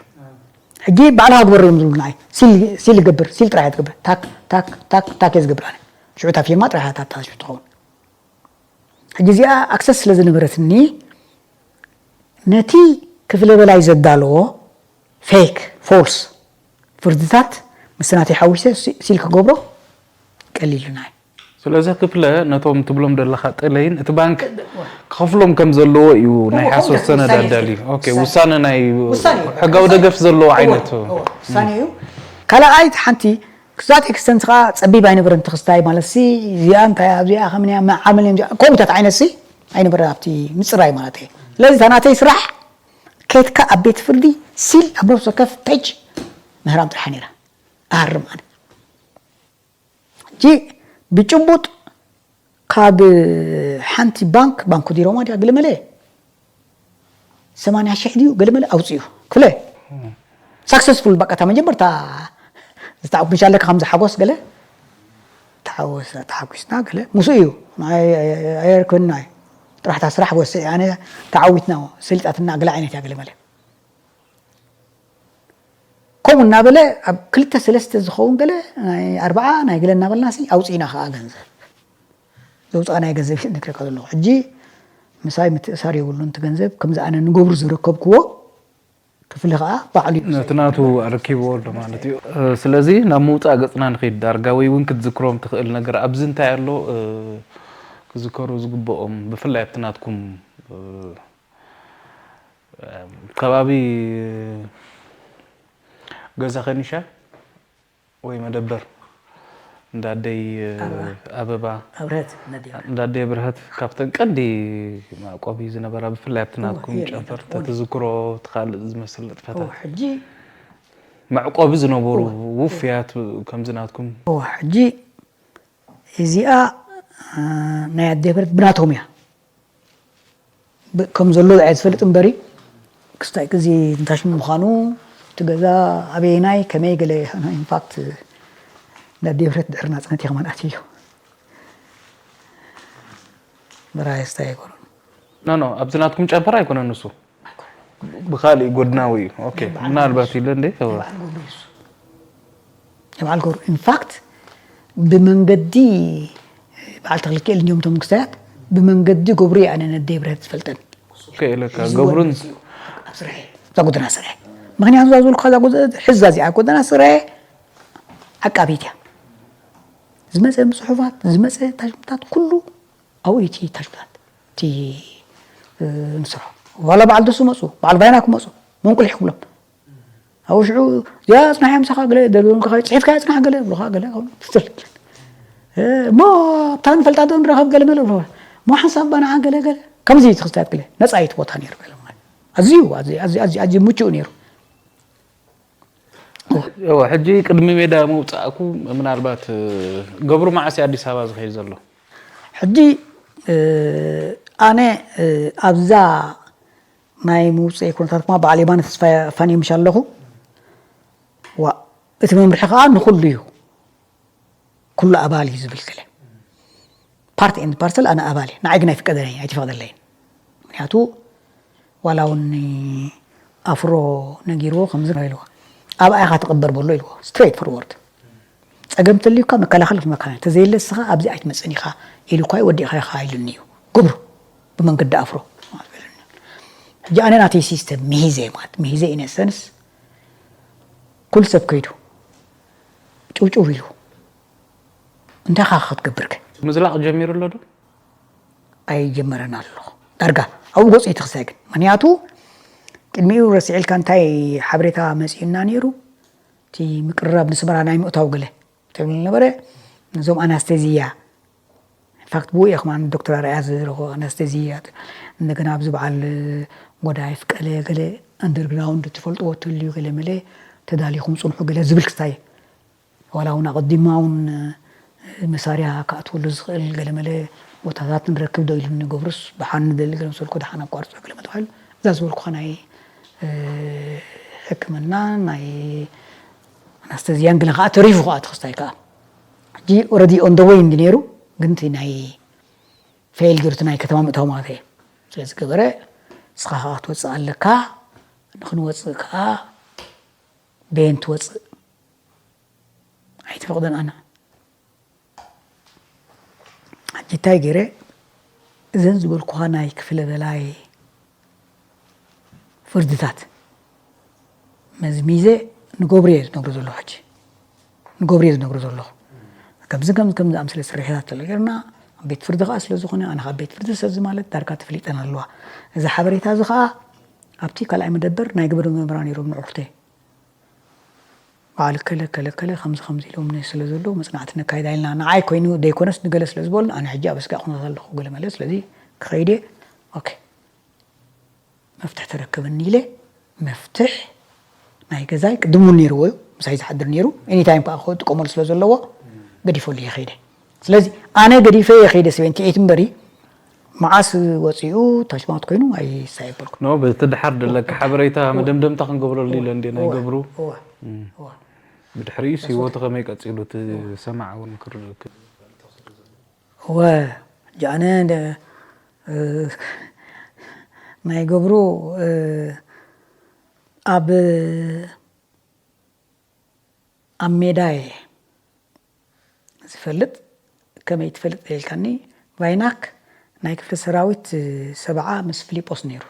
ሕጂ ባዕልኻ ግበሮ እዮም ዝብሉ ንዓይ። ሲል፣ ሲል ይገብር፣ ሲል ጥራሕ እየ ዝገብር። ታክ፣ ታክ፣ ታክ፣ ታክ እየ ዝገብር ኣነ። ሽዑ እታ ፊርማ ጥራሕ እያ እታ ታሽብት ትኸውን። ሕጂ እዚኣ ኣክሰስ ስለ ዝነበረትኒ ነቲ ክፍለ በላይ ዘዳለዎ ፌክ፣ ፎልስ ፍርድታት ምስ ናተይ ሓዊሰ ሲ-፣ ሲል ክገብሮ ቀሊሉና እዩ። ስለዚ ክፍለ ነቶም ትብሎም ዘለኻ ጥለይን እቲ ባንክ ክኸፍሎም ከም ዘለዎ እዩ ናይ ሓሶት ሰነድ ኣዳልዩ። ኦኬ፣ ውሳነ ናይ ሕጋዊ ደገፍ ዘለዎ ዓይነት ውሳነ እዩ። ካልኣይ ሓንቲ ክዛት ኤክስተንት ከዓ ጸቢብ ኣይነበረን። ትኽስታይ ማለት ሲ እዚኣ እንታይ ኣብዚኣ ከምንያ መዓመል እዮም ከምኡታት ዓይነት ሲ ኣይነበረ ኣብቲ ምጽራይ ማለት እዩ። ስለዚ እታ ናተይ ስራሕ ከይትካ ኣብ ቤት ፍርዲ ሲል ኣብ ነፍሲ ወከፍ ፔጅ ምህራም ጥራሕ ነይራ። ኣርም ኣነ ሕጂ ብጭቡጥ ካብ ሓንቲ ባንክ ባንክ ዲሮማ ድያ ገለመለ ሰማንያ ሽሕ ድዩ ገለመለ ኣውፅኡ ክፍለ ሳክሰስፉል በቃ እታ መጀመርታ ዝተዓጉሻ ኣለካ ከምዚ ሓጎስ ገለ ተሓወሰ ተሓጒስና ገለ ምስ እዩ ኣየርክብና እዩ ጥራሕታ ስራሕ ወሰ ኣነ ተዓዊትና ሰሊጣትና ገለ ዓይነት እያ ገለመለ ከምኡ እናበለ ኣብ ክልተ ሰለስተ ዝኸውን ገለ ናይ ኣርባዓ ናይ ገለ እናበልና ሲ ኣውፅኢና ከዓ ገንዘብ ዘውፅኣ ናይ ገንዘብ ነግረካ ዘለኹ ሕጂ ምሳይ ምትእሳር የብሉን እቲ ገንዘብ ከምዚ ኣነ ንገብሩ ዝረከብክዎ ክፍሊ ከዓ ባዕሉ እዩ ነቲ ናቱ ኣረኪብዎ ኣሎ ማለት እዩ ስለዚ ናብ ምውፃእ ገፅና ንኸይድ ዳርጋ ወይ እውን ክትዝክሮም ትኽእል ነገር ኣብዚ እንታይ ኣሎ ክዝከሩ ዝግብኦም ብፍላይ ኣብቲ ናትኩም ከባቢ ገዛ ከኒሻ ወይ መደበር እንዳደይ ኣበባ እንዳደይ ብርሀት ካብተን ቀንዲ መዕቆቢ ዝነበራ ብፍላይ ኣብቲ ናትኩም ጨንፈር ተትዝክሮ ትካልእ ዝመስል ንጥፈታት መዕቆቢ ዝነበሩ ውፍያት ከምዚ ናትኩም ሕጂ እዚኣ ናይ ኣደይ ብርሀት ብናቶም እያ ከም ዘሎ ዝዓየ ዝፈልጥ እምበሪ ክስታይ ግዜ እንታይ ሽሙ ምዃኑ እቲ ገዛ ኣበየናይ ከመይ ገለ ኢንፋክት ናብ ዴብረት ድሕሪ ናፅነት እየ ከማን ኣትዮ በራየስታ ኣይኮኑን ኖ ኖ ኣብዚ ናትኩም ጨንፈር ኣይኮነን ንሱ ብካሊእ ጎድናዊ እዩ ምናልባት ኢለ እንደ ናይ በዓል ገብሩ ኢንፋክት ብመንገዲ በዓል ተክልክኤል እንዲዮም እቶም ክስታያት ብመንገዲ ገብሩ ኣነ ነደይ ብርሀት ዝፈልጠን ክእለካ ገብሩን እዛ ጎደና ስርሐ ምክንያቱ እዛ ዝበልኩ እዛ ሕዛ እዚኣ ጎደና ስርሐ ዓቃቢት እያ ዝመፀ ብፅሑፋት ዝመፀ ታሽምታት ኩሉ ኣብኡ እቲ ታሽምታት እቲ ንስርሖ ዋላ በዓል ደሱ መፁ በዓል ቫይና ክመፁ መንቁልሕ ክብሎም ኣብኡ ሽዑ እዚኣ ፅናሕ እያ ምሳኻ ገለ ደልዎም ከ ፅሒፍካ እያ ፅናሕ ገለ ብሎኻ ገለ ትስል እሞ ኣብታ ንፈልጣ ዶ ንረኸብ ገለ መለ ብሎ እሞ ሓንሳብ ባናዓ ገለ ገለ ከምዚ ትኽስታት ገለ ነፃ እዩ እቲ ቦታ ነይሩ ገለ ማለት ኣዝዩ ኣዝዩ ምቹእ ነይሩ ሕጂ ቅድሚ ሜዳ ምውፃእኩ ምናልባት ገብሩ መዓስ ኣዲስ ኣበባ ዝኸይድ ዘሎ ሕጂ ኣነ ኣብዛ ናይ ምውፅኢ ኩነታት ድማ በዓል የማነ ተስፋ ፋንየ ምሽ ኣለኹ ዋ እቲ መምርሒ ከዓ ንኩሉ እዩ ኩሉ ኣባል እዩ ዝብል ገለ ፓርት ኤንድ ፓርሰል ኣነ ኣባል እየ ንዓይ ግን ኣይፍቀደለይ ኣይትፈቅደለይን ምክንያቱ ዋላ እውን ኣፍሮ ነጊርዎ ከምዚ ኢልዎ ኣብኣ ኢኻ ትቕበር በሎ ኢልዎ ስትሬት ፎርወርድ ጸገም ተልዩካ መከላኸል ክመካና ተዘየለ ስኻ ኣብዚ ኣይትመጽን ኢኻ ኢሉ እኳ ወዲእኻ ኢኻ ኢሉኒ እዩ ግብሩ ብመንገዲ ኣፍሮ ሕጂ ኣነ ናተይ ሲስተም ምሂዘ ማለት ምሂዘ ኢነሰንስ ኩሉ ሰብ ከይዱ ጭውጭው ኢሉ እንታይ ኻ ክትገብር ከ ምዝላቕ ጀሚሩ ኣሎ ዶ ኣይጀመረን ኣሎ ዳርጋ ኣብኡ ገፁ ይትኽሰ ግን ምክንያቱ ቅድሚኡ ረስዒልካ እንታይ ሓበሬታ መፂኡና ነይሩ እቲ ምቅርራብ ንስመራ ናይ ምእታው ገለ ተብሉ ነበረ ነዞም ኣናስተዚያ ኢንፋክት ብኡ እየ ከማን ዶክተር ኣርኣያ ዝረኽቦ ኣናስተዚያ እንደገና ኣብዚ በዓል ጎዳይፍ ቀለ ገለ ኣንደርግራውንድ ትፈልጥዎ ትልዩ ገለ መለ ተዳሊኹም ፅንሑ ገለ ዝብል ክስታይ ዋላ እውን ኣቐዲማ እውን መሳርያ ክኣትወሉ ዝኽእል ገለመለ ቦታታት ንረክብ ዶ ኢሉ ንገብሩስ ብሓን ንደሊ ገለ መሰልኩ ድሓን ኣቋርፆ ገለመ ተባሂሉ እዛ ዝበልኩኻ ናይ ሕክምና ናይ ኣናስተዚያን ገለ ከዓ ተሪፉ ከዓ ተክስታይ ከዓ ሕጂ ኦረዲ ኦን ደ ወይ እንዲ ነይሩ ግን እቲ ናይ ፌል ገይሩ እቲ ናይ ከተማ ምእታው ማለት እየ ስለ ዝገበረ ንስኻ ከዓ ክትወፅእ ኣለካ ንክንወፅእ ከዓ በየን ትወፅእ ኣይትፈቕደን ኣነ ሕጂ እንታይ ገይረ እዘን ዝበልኩኻ ናይ ክፍለ በላይ ፍርድታት መዝሚዘ ንገብሩ እየ ዝነግሮ ዘለኹ ሕጂ ንገብሩ እየ ዝነግሮ ዘለኹ ከምዚ ከምዚ ከምዚ ኣምስለ ስርሒታት ተሎ ጌርና ቤት ፍርዲ ከዓ ስለ ዝኾነ ኣነ ካብ ቤት ፍርዲ ሰዚ ማለት ዳርጋ ተፍሊጠን ኣለዋ። እዚ ሓበሬታ እዚ ከዓ ኣብቲ ካልኣይ መደበር ናይ ግብሪ መምህራን ነይሮም ንዕኹተይ በዓል ከለ ከለ ከለ ከምዚ ከምዚ ኢሎምኒ ስለ ዘለዉ መፅናዕቲ ነካይዳ ኢልና ንዓይ ኮይኑ ዘይኮነስ ንገለ ስለ ዝበሉን ኣነ ሕጂ ኣብ ኣስጋእ ኩነታት ኣለኹ ገለ መለ ስለዚ ክኸይድ እየ። ኦኬ መፍትሕ ተረከበኒ ኢለ መፍትሕ ናይ ገዛይ ቅድም እውን ነይርዎ እዩ ምሳይ ዝሓድር ነይሩ ኤኒታይም ከዓ ክጥቀመሉ ስለ ዘለዎ ገዲፈሉ እየ ከይደ። ስለዚ ኣነ ገዲፈ እየ ከይደ ሰቨንቲ ኤይት እምበሪ መዓስ ወፂኡ ታሽማት ኮይኑ ኣይሳየበልኩ። ኖ በቲ ድሓር ደለካ ሓበሬታ መደምደምታ ክንገብረሉ ኢለ እንዲ ናይ ገብሩ ብድሕሪኡ ህይወቱ ከመይ ቀፂሉ እቲ ሰማዕ እውን ክርክብ እወ ጃነ ናይ ገብሩ ኣብ ኣብ ሜዳ እየ ዝፈልጥ ከመይ ትፈልጥ ኢልካኒ ቫይናክ ናይ ክፍለ ሰራዊት ሰብዓ ምስ ፊሊጶስ ነይሩ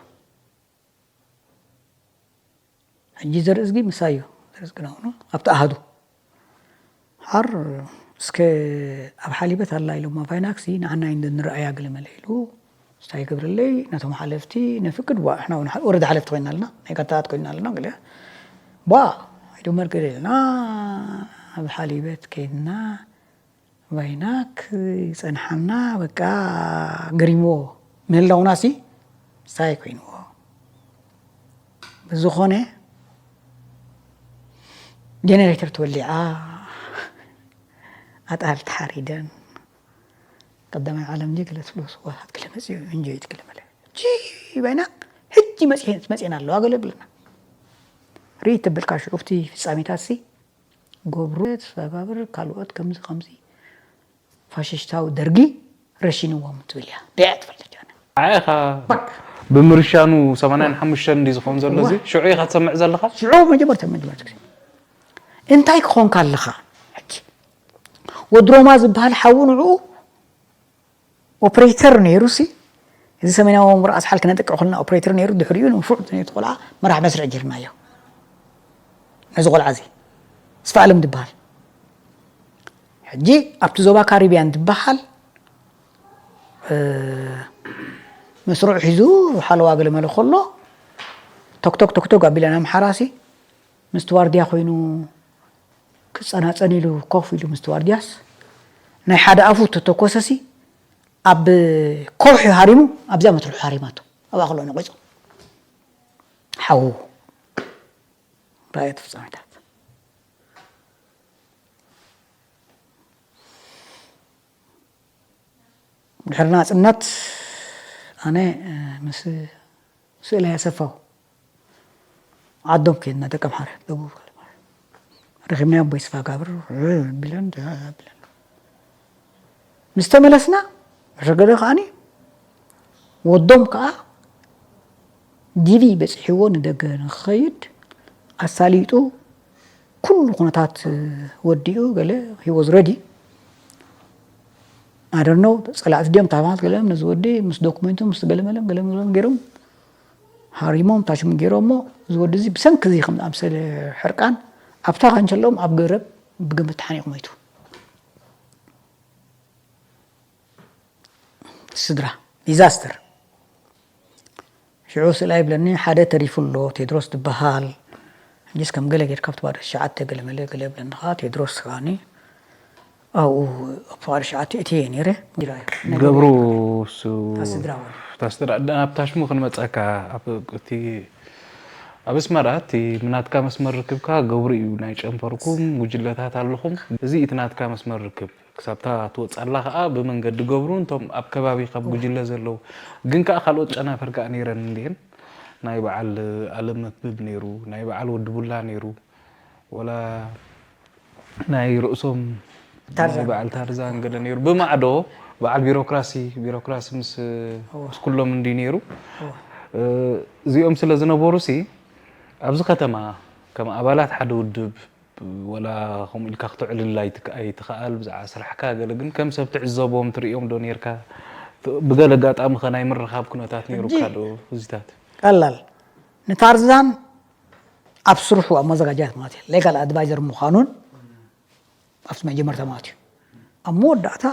ሕጂ ዘርእዝጊ ምሳይ እዩ ዘርእዝጊ ናውኑ ኣብቲ ኣሃዱ ሓር እስከ ኣብ ሓሊበት ኣላ ኢሎማ ፋይናክሲ ንዓና እዩ ንረኣያ ገለ መለ ኢሉ ስታይ ገብረለይ ነቶም ሓለፍቲ ነፍቅድ ዋ እሕና እውን ወረዳ ሓለፍቲ ኮይና ኣለና ናይ ጋታታት ኮይና ኣለና ገለ ቧ ኢሉ መርገድ ኢልና ኣብ ሓሊበት ከይድና ቫይናክ ይፀንሓና በቃ ገሪምዎ ምህላውናሲ ሳይ ኮይንዎ ብዝኾነ ጀነሬተር ተወሊዓ ኣጣል ተሓሪደን ቀዳማይ ዓለም ዲ ገለ ትብሎ ስዋሃት ገለ መፅኡ እንጆይ ትግለ መለ ጂ ቫይናክ ሕጂ መፅኤን ኣለዋ ገለ ብለና ርኢ ተበልካ ሽዑ እቲ ፍፃሜታት ሲ ገብሩ ተሰጋብር ካልኦት ከምዚ ከምዚ ፋሽሽታዊ ደርጊ ረሺንዎም ትብል እያ ቢዕ ትፈልጥ ጃነ ዓኻ ብምርሻኑ ሰማንያን ሓሙሽተን እንዲ ዝኾን ዘሎ እዚ ሽዑ ኢኻ ትሰምዕ ዘለኻ ሽዑ መጀመርታ መጀመርታ ግዜ እንታይ ክኾንካ ኣለኻ ሕጂ ወድሮማ ዝበሃል ሓዉ ንዕኡ ኦፕሬተር ነይሩ ሲ እዚ ሰሜናዊ ምብራቕ ኣስሓል ክነጥቅዕ ከለና ኦፕሬተር ነይሩ ድሕሪኡ ንፉዕ ነቲ ቆልዓ መራሕ መስርዕ ጀርናዮ ነዚ ቆልዓ እዚ ስፋ ኣለም ዝበሃል ሕጂ ኣብቲ ዞባ ካሪብያን ዝበሃል መስርዑ ሒዙ ሓለዋ ገለ መለ ከሎ ቶክቶክ ቶክቶክ ኣቢለን ኣምሓራ ሲ ምስቲ ዋርድያ ኮይኑ ክፀናፀን ኢሉ ኮፍ ኢሉ ምስቲ ዋርድያስ ናይ ሓደ ኣፉ ተተኮሰሲ ኣብ ከውሒ ሃሪሙ ኣብዚኣ መትርሑ ሃሪማቶ ኣብኣ ከሎ ነቂፁ ሓዉ ራእየት ፍፃሜታት ድሕሪ ናፅነት ኣነ ምስ ስእለ ያሰፋው ዓዶም ከይድና ደቂ ኣምሓረ ደቡብ ረኺብናዮ ኣቦይ ስፋ ጋብር ብለን ብለን ምስ ተመለስና ረገደ ከዓኒ ወዶም ከዓ ዲቪ በፂሕዎ ንደገ ንክኸይድ ኣሳሊጡ ኩሉ ኩነታት ወዲኡ ገለ he was ready I don't know ፀላእቲ ድዮም ታማት ገለ ነዚ ወዲ ምስ ዶክመንቱ ምስ ገለመለም ገለመለም ገይሮም ሃሪሞም ታሽሙ ገይሮሞ እዚ ወዲ እዚ ብሰንኪ እዚ ከም ዝኣምሰለ ሕርቃን ኣብታ ካንቸሎም ኣብ ገረብ ብገመድ ተሓኒቑ ሞይቱ ስድራ ዲዛስተር ሽዑ ስእላ ይብለኒ ሓደ ተሪፉ ኣሎ ቴድሮስ ዝበሃል ሕጂስ ከም ገለ ጌርካ ኣብቲ ባዶ ትሽዓተ ገለ መለ ገለ ይብለኒ ከዓ ቴድሮስ ከዓኒ ኣብኡ ኣብ ፍቓድ ሸዓተ እትየ ነይረ ገብሩ እሱ ናብታ ሽሙ ክንመፀካ እቲ ኣብ ኣስመራ እቲ ናትካ መስመር ርክብካ ገብሩ እዩ ናይ ጨንፈርኩም ጉጅለታት ኣለኹም እዚ እቲ ናትካ መስመር ርክብ ክሳብታ ትወፅኣላ ከዓ ብመንገዲ ገብሩ እንቶም ኣብ ከባቢ ካብ ጉጅለ ዘለዉ ግን ከዓ ካልኦት ጨናፍር ከዓ ነይረን እንዲን ናይ በዓል ኣለም መክብብ ነይሩ ናይ በዓል ወዲ ቡላ ነይሩ ወላ ናይ ርእሶም ናይ በዓል ታርዛን ገለ ነይሩ ብማዕዶ በዓል ቢሮክራሲ ቢሮክራሲ ምስ ምስ ኩሎም እንዲ ነይሩ እዚኦም ስለ ዝነበሩ ሲ ኣብዚ ከተማ ከም ኣባላት ሓደ ውድብ ወላ ከምኡ ኢልካ ክትዕልል ኣይትክኣል ብዛዕባ ስራሕካ ገለ ግን ከም ሰብ ትዕዘቦም ትርእዮም ዶ ነርካ ብገለ ኣጋጣሚ ከ ናይ ምርኻብ ኩነታት ነይሩካ ዶ እዚታት ቀላል ንታርዛን ኣብ ስርሑ ኣብ መዘጋጃት ማለት እዩ ሌጋል ኣድቫይዘር ምዃኑን ኣብቲ መጀመርታ ማለት እዩ ኣብ መወዳእታ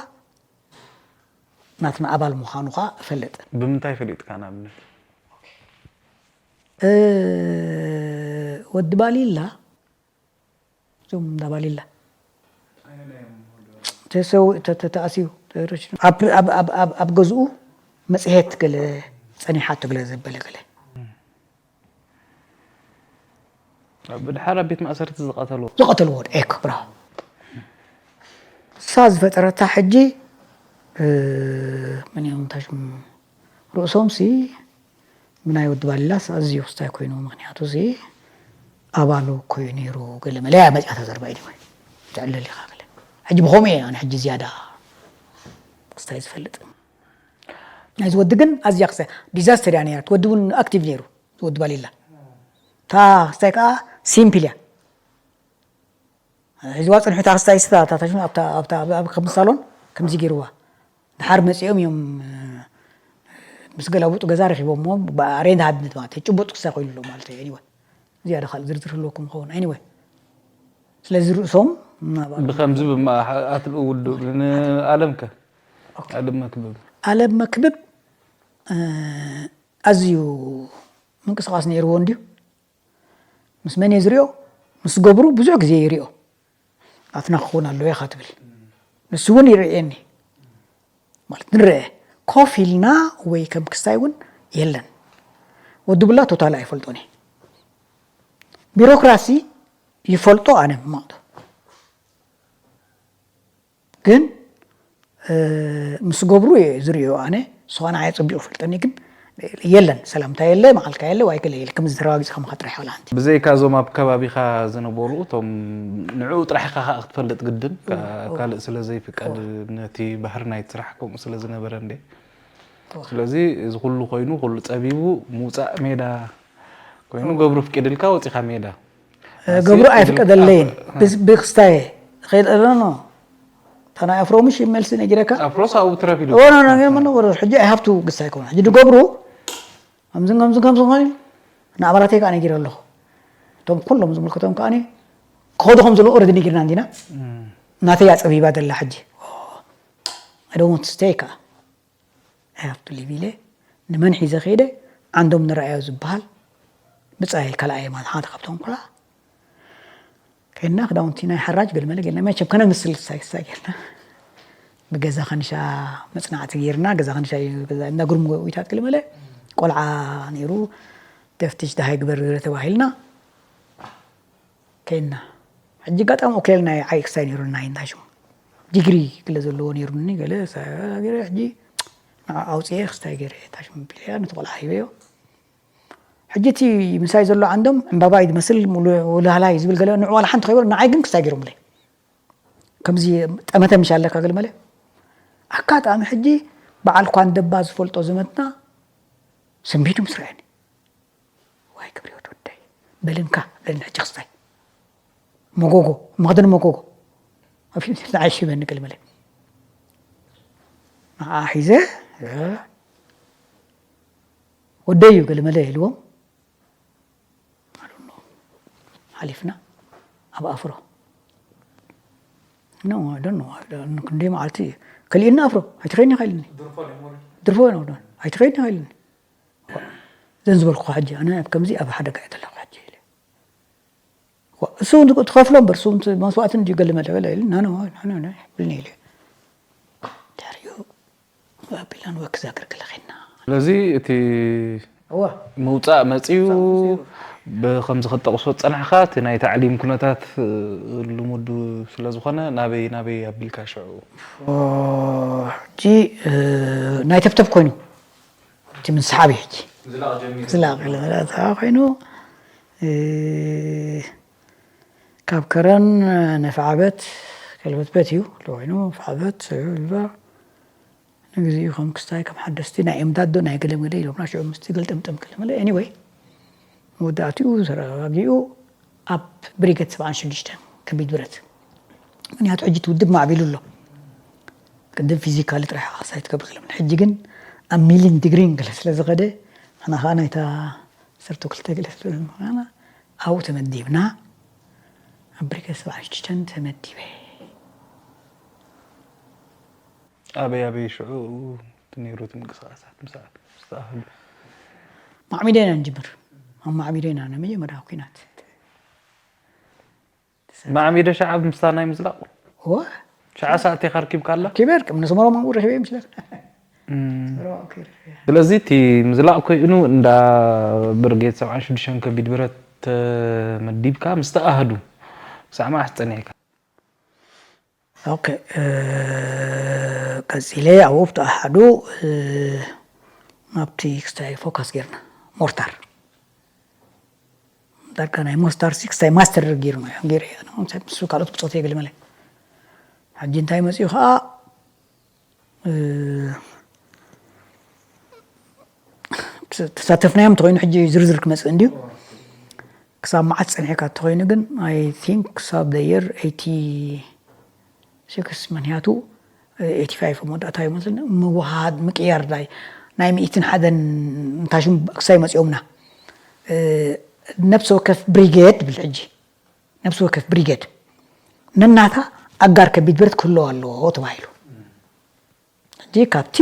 ናትና ኣባል ምዃኑ ኸዓ እፈልጥ። ብምንታይ ፈሊጥካ ንኣብነት? እ፣ ወዲ ባሊላ፣ እዞም እንዳ ባሊላ ተሰው ተ- ተ- ተኣስዩ ተረሽኑ። ኣብ ኣብ ኣብ ኣብ ኣብ ገዝኡ መጽሔት ገለ ጸኒሓቶ ገለ ዘበለ ገለ ብድሓር ኣብ ቤት ማእሰርቲ ዝቐተልዎ። ዝቐተልዎ። ኤክ ብራው እሳ ዝፈጠረታ ሕጂ፣ እ፣ መን እዮም እንታይ ሽሙ? ርእሶም ሲ ብናይ ወዲ ባሊላስ ኣዝዩ ክስታይ ኮይኑ፣ ምኽንያቱ ሲ ኣባሉ እኮ እዩ ነይሩ። ገለ መለያ መጽያ ተዘርባ እዩ ወይ ትዕለል ኢኻ ገለ። ሕጂ ብኸምኡ እየ ኣነ ሕጂ ዝያዳ ክስታይ ዝፈልጥ። ናይዚ ወዲ ግን ኣዝያ ክስታይ ዲዛስተር እያ ነይራ። እቲ ወዲ እውን ኣክቲቭ ነይሩ፣ ወዲ ባሊላ። እታ ክስታይ ከዓ ሲምፕል እያ። ሒዝዋ ጽንሑ እታ ክስታይ ስታ፣ እታ ታሽሙ ኣብታ ኣብታ ኣብ ከም ሳሎን ከምዚ ገይርዋ። ድሓር መጺኦም እዮም ምስ ገላቡጡ ገዛ ረኺቦሞ። ሬንት ሃብነት ማለት እዩ። ጭቡጥ ክስታይ ኮይኑሎ ማለት እዩ። ኤኒወይ፣ ዝያዳ ካልእ ዝርዝር ህልወኩም ይኸውን። ኤኒወይ፣ ስለዚ ርእሶም ብከምዚ ብማ ኣትልኡ ውዱእ ንኣለምከ ኣለም መክብብ ኣለም መክብብ፣ እ፣ ኣዝዩ ምንቅስቃስ ነይርዎ እንድዩ። ምስ መን እየ ዝሪኦ? ምስ ገብሩ ብዙሕ ግዜ ይሪኦ። ናትና ክኸውን ኣለዎ ኢኻ ትብል። ንሱ እውን ይርእየኒ። ማለት ንረአ። ኮፍ ኢልና ወይ ከም ክስታይ እውን የለን። ወዲ ቡላ ቶታሊ ኣይፈልጦን እየ። ቢሮክራሲ ይፈልጦ ኣነ ማለት ግን፣ እ፣ ምስ ገብሩ እየ ዝርእዮ ኣነ። ንስኻ ንዓይ ኣጸቢቑ ይፈልጠኒ ግን የለን። ሰላምታ የለ፣ መዓልካ የለ፣ ዋይ ገለ የለ። ከምዚ ተረጋጊጽካ ምኻድ ጥራሕ ዋላ ሓንቲ። ብዘይካ እዞም ኣብ ከባቢኻ ዝነበሩ እቶም ንዕኡ ጥራሕ ኢኻ ከኣ ክትፈልጥ ግድን፣ ካ- ካልእ ስለ ዘይፍቀድ ነቲ ባህሪ ናይቲ ስራሕ ከምኡ ስለ ዝነበረ እንዴ። ስለዚ እዚ ኩሉ ኮይኑ ኩሉ ጸቢቡ ምውጻእ ሜዳ ኮይኑ ገብሩ ፍቂድልካ ወጺኻ ሜዳ። እ፣ ገብሩ ኣይፍቀደለይን። ብስ- ብክስታየ ኸይድ ኣለኖ። ታና ኣፍሮምሽ መልሲ ነጊረካ። ኣፍሮስ ኣብኡ ትረፍ ኢሉ። ኖ ኖ ኖ ኖ ኖ ሕጂ ኣይ ሃብቱ ግስታይ ከሆነ ሕጂ ድገብሩ ከምዝን ከምዝን ከምዝን ኮይኑ ንኣባላተይ ከዓ ነጊረ ኣለኹ። እቶም ኩሎም ዝምልከቶም ከዓ ክኸዱ ከም ዘለዉ ኦረዲ ነጊርና እንዲና። ናተይ ኣፀቢባ ደላ ሕጂ። I don't want to stay ከዓ I have to leave ኢለ ንመን ሒዘ ከይደ ዓንዶም ንረኣዮ ዝበሃል ብፃይ ካልኣየ ማለት ሓደ ካብቶም ቆልዓ ከይድና ክዳውንቲ ናይ ሓራጅ ገለመለ ጌርና መቸም ከነምስል ክሳይ ክሳይ ጌርና ብገዛ ከንሻ መፅናዕቲ ጌርና ገዛ ከንሻ እዩ ገዛ እንዳ ግሩም ጎዊታት ገለመለ ቆልዓ ነይሩ ተፍትሽ ደሃይ ግበር ተባሂልና ከይና ሕጂ ኣጋጣሚ ኦኬል ናይ ዓይ ክስታይ ነይሩኒ ናይ እንታይ ሽሙ ዲግሪ ገለ ዘለዎ ነይሩኒ ገለ ገለ ሕጂ ንዓ ኣውፅኤ ክስታይ ገይረ እንታይ ሽሙ ቢለያ ነቲ ቆልዓ ሂበዮ ሕጂ እቲ ምሳይ ዘሎ ዓንዶም ዕምባባይ ዝመስል ውልሃላይ ዝብል ገለ ንዑ ዋላ ሓንቲ ከይበሉ ንዓይ ግን ክስታይ ገይሮምለይ ከምዚ ጠመተ ምሽ ኣለካ ገለ መለ ኣጋጣሚ ሕጂ በዓል ኳንደባ ዝፈልጦ ዘመድና ሰንቢዱ ምስ ረኣኒ ዋይ ክብሪ ወደይ በልንካ በልን ሕጂ ክስታይ መጎጎ መኽደን መጎጎ ኣብ ፊት ንዓይ ሽበኒ ገለ መለ ንዓ ሒዘ ወደይ እዩ ገለ መለ ኢልዎም ሓሊፍና ኣብ ኣፍሮ ኖ ዶኖ ክንደይ መዓልቲ ከሊእና ኣፍሮ ኣይትኸይድኒ ኢኻ ኢልኒ ድርፎ ኖ ኣይትኸይድኒ ኢኻ ኢልኒ ዘን ዝበልኩ ሕጂ ኣነ ኣብ ከምዚ ኣብ ሓደጋ እየ ዘለኹ ሕጂ ኢለ እሱ ትኸፍሎ እምበር እሱ መስዋእቲ እንድዩ ገለ መለ በለ ኢሉ ናነ ብልኒ ኢለ ድሕሪኡ ኣቢልና ንወክ ዛግር ገለ ኸና ስለዚ እቲ ምውፃእ መፅዩ ብከምዚ ከጠቕሶ ዝፀናሕካ እቲ ናይ ታዕሊም ኩነታት ልሙድ ስለዝኾነ ናበይ ናበይ ኣቢልካ ሽዑ ሕጂ ናይ ተብተብ ኮይኑ እቲ ምስሓብ እዩ ሕጂ ዝላቕ ኮይኑ ካብ ከረን ነፍዓበት ከልበትበት እዩ ኮይኑ ፍዓበት ንግዚኡ ከም ክስታይ ከም ሓደስቲ ናይ እምዳዶ ናይ ገለመለ ኢሎምና ሽዑ ምስቲ ገልጠምጠም ገለመለ anyway መወዳእትኡ ተረጋጊኡ ኣብ ብሪገት ሰብዓን ሽዱሽተን ከቢድ ብረት ምክንያቱ ሕጂ እቲ ውድብ ማዕቢሉ ኣሎ ቅድም ፊዚካሊ ጥራሕ ክሳይ ትገብር ገለመለ ሕጂ ግን ኣብ ሚሊን ዲግሪን ገለ ስለ ዝኸደ ንሕና ከዓ ናይታ ዓሰርተ ክልተ ገለ ስለ ዝምዃና ኣብኡ ተመዲብና ኣብ ብሪገት ሰብዓን ሽዱሽተን ተመዲበ ኣበይ ኣበይ ሽዑ ነይሩ እቲ ምንቅስቃሳት? ምስ ምስ ተኣህዱ ማዕሚዶ ኢና ንጅምር። ኣብ ማዕሚዶ ኢና ናይ መጀመርያ ኩናት። ማዕሚዶ ሸዓ ምስታ ናይ ምዝላቕ እወ ሸዓ ሰዓት ኢኻ ኣርኪብካ ኣላ። ኪበር ከም ነስመሮ ማንጉ ረኺበ ይመስለካ። ስለዚ እቲ ምዝላቕ ኮይኑ እንዳ ብርጌድ ሰብዓን ሽዱሽተን ከቢድ ብረት ተመዲብካ ምስ ተኣህዱ ክሳዕ መዓስ ጸኒሕካ? ኦኬ፣ ቀፂለ ኣብኡ ብተኣሓዱ ናብቲ ክስታይ ፎካስ ጌርና ሞርታር ዳርጋ ናይ ሞስታር ሲ ክስታይ ማስተር ጌርና ጌር ምስ ካልኦት ብፆት የግልመለ። ሕጂ እንታይ መፅኡ ከዓ ተሳተፍናዮም እንተኮይኑ ሕጂ ዝርዝር ክመፅእ እንድዩ። ክሳብ መዓት ፀኒሕካ እንተኮይኑ ግን ኣይ ቲንክ ክሳብ ደየር ኤይቲ ሲክስ ምክንያቱ ኤይቲ ፋይቭ መወዳእታ ይመስል ምውሃድ ምቅያር ናይ ናይ ሚእትን ሓደን እንታሽም ክሳይ መፂኦምና ነብሲ ወከፍ ብሪጌድ ብል ሕጂ ነብሲ ወከፍ ብሪጌድ ነናታ ኣጋር ከቢድ ብረት ክህልዎ ኣለዎ ተባሂሉ። ሕጂ ካብቲ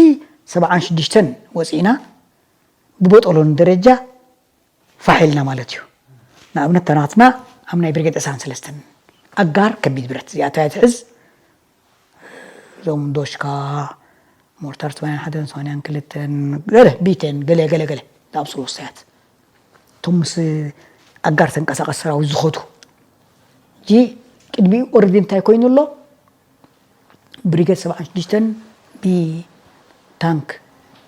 ሰብዓን ሽዱሽተን ወፂእና ብቦጦሎን ደረጃ ፋሕ ኢልና ማለት እዩ። ንኣብነት ተናትና ኣብ ናይ ብርጌድ ዕስራን ሰለስተን ኣጋር ከቢድ ብረት እዚኣ እያ ትሕዝ። እዞም ዶሽካ ሞርታር ሰማንያን ሓደን ሰማንያን ክልተን ገለ ቢቴን ገለ ገለ ገለ ዝኣምስሉ ወሳያት እቶም ምስ ኣጋር ተንቀሳቀስ ሰራዊት ዝኸዱ ሕጂ ቅድሚኡ ኦረዲ እንታይ ኮይኑ ኣሎ? ብሪገድ ሰብዓን ሽዱሽተን ብታንክ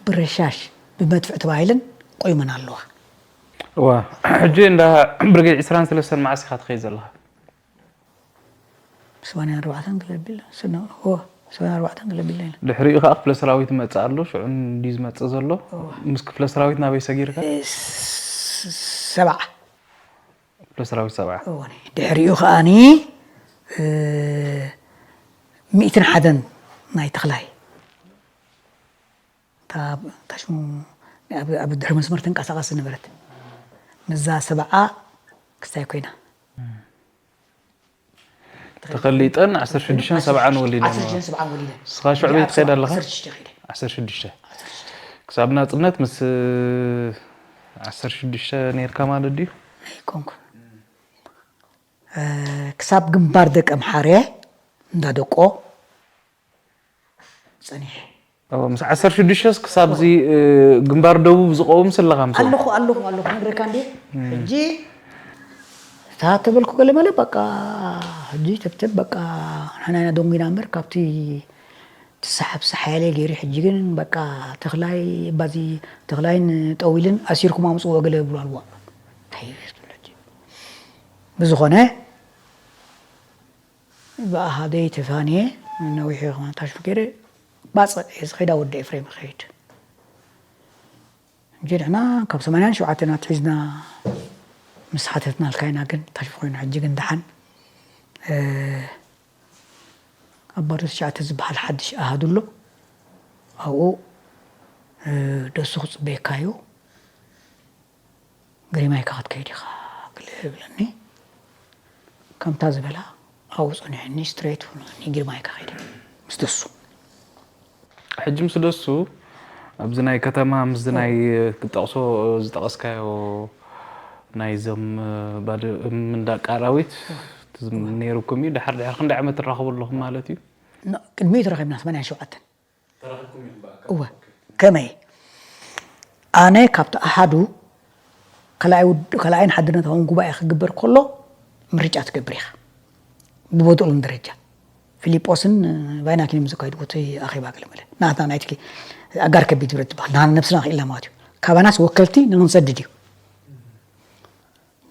ብረሻሽ ብመድፍዕ ተባሂለን ቆይመን ኣለዋ። እዋ ሕጂ እንዳ ብርጌድ ዕስራን ሰለስተን መዓስ ኢኻ ትኸይድ ዘለኻ? ሰማንያን ኣርባዕተን ክለቢል ሰማንያን ኣርባዕተን ክለቢል ኢና። ድሕሪኡ ከዓ ክፍለ ሰራዊት ይመፅእ ኣሎ። ሽዑ እንዲ ዝመፅእ ዘሎ ምስ ክፍለ ሰራዊት ናበይ ሰጊርካ? ሰብዓ ክፍለ ሰራዊት ሰብዓ። ድሕሪኡ ከዓኒ ሚእትን ሓደን ናይ ተኽላይ ታሽሙ ኣብ ድሕሪ መስመር ተንቀሳቀስ ዝነበረት ምዛ ሰብዓ ክስታይ ኮይና ተኸሊጠን ዓሰርተ ሽዱሽተን ሰብዓን ወሊደን። ንስኻ ሽዑ ቤት ትኸይድ ኣለኻ? ዓሰርተ ሽዱሽተ ክሳብ ናፅነት ምስ ዓሰርተ ሽዱሽተ ነይርካ ማለት ድዩ? ኣይኮንኩ ክሳብ ግንባር ደቀ ምሓርየ እንዳደቆ ፀኒሐ። ምስ ዓሰርተ ሽዱሽተ ክሳብ እዚ ግንባር ደቡብ ዝቀውም ስለኻ ምስ ኣለኹ ኣለኹ ኣለኹ ነግረካ እንዲ ሕጂ እታ ተበልኩ ገለ መለ በቃ ሕጂ ተብተብ በቃ ንሕና ኢና ደንጉና እምበር ካብቲ ትሰሓብ ሰሓያለ ገይሩ ሕጂ ግን በቃ ተኽላይ ባዚ ተኽላይን ጠዊልን ኣሲርኩም ኣምፅዎ ገለ ብሉ ኣልዋ ብዝኾነ ብኣሃደይ ተፋንየ ነዊሕ ከማን ታሽፍ ገይረ ባፅዕ እየ ዝኸይዳ ወዲ ኤፍሬም ይኸይድ እንጂ ንሕና ካብ ሰማንያን ሸውዓተን ኣትሒዝና ምስ ሓተትና ኣልካይና ግን ታሽፍ ኮይኑ ሕጂ ግን ደሓን ኣብ ባዶ ትሽዓተ ዝበሃል ሓድሽ ኣሃዱ ኣሎ ኣብኡ ደሱ ክፅበየካ እዩ ግሪማይካ ክትከይድ ኢኻ ክልብለኒ ከምታ ዝበላ ኣብኡ ፀኒሑኒ ስትሬት ሆኖኒ ግሪማይካ ከይደ ምስ ደሱ ሕጂ ምስ ደሱ ኣብዚ ናይ ከተማ ምስዚ ናይ ክጠቕሶ ዝጠቐስካዮ ናይዞም ባዶ ምንዳቅ ኣራዊት ነይሩኩም እዩ ድሓር ድሕር ክንደ ዓመት ትራኸቡ ኣለኹም ማለት እዩ ቅድሚኡ ተረኺብና ሰማንያ ሸውዓተን እወ ከመይ ኣነ ካብቲ ኣሓዱ ካልኣይን ሓድነታውን ጉባኤ ክግበር ከሎ ምርጫ ትገብር ኢኻ ብቦጥሉን ደረጃ ፊሊጶስን ቫይናኪን እዮም ዘካይድዎ እቲ ኣኼባ ገለ መለ ናትና ናይ ትኪ ኣጋር ከቢድ ብረት ዝበሃል ንሃን ነብስና ክኢልና ማለት እዩ ካባናስ ወከልቲ ንክንሰድድ እዩ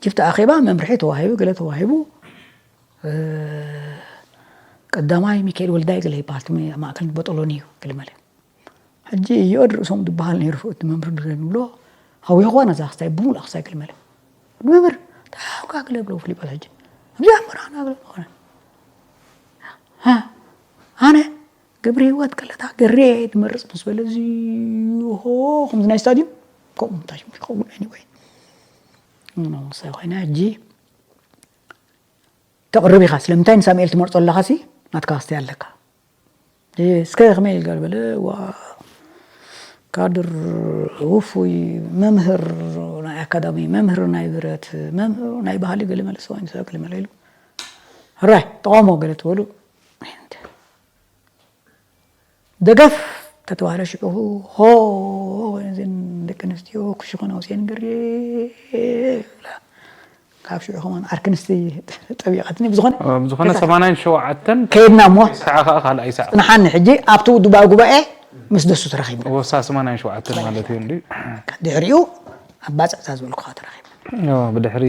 ጅብቲ ኣኼባ መምርሒ ተዋሂቡ ገለ ተዋሂቡ ቀዳማይ ሚካኤል ወልዳይ ገለ ይበሃል ማእከል በጠሎኒ እዩ ገለ መለ ሕጂ ይኦድ ርእሶም ዝበሃል ነይሩ እቲ መምህር ድረን ብሎ ሃዊኽዋ ነዛ ክስታይ ብሙሉእ ክስታይ ገለ መለ መምህር ተሓውካ ገለ ብሎ ፍሊጶስ ሕጂ ኣብዚኣ መራና ገለ ዝኾነ ኣነ ግብሪ ህይወት ቀለታ ገሬ ትመርፅ ምስ በለ እዚ ሆ ከምዚ ናይ ስታዲዮም ከምኡ ምታሽ ምሽኸውን anyway ምሳይ ኮይና ሕጂ ተቕርብ ኢኻ ስለምንታይ ንሳሙኤል ትመርፆ ኣለኻ ሲ ናትካ ክስታይ ኣለካ እስከ ከመይ ኢልካ ዝበለ ዋ ካድር ውፉይ መምህር ናይ ኣካዳሚ መምህር ናይ ብረት መምህር ናይ ባህሊ ገለ መለ ሰብኣይ ምስ ገለ መለ ኢሉ ሕራይ ተቃውሞ ገለ ትበሉ ደገፍ ተተባህለ ሽዑ ሆ እዘን ደቂ ኣንስትዮ ክሽኾን ኣውፅየን ገሬ ካብ ሽዑ ከማን ዓርክንስቲ ጠቢቓትኒ ብዝኾነ ዝኾነ ሰማንያን ሸውዓተን ከይድና እሞ ሰዓ ከዓ ካልኣይ ሰዓ ንሓኒ ሕጂ ኣብቲ ውድባዊ ጉባኤ ምስ ደሱ ተረኺብና ወሳ ሰማንያን ሸውዓተን ማለት እዩ እንዲ ድሕሪኡ ኣብ ባፅዕታ ዝበልኩኻ ተረኺብና ብድሕሪ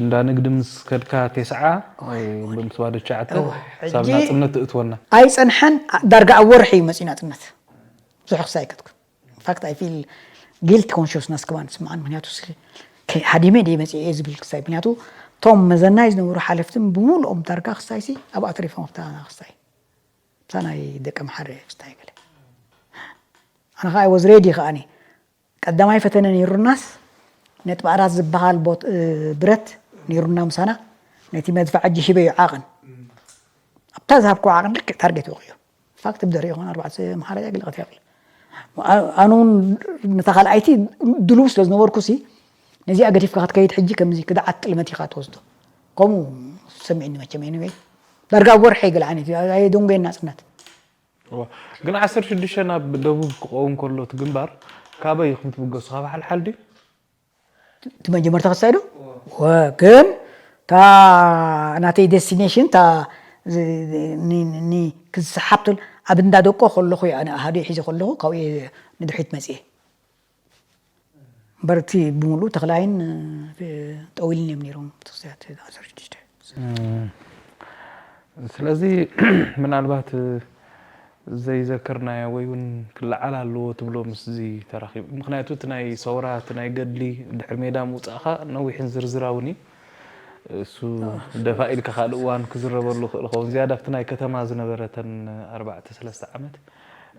እንዳ ንግዲ ምስ ከድካ ቴስዓ ምስ ዋደ ትሽዓተ ሳብ ናፅነት ትእትወና ኣይፀንሐን ዳርጋ ኣብ ወርሒ እዩ መፅኡ ናፅነት ብዙሕ ክሳይ ከትኩ fact I feel guilt consciousness ከማን ስምዓን ምክንያቱ ሃዲመ ደ መፅእ እየ ዝብል ክሳይ ምክንያቱ እቶም መዘናይ ዝነበሩ ሓለፍትን ብምሉኦም ዳርጋ ክሳይሲ ኣብኣ ተሪፎም ኣብታ ክሳይ እታ ናይ ደቂ ኣምሓረ ክስታይ ገለ ኣነ ከዓ I was ready ከዓኒ ቀዳማይ ፈተነ ነይሩናስ ነጥቢ ኣራት ዝበሃል ቦት ብረት ነይሩና ምሳና ነቲ መድፍዓ ጅሂበዮ ዓቕን ኣብታ ዝሃብኩ ዓቕን ልክዕ ታርጌት ወቂዮ ፋክት ብደሪ ይኾን ኣርባዕተ መሓረጃ ግልቐት ያብል ኣነ እውን ነታ ካልኣይቲ ድልው ስለ ዝነበርኩ ሲ ነዚኣ ገዲፍካ ክትከይድ ሕጂ ከምዚ ክድዓት ጥልመት ኢኻ ትወስዶ ከምኡ ሰሚዕኒ መቸም anyway ዳርጋ ኣብ ወርሒ ይግልዓኒ ኣየደንጎየን ናፅነት ግን ዓሰርተ ሽዱሽተ ናብ ደቡብ ክኸውን ከሎ እቲ ግንባር ካበይ ኢኹም ትብገሱ ካብ ሓልሓል ድዩ እቲ መጀመርታ ክሳይ ዶ ግን እታ ናተይ destination እታ ክዝሓብ ትብል ኣብ እንዳ ደቆ ከለኹ እየ ኣነ ኣሃዱ ሒዘ ከለኹ ካብኡ እየ ንድሕሪት መፅየ እምበር እቲ ብምሉእ ተኽላይን ጠዊልን እዮም ነይሮም እቲ ክሳያት ዓሰርተ ሽዱሽተ ስለዚ ምናልባት ዘይዘከርናዮ ወይ እውን ክለዓል ኣለዎ ትብሎ ምስዚ ተራኺቡ ምክንያቱ እቲ ናይ ሰውራ እቲ ናይ ገድሊ ድሕሪ ሜዳ ምውፃእካ ነዊሕን ዝርዝራውን እዩ እሱ ደፋ ኢልካ ካልእ እዋን ክዝረበሉ ክእል ኸውን ዝያዳ ኣብቲ ናይ ከተማ ዝነበረተን ኣርባዕተ ሰለስተ ዓመት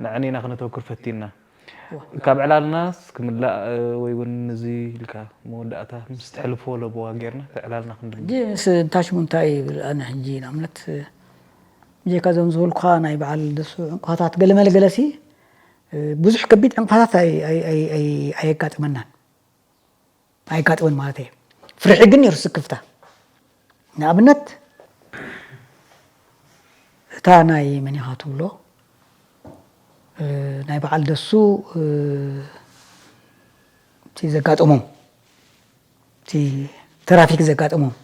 ንዕኒና ክነተኩር ፈቲና ካብ ዕላልናስ ክምላእ ወይ እውን እዚ ኢልካ መወዳእታ ምስ ትሕልፎ ለበዋ ጌርና እቲ ዕላልና ክንድምድም ሕጂ ምስ እንታሽሙ እንታይ ይብል ኣነ ሕጂ ንኣብነት ብጀካ እዞም ዝበልኩኻ ናይ በዓል ደሱ ዕንቅፋታት ገለመለ ገለሲ ብዙሕ ከቢድ ዕንቅፋታት ኣየጋጥመናን ኣየጋጥመን ማለት እየ ፍርሒ ግን ነይሩ ስክፍታ ንኣብነት እታ ናይ መን ኢኻ ትብሎ ናይ በዓል ደሱ እቲ ዘጋጠሞም እቲ ትራፊክ ዘጋጠሞም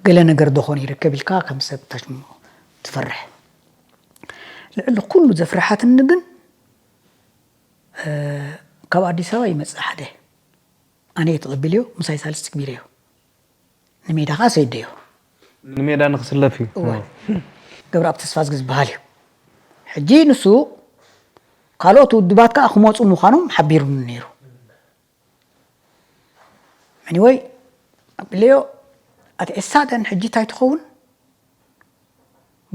ገለ ነገር ዶ ኾን ይርከብ ኢልካ ከም ሰብ ታሽሙ ትፈርሕ ልዕሊ ኩሉ ዘፍርሓትኒ ግን ካብ ኣዲስ ኣበባ ይመፅእ ሓደ ኣነ እየ ተቐቢልዮ ምሳይ ሳልስ ትግቢረዮ ንሜዳ ከዓ ሰይደዮ ንሜዳ ንክስለፍ እዩ እወ ገብረኣብ ተስፋዝጊ ዝበሃል እዩ ሕጂ ንሱ ካልኦት ውድባት ከዓ ክመፁ ምዃኖም ሓቢሩኒ ነይሩ anyway ኣቢለዮ ኣቲ ዕሳደን ሕጂ እንታይ ትኸውን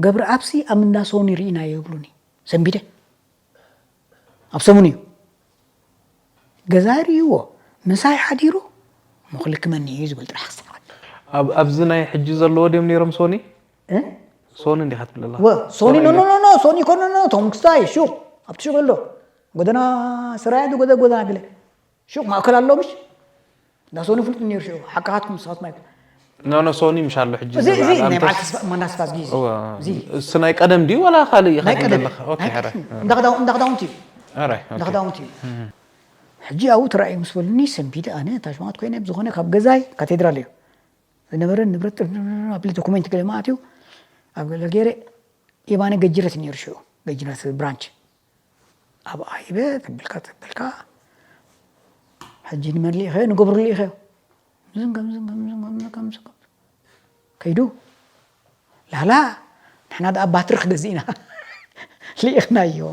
ገብረኣብሲ ኣብ እንዳ ሶኒ ርኢናዮ ይብሉኒ ሰንቢደ ኣብ ሰሙን እዩ ገዛ ርእይዎ ምሳይ ሓዲሩ ምኽልክመኒ እዩ ዝብል ጥራሕ ክስሓቅ ኣብዚ ናይ ሕጂ ዘለዎ ድዮም ነይሮም ሶኒ ሶኒ እንዲኻ ትብለላ ሶኒ ኖ ኖ ኖ ሶኒ ኮኖ ኖ ቶም ክስታይ ሹቅ ኣብቲ ሹቅ ኣሎ ጎደና ስራያ ዶ ጎደ ጎደና ገለ ሹቅ ማእከል ኣሎ ምሽ እንዳ ሶኒ ፍሉጥ ነይሩ ሽዑ ሓቅኻትኩም ንስኻትኩም ኣይኮን ኖ ኖ ሶኒ ምሽ ኣሎ ሕጂ እዚ እዚ ናይ በዓል ተስፋ ማና ተስፋ ዝጊ እዚ እዚ እሱ ናይ ቀደም ድዩ ዋላ ካልእ ኢኻ ዘለኻ ኦኬ ሕረ እንዳክዳውንቲ እዩ ኣራይ ኦኬ እንዳክዳውንቲ እዩ ሕጂ ኣብኡ ተራእዩ ምስ በሉኒ ሰንቢደ ኣነ ታሽማት ኮይነ ብዝኾነ ካብ ገዛይ ካቴድራል እዩ ዝነበረ ንብረት ኣብሊ ዶኩሜንት ገለ ማለት እዩ ኣብ ገለ ገይረ የማነ ገጅረት ነይሩ ሽዑ ገጅረት ብራንች ኣብ ኣይበ ተብልካ ተብልካ ሕጂ ንመን ልኢኸዮ ንገብሩ ልኢኸዮ ዝም ከም ዝም ከም ዝም ከም ዝም ከም ዝም ከም ዝም ከይዱ ላላ ንሕና ደኣ ባትሪ ክገዝእ ኢና ልኢኽናዮ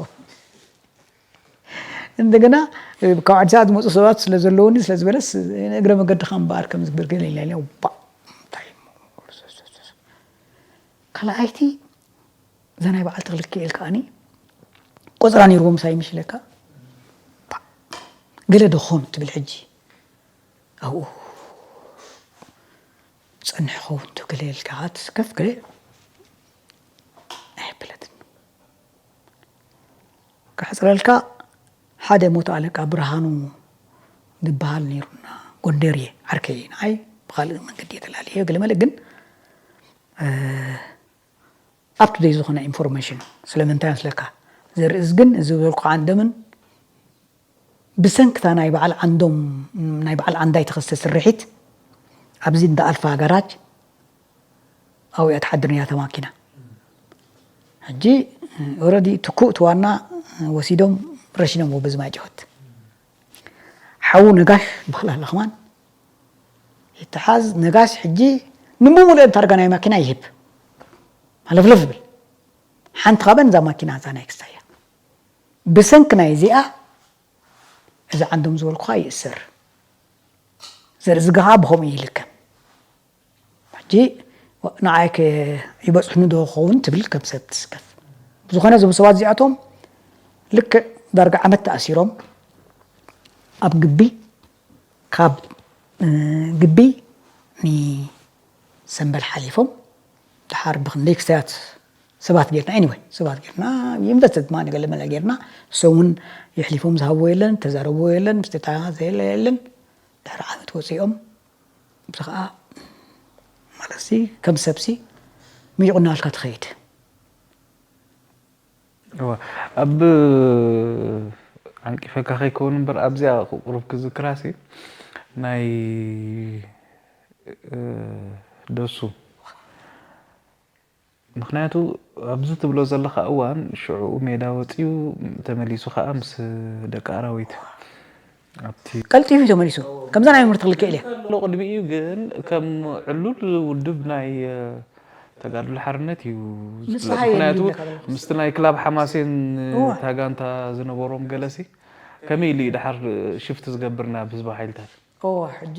እንደገና ካብ ዓዲ ሰዓት ዝመፁ ሰባት ስለ ዘለውኒ ስለ ዝበለስ እግረ መገድኻ እምበኣር ከም ዝግበር ገለ ኢላ ኢለ ባ እንታይ ካልኣይቲ እዛ ናይ በዓል ተኽልኪኤል ከዓኒ ቆፅራ ነይርዎ ምሳይ ምሽ ኢለካ ገለ ደኾን ትብል ሕጂ ኣብኡ ፀንሕ ኸውን ትግለ ኢልካ ትስከፍ ገለ ኣይብለትን ክረልካ ሓደ ሞት ኣለቃ ብርሃኑ ዝበሃል ነይሩና ጎንደር እየ ዓርከይ ንዓይ ብካልእ መንገዲ እየ ተላልየ ገለመለ ግን ኣብቱ ደይ ዝኾነ ኢንፎርሜሽን ስለምንታይ መስለካ ዘርእዝ ግን እዚ ዝበልኩ ዓንደምን ብሰንክታ ናይ በዓል ዓንዶም ናይ በዓል ዓንዳይ ተኸስተ ስርሒት ኣብዚ እንዳ ኣልፋ ጋራጅ ኣብያ ትሓድር ነያ ተማኪና ሕጂ ኦረዲ ትኩእ ትዋና ወሲዶም ረሽኖም በዚ ማይ ጨወት ሓዉ ነጋሽ በሃል ኣለ ከማን ይተሓዝ ነጋሽ ሕጂ ንምሙሉኦም ታርጋ ናይ ማኪና ይህብ ሃለፍለፍ ዝብል ሓንቲ ካበን እዛ ማኪና እዛ ናይ ክስታያ ብሰንኪ ናይ እዚኣ እዚ ዓንዶም ዝበልኩኻ ይእሰር ዘርኢ ዝገኻ ብኸምኡ ይልከም ሕጂ ንዓይ ይበፅሕኒ ዶ ክኸውን ትብል ከም ሰብ ትስከፍ ብዝኾነ እዞም ሰባት እዚኣቶም ልክዕ ዳርጋ ዓመት ተኣሲሮም ኣብ ግቢ ካብ ግቢ ንሰንበል ሓሊፎም ድሓር ብክንደይ ክስታያት ሰባት ጌርና anyway ሰባት ጌርና ኢንቨስትድ ማ ንገለ መለ ጌርና እሶም እውን የሕሊፎም ዝሃብዎ የለን ተዛረብዎ የለን ምስታ ዘየለ የለን ድሕሪ ዓመት ወፂኦም እዚ ከዓ ማለት ከም ሰብሲ ሚቑናልካ ትኸይድ እወ ኣብ ዓንቂፈካ ከይከውን እምበር ኣብዚኣ ቁሩብ ክዝክራሲ ናይ ደሱ ምክንያቱ ኣብዚ ትብሎ ዘለካ እዋን ሽዑ ሜዳ ወፅዩ ተመሊሱ ከዓ ምስ ደቂ ኣራዊት ኣብቲ ቀልጢፉ እዩ ተመሊሱ ከምዛ ናይ ምርት ክልክእል እየ ቅድሚ እዩ ግን ከም ዕሉል ውድብ ናይ ተጋድሎ ሓርነት እዩ ዝፍለጥ። ምክንያቱ ምስቲ ናይ ክላብ ሓማሴን እታ ጋንታ ዝነበሮም ገለሲ ከመይ ኢሉ እዩ ድሓር ሽፍት ዝገብር ናብ ህዝባዊ ሓይልታት? እወ ሕጂ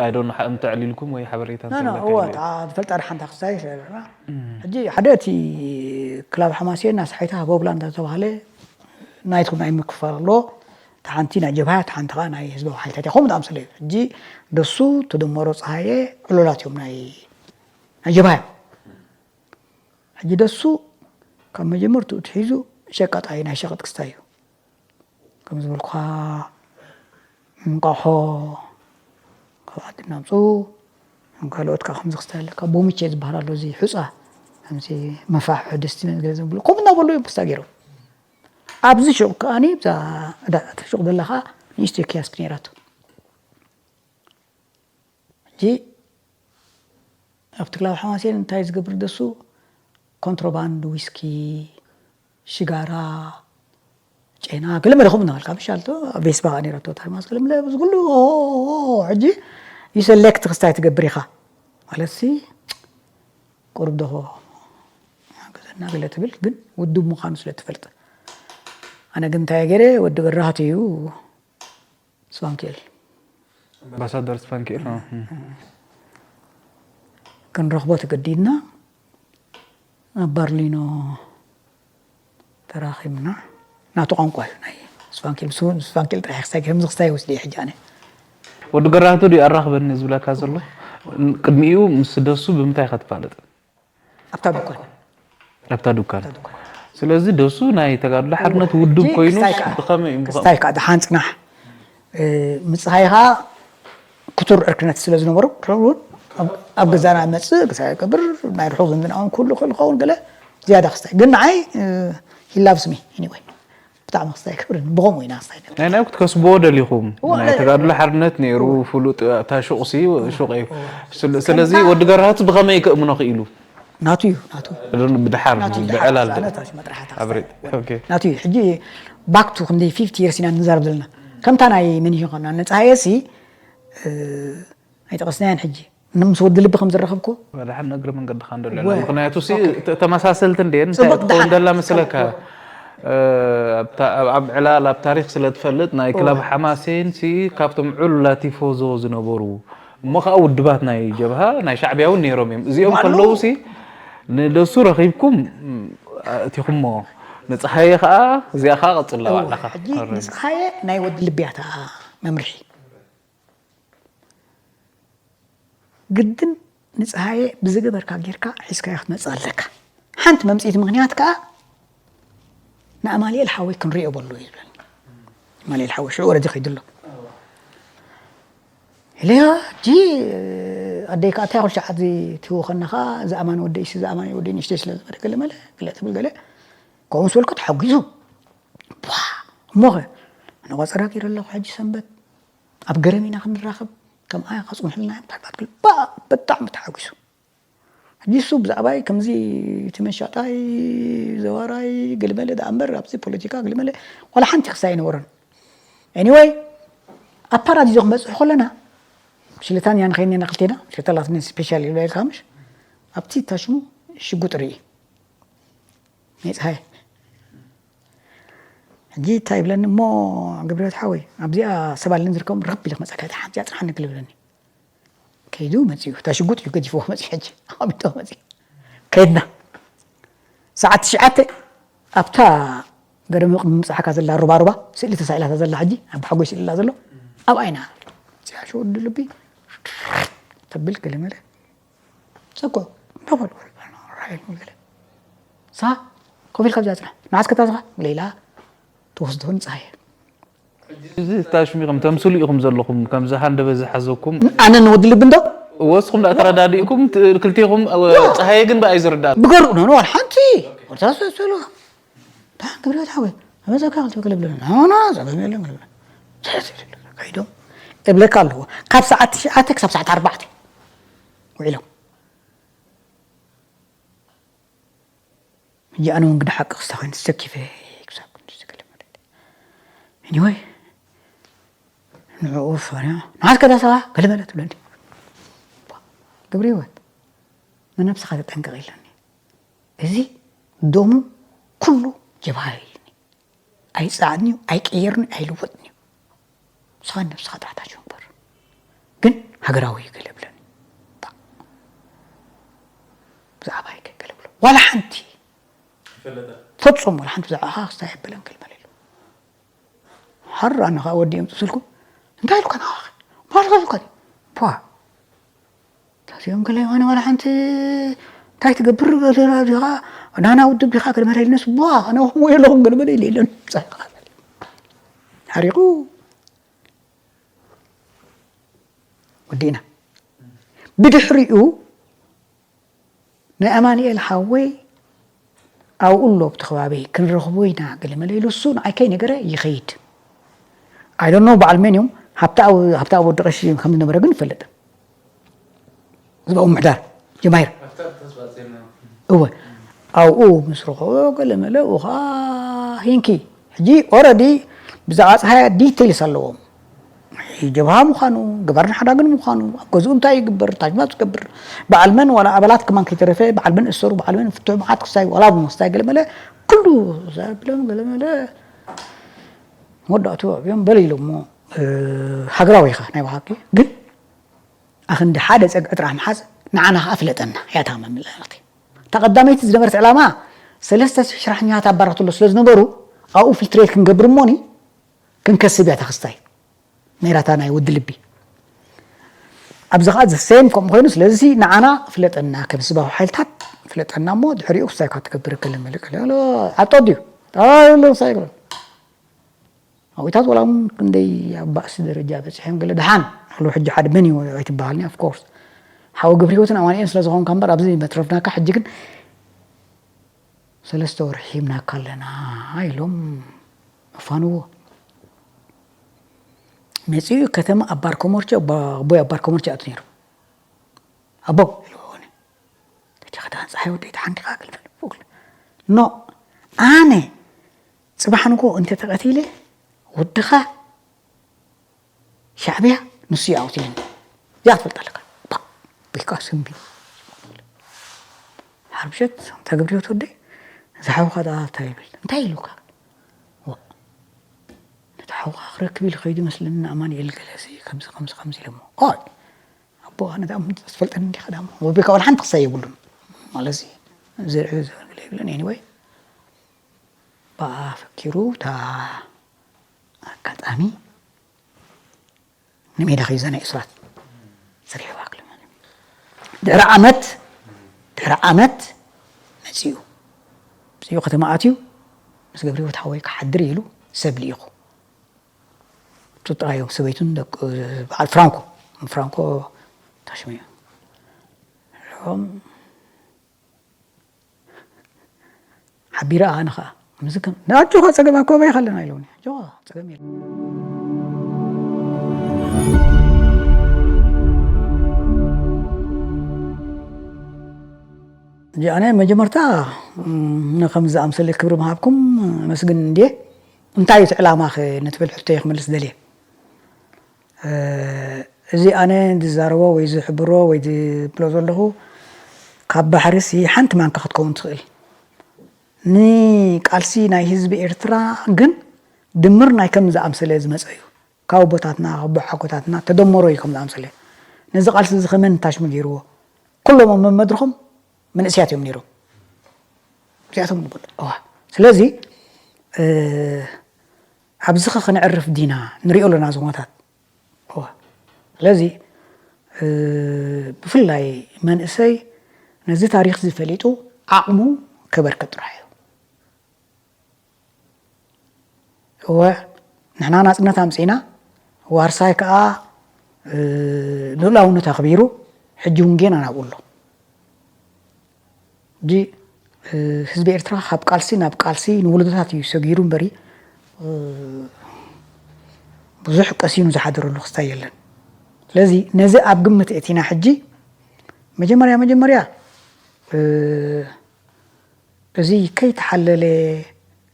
I don't know እንተዕሊልኩም ወይ ሓበሬታ እንተለካ እወ ኢለ። እታ ዝፈልጣ ድሓንታ ክስታይ ሰለና ሕጂ ሓደ እቲ ክላብ ሓማሴን ናስሓይታ ሃቦብላ እንዳተባሃለ ናይትኩም ናይ ምክፋል ኣሎ። እታ ሓንቲ ናይ ጀብሃ እታ ሓንቲ ከዓ ናይ ህዝባዊ ሓይልታት እያ ከምኡ ዝኣምሰለ እዩ። ሕጂ ደሱ ተደመሮ ፀሃየ ዕሉላት እዮም ናይ ናይ ጀብሃ እዮም። ሕጂ ደሱ ካብ መጀመርትኡ ትሒዙ ሸቃጣይ ናይ ሸቐጥ ክስታይ እዩ። ከም ዝበልኩኻ እንቋሖ ካብ ዓዲ እናምፁ ካልኦት ከዓ ከምዚ ክስታይ ኣለካ ቦሚቼ ዝበሃል ኣሎ እዚ ሑፃ ከምዚ መፋሕ ድስቲ ገለ ዝብሉ ከምኡ እናበሉ እዮም ክስታይ ገይሮም ኣብዚ ሹቕ ከዓኒ እዛ እዳ እቲ ሹቕ ዘላ ከዓ ንእሽተይ ኪያስክ ነይራቶ ሕጂ ኣብቲ ክላብ ሓማሴን እንታይ ዝገብር ደሱ ኮንትሮባንድ ዊስኪ ሽጋራ ጨና ገለ መለ ከምኡ እናበልካ ምሻል ቶ ቬስባ ከዓ ነይረቶ ታርማስ ገለ መለ እዚ ኩሉ ሕጂ ይሰሌክት ክስታይ ትገብር ኢኻ ማለት ሲ ቁሩብ ደኾ ሓግዘና ገለ ትብል ግን ውዱብ ምዃኑ ስለ ትፈልጥ ኣነ ግን እንታይ ገይረ ወዲ ገራህት እዩ ስባንኬል ኣምባሳደር ስፋንኪኤል ክንረኽቦ ተገዲድና ኣብ በርሊኖ ተራኺብና ናቱ ቋንቋ እዩ ናይ ስፋንኪል ምስ ስፋንኪል ጥራሕ ክሳይ ከምዚ ክሳይ ወስደ ሕጂ ኣነ ወዲ ገራህቱ ድዩ ኣራኽበኒ ዝብለካ ዘሎ ቅድሚኡ ምስ ደሱ ብምንታይ ኢኻ ትፋለጥ ኣብታ ድኳን ኣብታ ዱካን ስለዚ ደሱ ናይ ተጋድሎ ሓርነት ውድብ ኮይኑ ብኸመይ እዩ ክስታይ ከዓ ደሓን ፅናሕ ምፅሃይ ከዓ ክቱር ዕርክነት ስለ ዝነበሩ ውን ኣብ ገዛና መፅእ ክሳይ ክብር ናይ ርሑቕ ዝምድና ውን ኩሉ ክእል ኸውን ገለ ዝያዳ ክስታይ ግን ንዓይ ሂላቭስ ሚ ኒወይ ብጣዕሚ ክስታይ ክብርን ብኸምኡ ኢና ክስታይ ናይ ናይ ክትከስብዎ ደሊኹም ናይ ተጋድሎ ሓርነት ነይሩ ፍሉጥ እታ ሹቕ ሲ ሹቕ እዩ ስለዚ ወዲ ገራህቱ ብኸመይ ከእምኖ ክኢሉ ናቱ እዩ ናቱ ብድሓር ብዕላል ናቱ እዩ ሕጂ ባክቱ ክንደይ ፊፍቲ የርስ ኢና ንዛረብ ዘለና ከምታ ናይ መን እዩ ከና ነፃሃየ ሲ ኣይጠቐስናያን ሕጂ ምስ ወዲ ልቢ ከም ዝረኸብኩ ድሓር ንእግሪ መንገድኻ እንደሎ ምክንያቱ ተመሳሰልቲ እንደ እንታይ ትኸውን ደላ መስለካ ኣብ ዕላል ኣብ ታሪክ ስለ ትፈልጥ ናይ ክለብ ሓማሴን ሲ ካብቶም ዕሉላ ቲፎዞ ዝነበሩ እሞ ከዓ ውድባት ናይ ጀብሃ ናይ ሻዕቢያ እውን ነይሮም እዮም እዚኦም ከለዉ ሲ ንደሱ ረኺብኩም እቲኹሞ ንፀሃየ ከዓ እዚኣ ከዓ ቀፅላ ባዕልኻ ንፀሃየ ናይ ወዲ ልብያታ መምርሒ ግድን ንፀሃየ ብዝገበርካ ጌርካ ሒዝካዮ ክትመፅእ ኣለካ ሓንቲ መምፅኢት ምክንያት ከዓ ንኣማኑኤል ሓወይ ክንሪኦ በሉ እዩ ዝብለኒ። ኣማኑኤል ሓወይ ሽዑ ወረዲ ከይዱ ኣሎ። ኢለዮ፣ ሕጂ ኣደይ ከኣ እንታይ ኩሉ ሰዓት እዚ ትህወኸና ከኣ፣ እዚ ኣማኒ ወደይ፣ እዚ ኣማኒ ወደይ ንእሽተይ ስለ ዝበለ ገለ መለ፣ ገለ ትብል ገለ። ከምኡ ምስ በልኩ ተሓጒሱ። ቧ! እሞኸ? ኣነ ቆጸራ ገይረ ኣለኹ ሕጂ ሰንበት። ኣብ ገረም ኢና ክንራኸብ። ከምኣ ከጽንሑልና እዮም ምናልባት ክብል። ባ! ብጣዕሚ ተሓጒሱ። ሕጂ እሱ ብዛዕባይ ከምዚ እቲ መሻጣይ፣ ዘዋራይ፣ ገለ መለ ደኣ እምበር ኣብዚ ፖለቲካ ገለ መለ ዋላ ሓንቲ ክሳይ ኣይነበሮን። ኤኒወይ፣ ኣብ ፓራዲዞ ክንበጽሕ ከለና፣ ሽልታን እያ ንኸይነና ክልቴና፣ ሽልታ ላትኒ ስፔሻል ይብላ ኢልካ ምሽ? ኣብቲ ታሽሙ ሽጉጥ ርኢ። ናይ ፀሃየ። ሕጂ እንታይ ይብለኒ እሞ፣ ግብረት ሓወይ፣ ኣብዚኣ ሰብ ኣለኒ ዝርከቦም ርኽብ ኢለ ክመፀካ፣ እታ ሓንቲ እያ፣ ፅንሓኒ ክልብለኒ። ከይዱ መፂኡ፣ እታ ሽጉጥ እዩ ገዲፍዎ መፂኡ፣ ሕጂ ኣቐሚጥዎ መፂኡ። ከይድና። ሰዓት ትሽዓተ ኣብታ ገረሚ ቅድሚ ምብጻሕካ ዘላ ሩባ ሩባ፣ ስእሊ ተሳኢላታ ዘላ ሕጂ፣ ኣብ ሓጎይ ስእሊ ኣላ ዘሎ፣ ኣብኣ ኢና። እዚኣ ሽወዲ ልቢ ተብል ገለ መለ። ሰኮ፣ እንዳበሉ፣ ራሄል ገለ። ሳ፣ ኮፍ ኢልካ ኣብዚኣ ጽናሕ። ንዓስከ እታ ዝኻ፣ ሌላ ትወስዶ ንጽሃየ። እዚ ታሽሚቕም ተምስሉ ኢኹም ዘለኹም፣ ከምዚ ሃንደበ ዝሓዘኩም። ኣነ ንወዲ ልቢ እንዶ? ወስኹም ደኣ ተረዳዲእኩም፣ ት-፣ ክልቴኹም፣ እ፣ ያ። ጸሃየ ግን ብኣይ ዝርዳእ። ብገርኡ ነው፣ ነው፣ ሓንቲ። ወርታ ሰ-፣ ሰሉ። ታ ክብረት ሓወይ፣ ኣበዛካ ክልተ ክልብ ለና። ኖ፣ ኖ፣ ጸገም የለን ክልብ ለና። ከይዶም እብለካ ኣለዎ። ካብ ሰዓት ትሽዓተ ክሳብ ሰዓት ኣርባዕተ ውዒሎም። ሕጂ ኣነ እውን ግዳ ሓቂ ክስታ ኮይኑ ተሰኪፈ ክሳብ ክንዲ ዝገለ ማለት እዩ። ኤኒወይ፣ ንዕኡ ፈርያ፣ ንዓስከ እታ ሰብኣ ገለ በለ ትብለኒ። ግብሪ ህይወት፣ ንነብስኻ ተጠንቀቕ ኢለኒ። እዚ ደሙ ኩሉ ጀብሃ ኢልኒ። ኣይጸዓድን'ዩ፣ ኣይቅየርን'ዩ፣ ኣይልወጥን'ዩ። ንስኻ ነብስኻ ጥራሕ ታችሁ እምበር። ግን ሃገራዊ እዩ ገለ ብለኒ። ባ-፣ ብዛዕባይ ከ ገለ ብሎ። ዋላ ሓንቲ። ፈጹም ዋላ ሓንቲ ብዛዕባኻ ክስታይ ኣይበለን ገለ በለ ኢሉ። ሓር ኣነ ኸኣ ወዲ የምጽእ ስልኩ። እንታይ ኢሉካ ንዓኻ? ባልካ ኢሉካ ድዩ? ቧ። ታዚኦም ገለ የማነ ዋላ ሓንቲ እንታይ ትገብር ገለ ዲኻ? ናና ውድብ ዲኻ? ገለ መለ ኢልነስ፣ ቧ፣ ኣነ ከምኡ የለኹም ገለ መለ ኢለ የለን። ሓሪቑ። ወዲእና። ብድሕሪኡ ናይ ኣማኑኤል ሓወይ ኣብኡ ኣሎ ኣብቲ ከባቢ ክንረኽቦ ኢና ገለ መለ ኢሉ እሱ ንዓይ ከይነገረ ይኸይድ። I don't know በዓል መን እዮም። ሃብተኣብ፣ ሃብተኣብ ወዲ ቀሺ ከም ዝነበረ ግን ይፈልጥ። ህዝባዊ ምሕዳር ጀማሂር። እወ። ኣብኡ ምስ ረኸቦ ገለ መለ ኡኻ ሂንኪ። ሕጂ ኦረዲ ብዛዕባ ጸሃያ ዲቴይልስ ኣለዎም። ጀብሃ ምዃኑ፣ ገባርን ሓዳግን ምዃኑ፣ ኣብ ገዝኡ እንታይ ይግበር፣ እንታይ ዝገብር፣ በዓል መን፣ ዋላ ኣባላት ከማን ከይተረፈ፣ በዓል መን እሰሩ፣ በዓል መን ፍትሑ፣ መዓት ክሳይ፣ ዋላ ብምስታይ ገለ መለ፣ ኩሉ ዘብሎም ገለ መለ መወዳእቱ ኣብዮም በል ኢሎሞ፣ እ፣ ሃገራዊ ኢኻ ናይ ብሓቂ። ግን ኣኽንዲ ሓደ ጸግዒ ጥራሕ ምሓዝ ንዓና ኸኣ ፍለጠና፣ እያ እታ መምለእቲ። እታ ቀዳመይቲ ዝነበረት ዕላማ፣ ሰለስተ ሽሕ ሰራሕተኛታት ኣባራት ኣሎ ስለ ዝነበሩ፣ ኣብኡ ፊልትሬት ክንገብር እሞኒ፣ ክንከስብ እያ እታ ክስታይ። ነይራታ ናይ ወዲ ልቢ። ኣብዚ ኸኣ ዘ ሴም ከምኡ ኮይኑ፣ ስለዚ ንዓና ፍለጠና፣ ከም ህዝባዊ ሓይልታት ፍለጠና እሞ፣ ድሕሪኡ ክስታይ እኳ ትገብር ገለ መለ ገለ፣ ኣሎ፣ ዓጦ ድዩ? ኣሎ፣ ክስታይ ገለ። ኣዊታት ወላ እውን ክንደይ ኣብ ባእሲ ደረጃ በጺሖም ገለ ደሓን፣ ኣሎ ሕጂ ሓደ መን እዩ ኣይትበሃልኒ፣ ኦፍ ኮርስ። ሓው ግብሪ ህይወትን ኣማኑኤልን ስለ ዝኾንካ እምበር፣ ኣብዚ መትረፍናካ፣ ሕጂ ግን ሰለስተ ወርሒ ሂብናካ ኣለና ኢሎም ኣፋንዎ። መጺኡ ከተማ ኣብ ባር ኮመርቾ፣ ኣቦ-፣ ኣቦይ ኣብ ባር ኮመርቾ ኣቱ ነይሩ። ኣቦ ኢልዎ፣ እቲ ክዳን ጸሓይ ወደይ ተሓንዲኻ ክልፍል ፉል። ኖ፣ ኣነ ጽባሕ ንግሆ እንተ ተቐቲለ፣ ወድኻ ሻዕብያ ንሱ እዩ ኣውቲልኒ። እዚኣ ክትፈልጥ ኣለካ። ባ-፣ ቢካ ስምቢ። ሓርብሸት፣ እንታይ ገብርዮት ወደይ? ዝሓውኻ ደኣ እንታይ ይብል? እንታይ ኢሉካ? ዋ። ነቲ ሓውኻ ክረክብ ኢሉ ከይዱ መስለኒ ንኣማኑኤል ገለሲ ከምዚ፣ ከምዚ፣ ከምዚ ኢሎሞ። ኦይ! ኣቦ፣ ኣነ ደኣ ምን ትፈልጠኒ እንዲኻ ደኣ። ወቢካ ዋላ ሓንቲ ክሳይ የብሉን። ማለትሲ፣ ዘርዒ ዘርዒ የብሉን። ኤኒወይ፣ ብኣ ፈኪሩ፣ እታ ኣጋጣሚ ንሜዳ ከይዘና እሱራት ዘርዒ ዋክሊ ማለት እዩ። ድሕሪ ዓመት፣ ድሕሪ ዓመት መጺኡ። መጺኡ ከተማ ኣትዩ፣ ገብረህይወት ሓወይ ክሓድር ኢሉ ሰብ ልኢኹ። ጥራዮም ሰበይቱን ደቂ በዓል ፍራንኮ፣ ፍራንኮ ታሽመዮ ሓቢረ ኣነ ኸዓ ምስክም ንኣጆኻ ጸገም ኣኮባ ይኸለና ኢለውኒ። ኣጆኻ ጸገም የለ። ኣነ መጀመርታ ንኸም ዝኣምሰለ ክብሪ ምሃብኩም ኣመስግን እንድየ። እንታይ እዩ እቲ ዕላማኸ ንትብል ሕቶየ ክምልስ ደልየ። እዚ ኣነ ዝዛረቦ ወይ ዝሕብሮ ወይ ዝብሎ ዘለኹ ካብ ባሕርሲ ሓንቲ ማንካ ክትከውን ትኽእል። ንቃልሲ ናይ ህዝቢ ኤርትራ ግን ድምር ናይ ከም ዝኣምሰለ ዝመጸ እዩ። ካብ ኣቦታትና ካብ ኣቦሓጎታትና ተደመሮ እዩ ከም ዝኣምሰለ። ነዚ ቃልሲ እዚ ከመን ታሽሙ ገይርዎ? ኩሎም ኣብ መመድረኾም መንእሰያት እዮም ነይሮም። እዚኣቶም ንብሎ እዋ ስለዚ ኣብዚ ኸ ክንዕርፍ ዲና ንሪኦ ኣለና ዝሞታት እዋ ስለዚ ብፍላይ መንእሰይ ነዚ ታሪክ ዝፈሊጡ ዓቕሙ ከበርክት ጥራሕ እዩ እወ ንሕና ናፅነት ኣምፂና ዋርሳይ ከዓ ልኡላውነት ኣኽቢሩ ሕጂ እውን ጌና ናብኡ ኣሎ ሕጂ ህዝቢ ኤርትራ ካብ ቃልሲ ናብ ቃልሲ ንወለዶታት እዩ ሰጊሩ እምበሪ ብዙሕ ቀሲኑ ዝሓደረሉ ክስታይ የለን ስለዚ ነዚ ኣብ ግምት እቲና ሕጂ መጀመርያ መጀመርያ እዚ ከይተሓለለ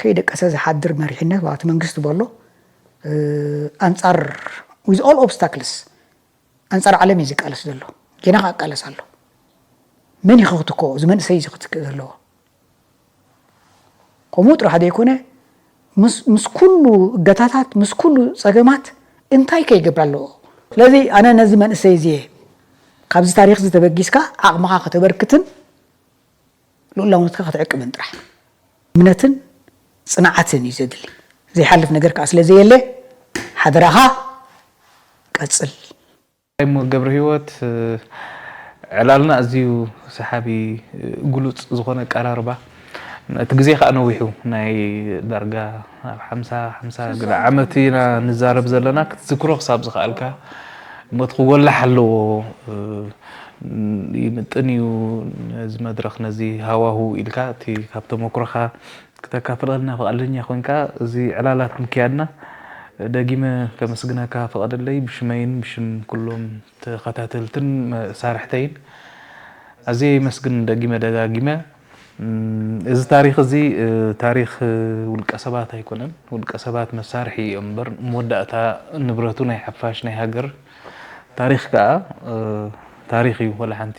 ከይደቀሰ ዝሓድር መሪሕነት ዋላ እቲ መንግስቲ በሎ ኣንፃር with all obstacles ኣንፃር ዓለም እዩ ዝቃለስ ዘሎ ጌና ከዓ ቃለስ ኣሎ መን እዩ ክክትኮ እዚ መንእሰይ እዚ ክትክእ ዘለዎ ከምኡ ጥራሕ ዘይኮነ ምስ ኩሉ እገታታት ምስ ኩሉ ፀገማት እንታይ ከይገብር ኣለዎ ስለዚ ኣነ ነዚ መንእሰይ እዚ እየ ካብዚ ታሪክ እዚ ተበጊስካ ዓቕምኻ ከተበርክትን ልኡላውነትካ ክትዕቅብን ጥራሕ እምነትን ፅንዓትን እዩ ዘድሊ ዘይሓልፍ ነገር ከዓ ስለ ዘየለ ሓደራኻ ቀፅል ሞ ገብረ ህይወት ዕላልና ኣዝዩ ሰሓቢ ግሉፅ ዝኾነ ኣቀራርባ እቲ ግዜ ከዓ ነዊሑ ናይ ዳርጋ ኣብ ሓምሳ ሓምሳ ገለ ዓመት ኢና ንዛረብ ዘለና ክትዝክሮ ክሳብ ዝኸኣልካ ሞት ክጎላሕ ኣለዎ ይምጥን እዩ ነዚ መድረኽ ነዚ ሃዋሁ ኢልካ እቲ ካብ ተመክሮኻ ክተካፍለልና ፍቓደኛ ኮይንካ እዚ ዕላላት ምክያድና ደጊመ ከመስግነካ ፍቐደለይ ብሽመይን ብሽም ኩሎም ተኸታተልትን መሳርሕተይን ኣዝየ የመስግን ደጊመ ደጋጊመ እዚ ታሪኽ እዚ ታሪኽ ውልቀ ሰባት ኣይኮነን ውልቀ ሰባት መሳርሒ እዮም እምበር መወዳእታ ንብረቱ ናይ ሓፋሽ ናይ ሃገር ታሪኽ ከዓ ታሪኽ እዩ ወላ ሓንቲ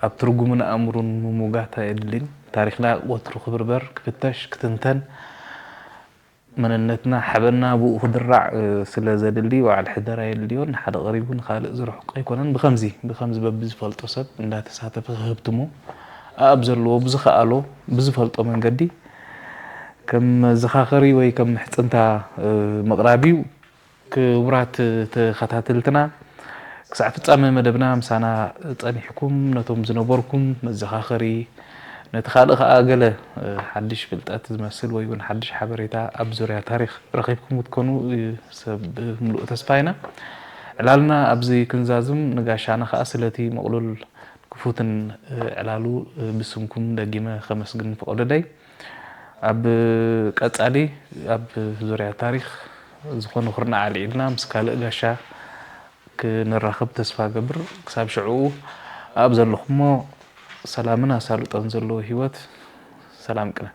ኣብ ትርጉምን ኣእምሩን ምሙጋት ኣየድልን ታሪኽና ወትሩ ክብርበር ክፍተሽ ክትንተን መንነትና ሓበና ብኡ ክድራዕ ስለ ዘድሊ በዓል ሕደር ኣየድልዮን ንሓደ ቀሪቡ ንኻልእ ዝርሕቕ ኣይኮነን ብኸምዚ ብኸምዚ በብዝፈልጦ ሰብ እንዳተሳተፈ ክህብትሞ ኣኣብ ዘለዎ ብዝኸኣሎ ብዝፈልጦ መንገዲ ከም መዘኻኸሪ ወይ ከም ምሕፅንታ ምቕራብ እዩ ክቡራት ተኸታተልትና ክሳዕ ፍፃመ መደብና ምሳና ፀኒሕኩም ነቶም ዝነበርኩም መዘኻኸሪ ነቲ ካልእ ከዓ ገለ ሓድሽ ፍልጠት ዝመስል ወይ እውን ሓድሽ ሓበሬታ ኣብ ዙርያ ታሪክ ረኺብኩም ክትኮኑ ሰብ ምሉእ ተስፋ ኢና ዕላልና ኣብዚ ክንዛዝም ንጋሻና ከዓ ስለቲ ምቕሉል ክፉትን ዕላሉ ብስምኩም ደጊመ ከመስግን ፍቐዱለይ ኣብ ቀፃሊ ኣብ ዙርያ ታሪክ ዝኾነ ኩርናዕ ኣልዒልና ምስ ካልእ ጋሻ ክንራኸብ ተስፋ ገብር ክሳብ ሽዕኡ ኣብ ዘለኹሞ ሰላምን ኣሳልጦን ዘለዎ ህይወት ሰላም ቅነ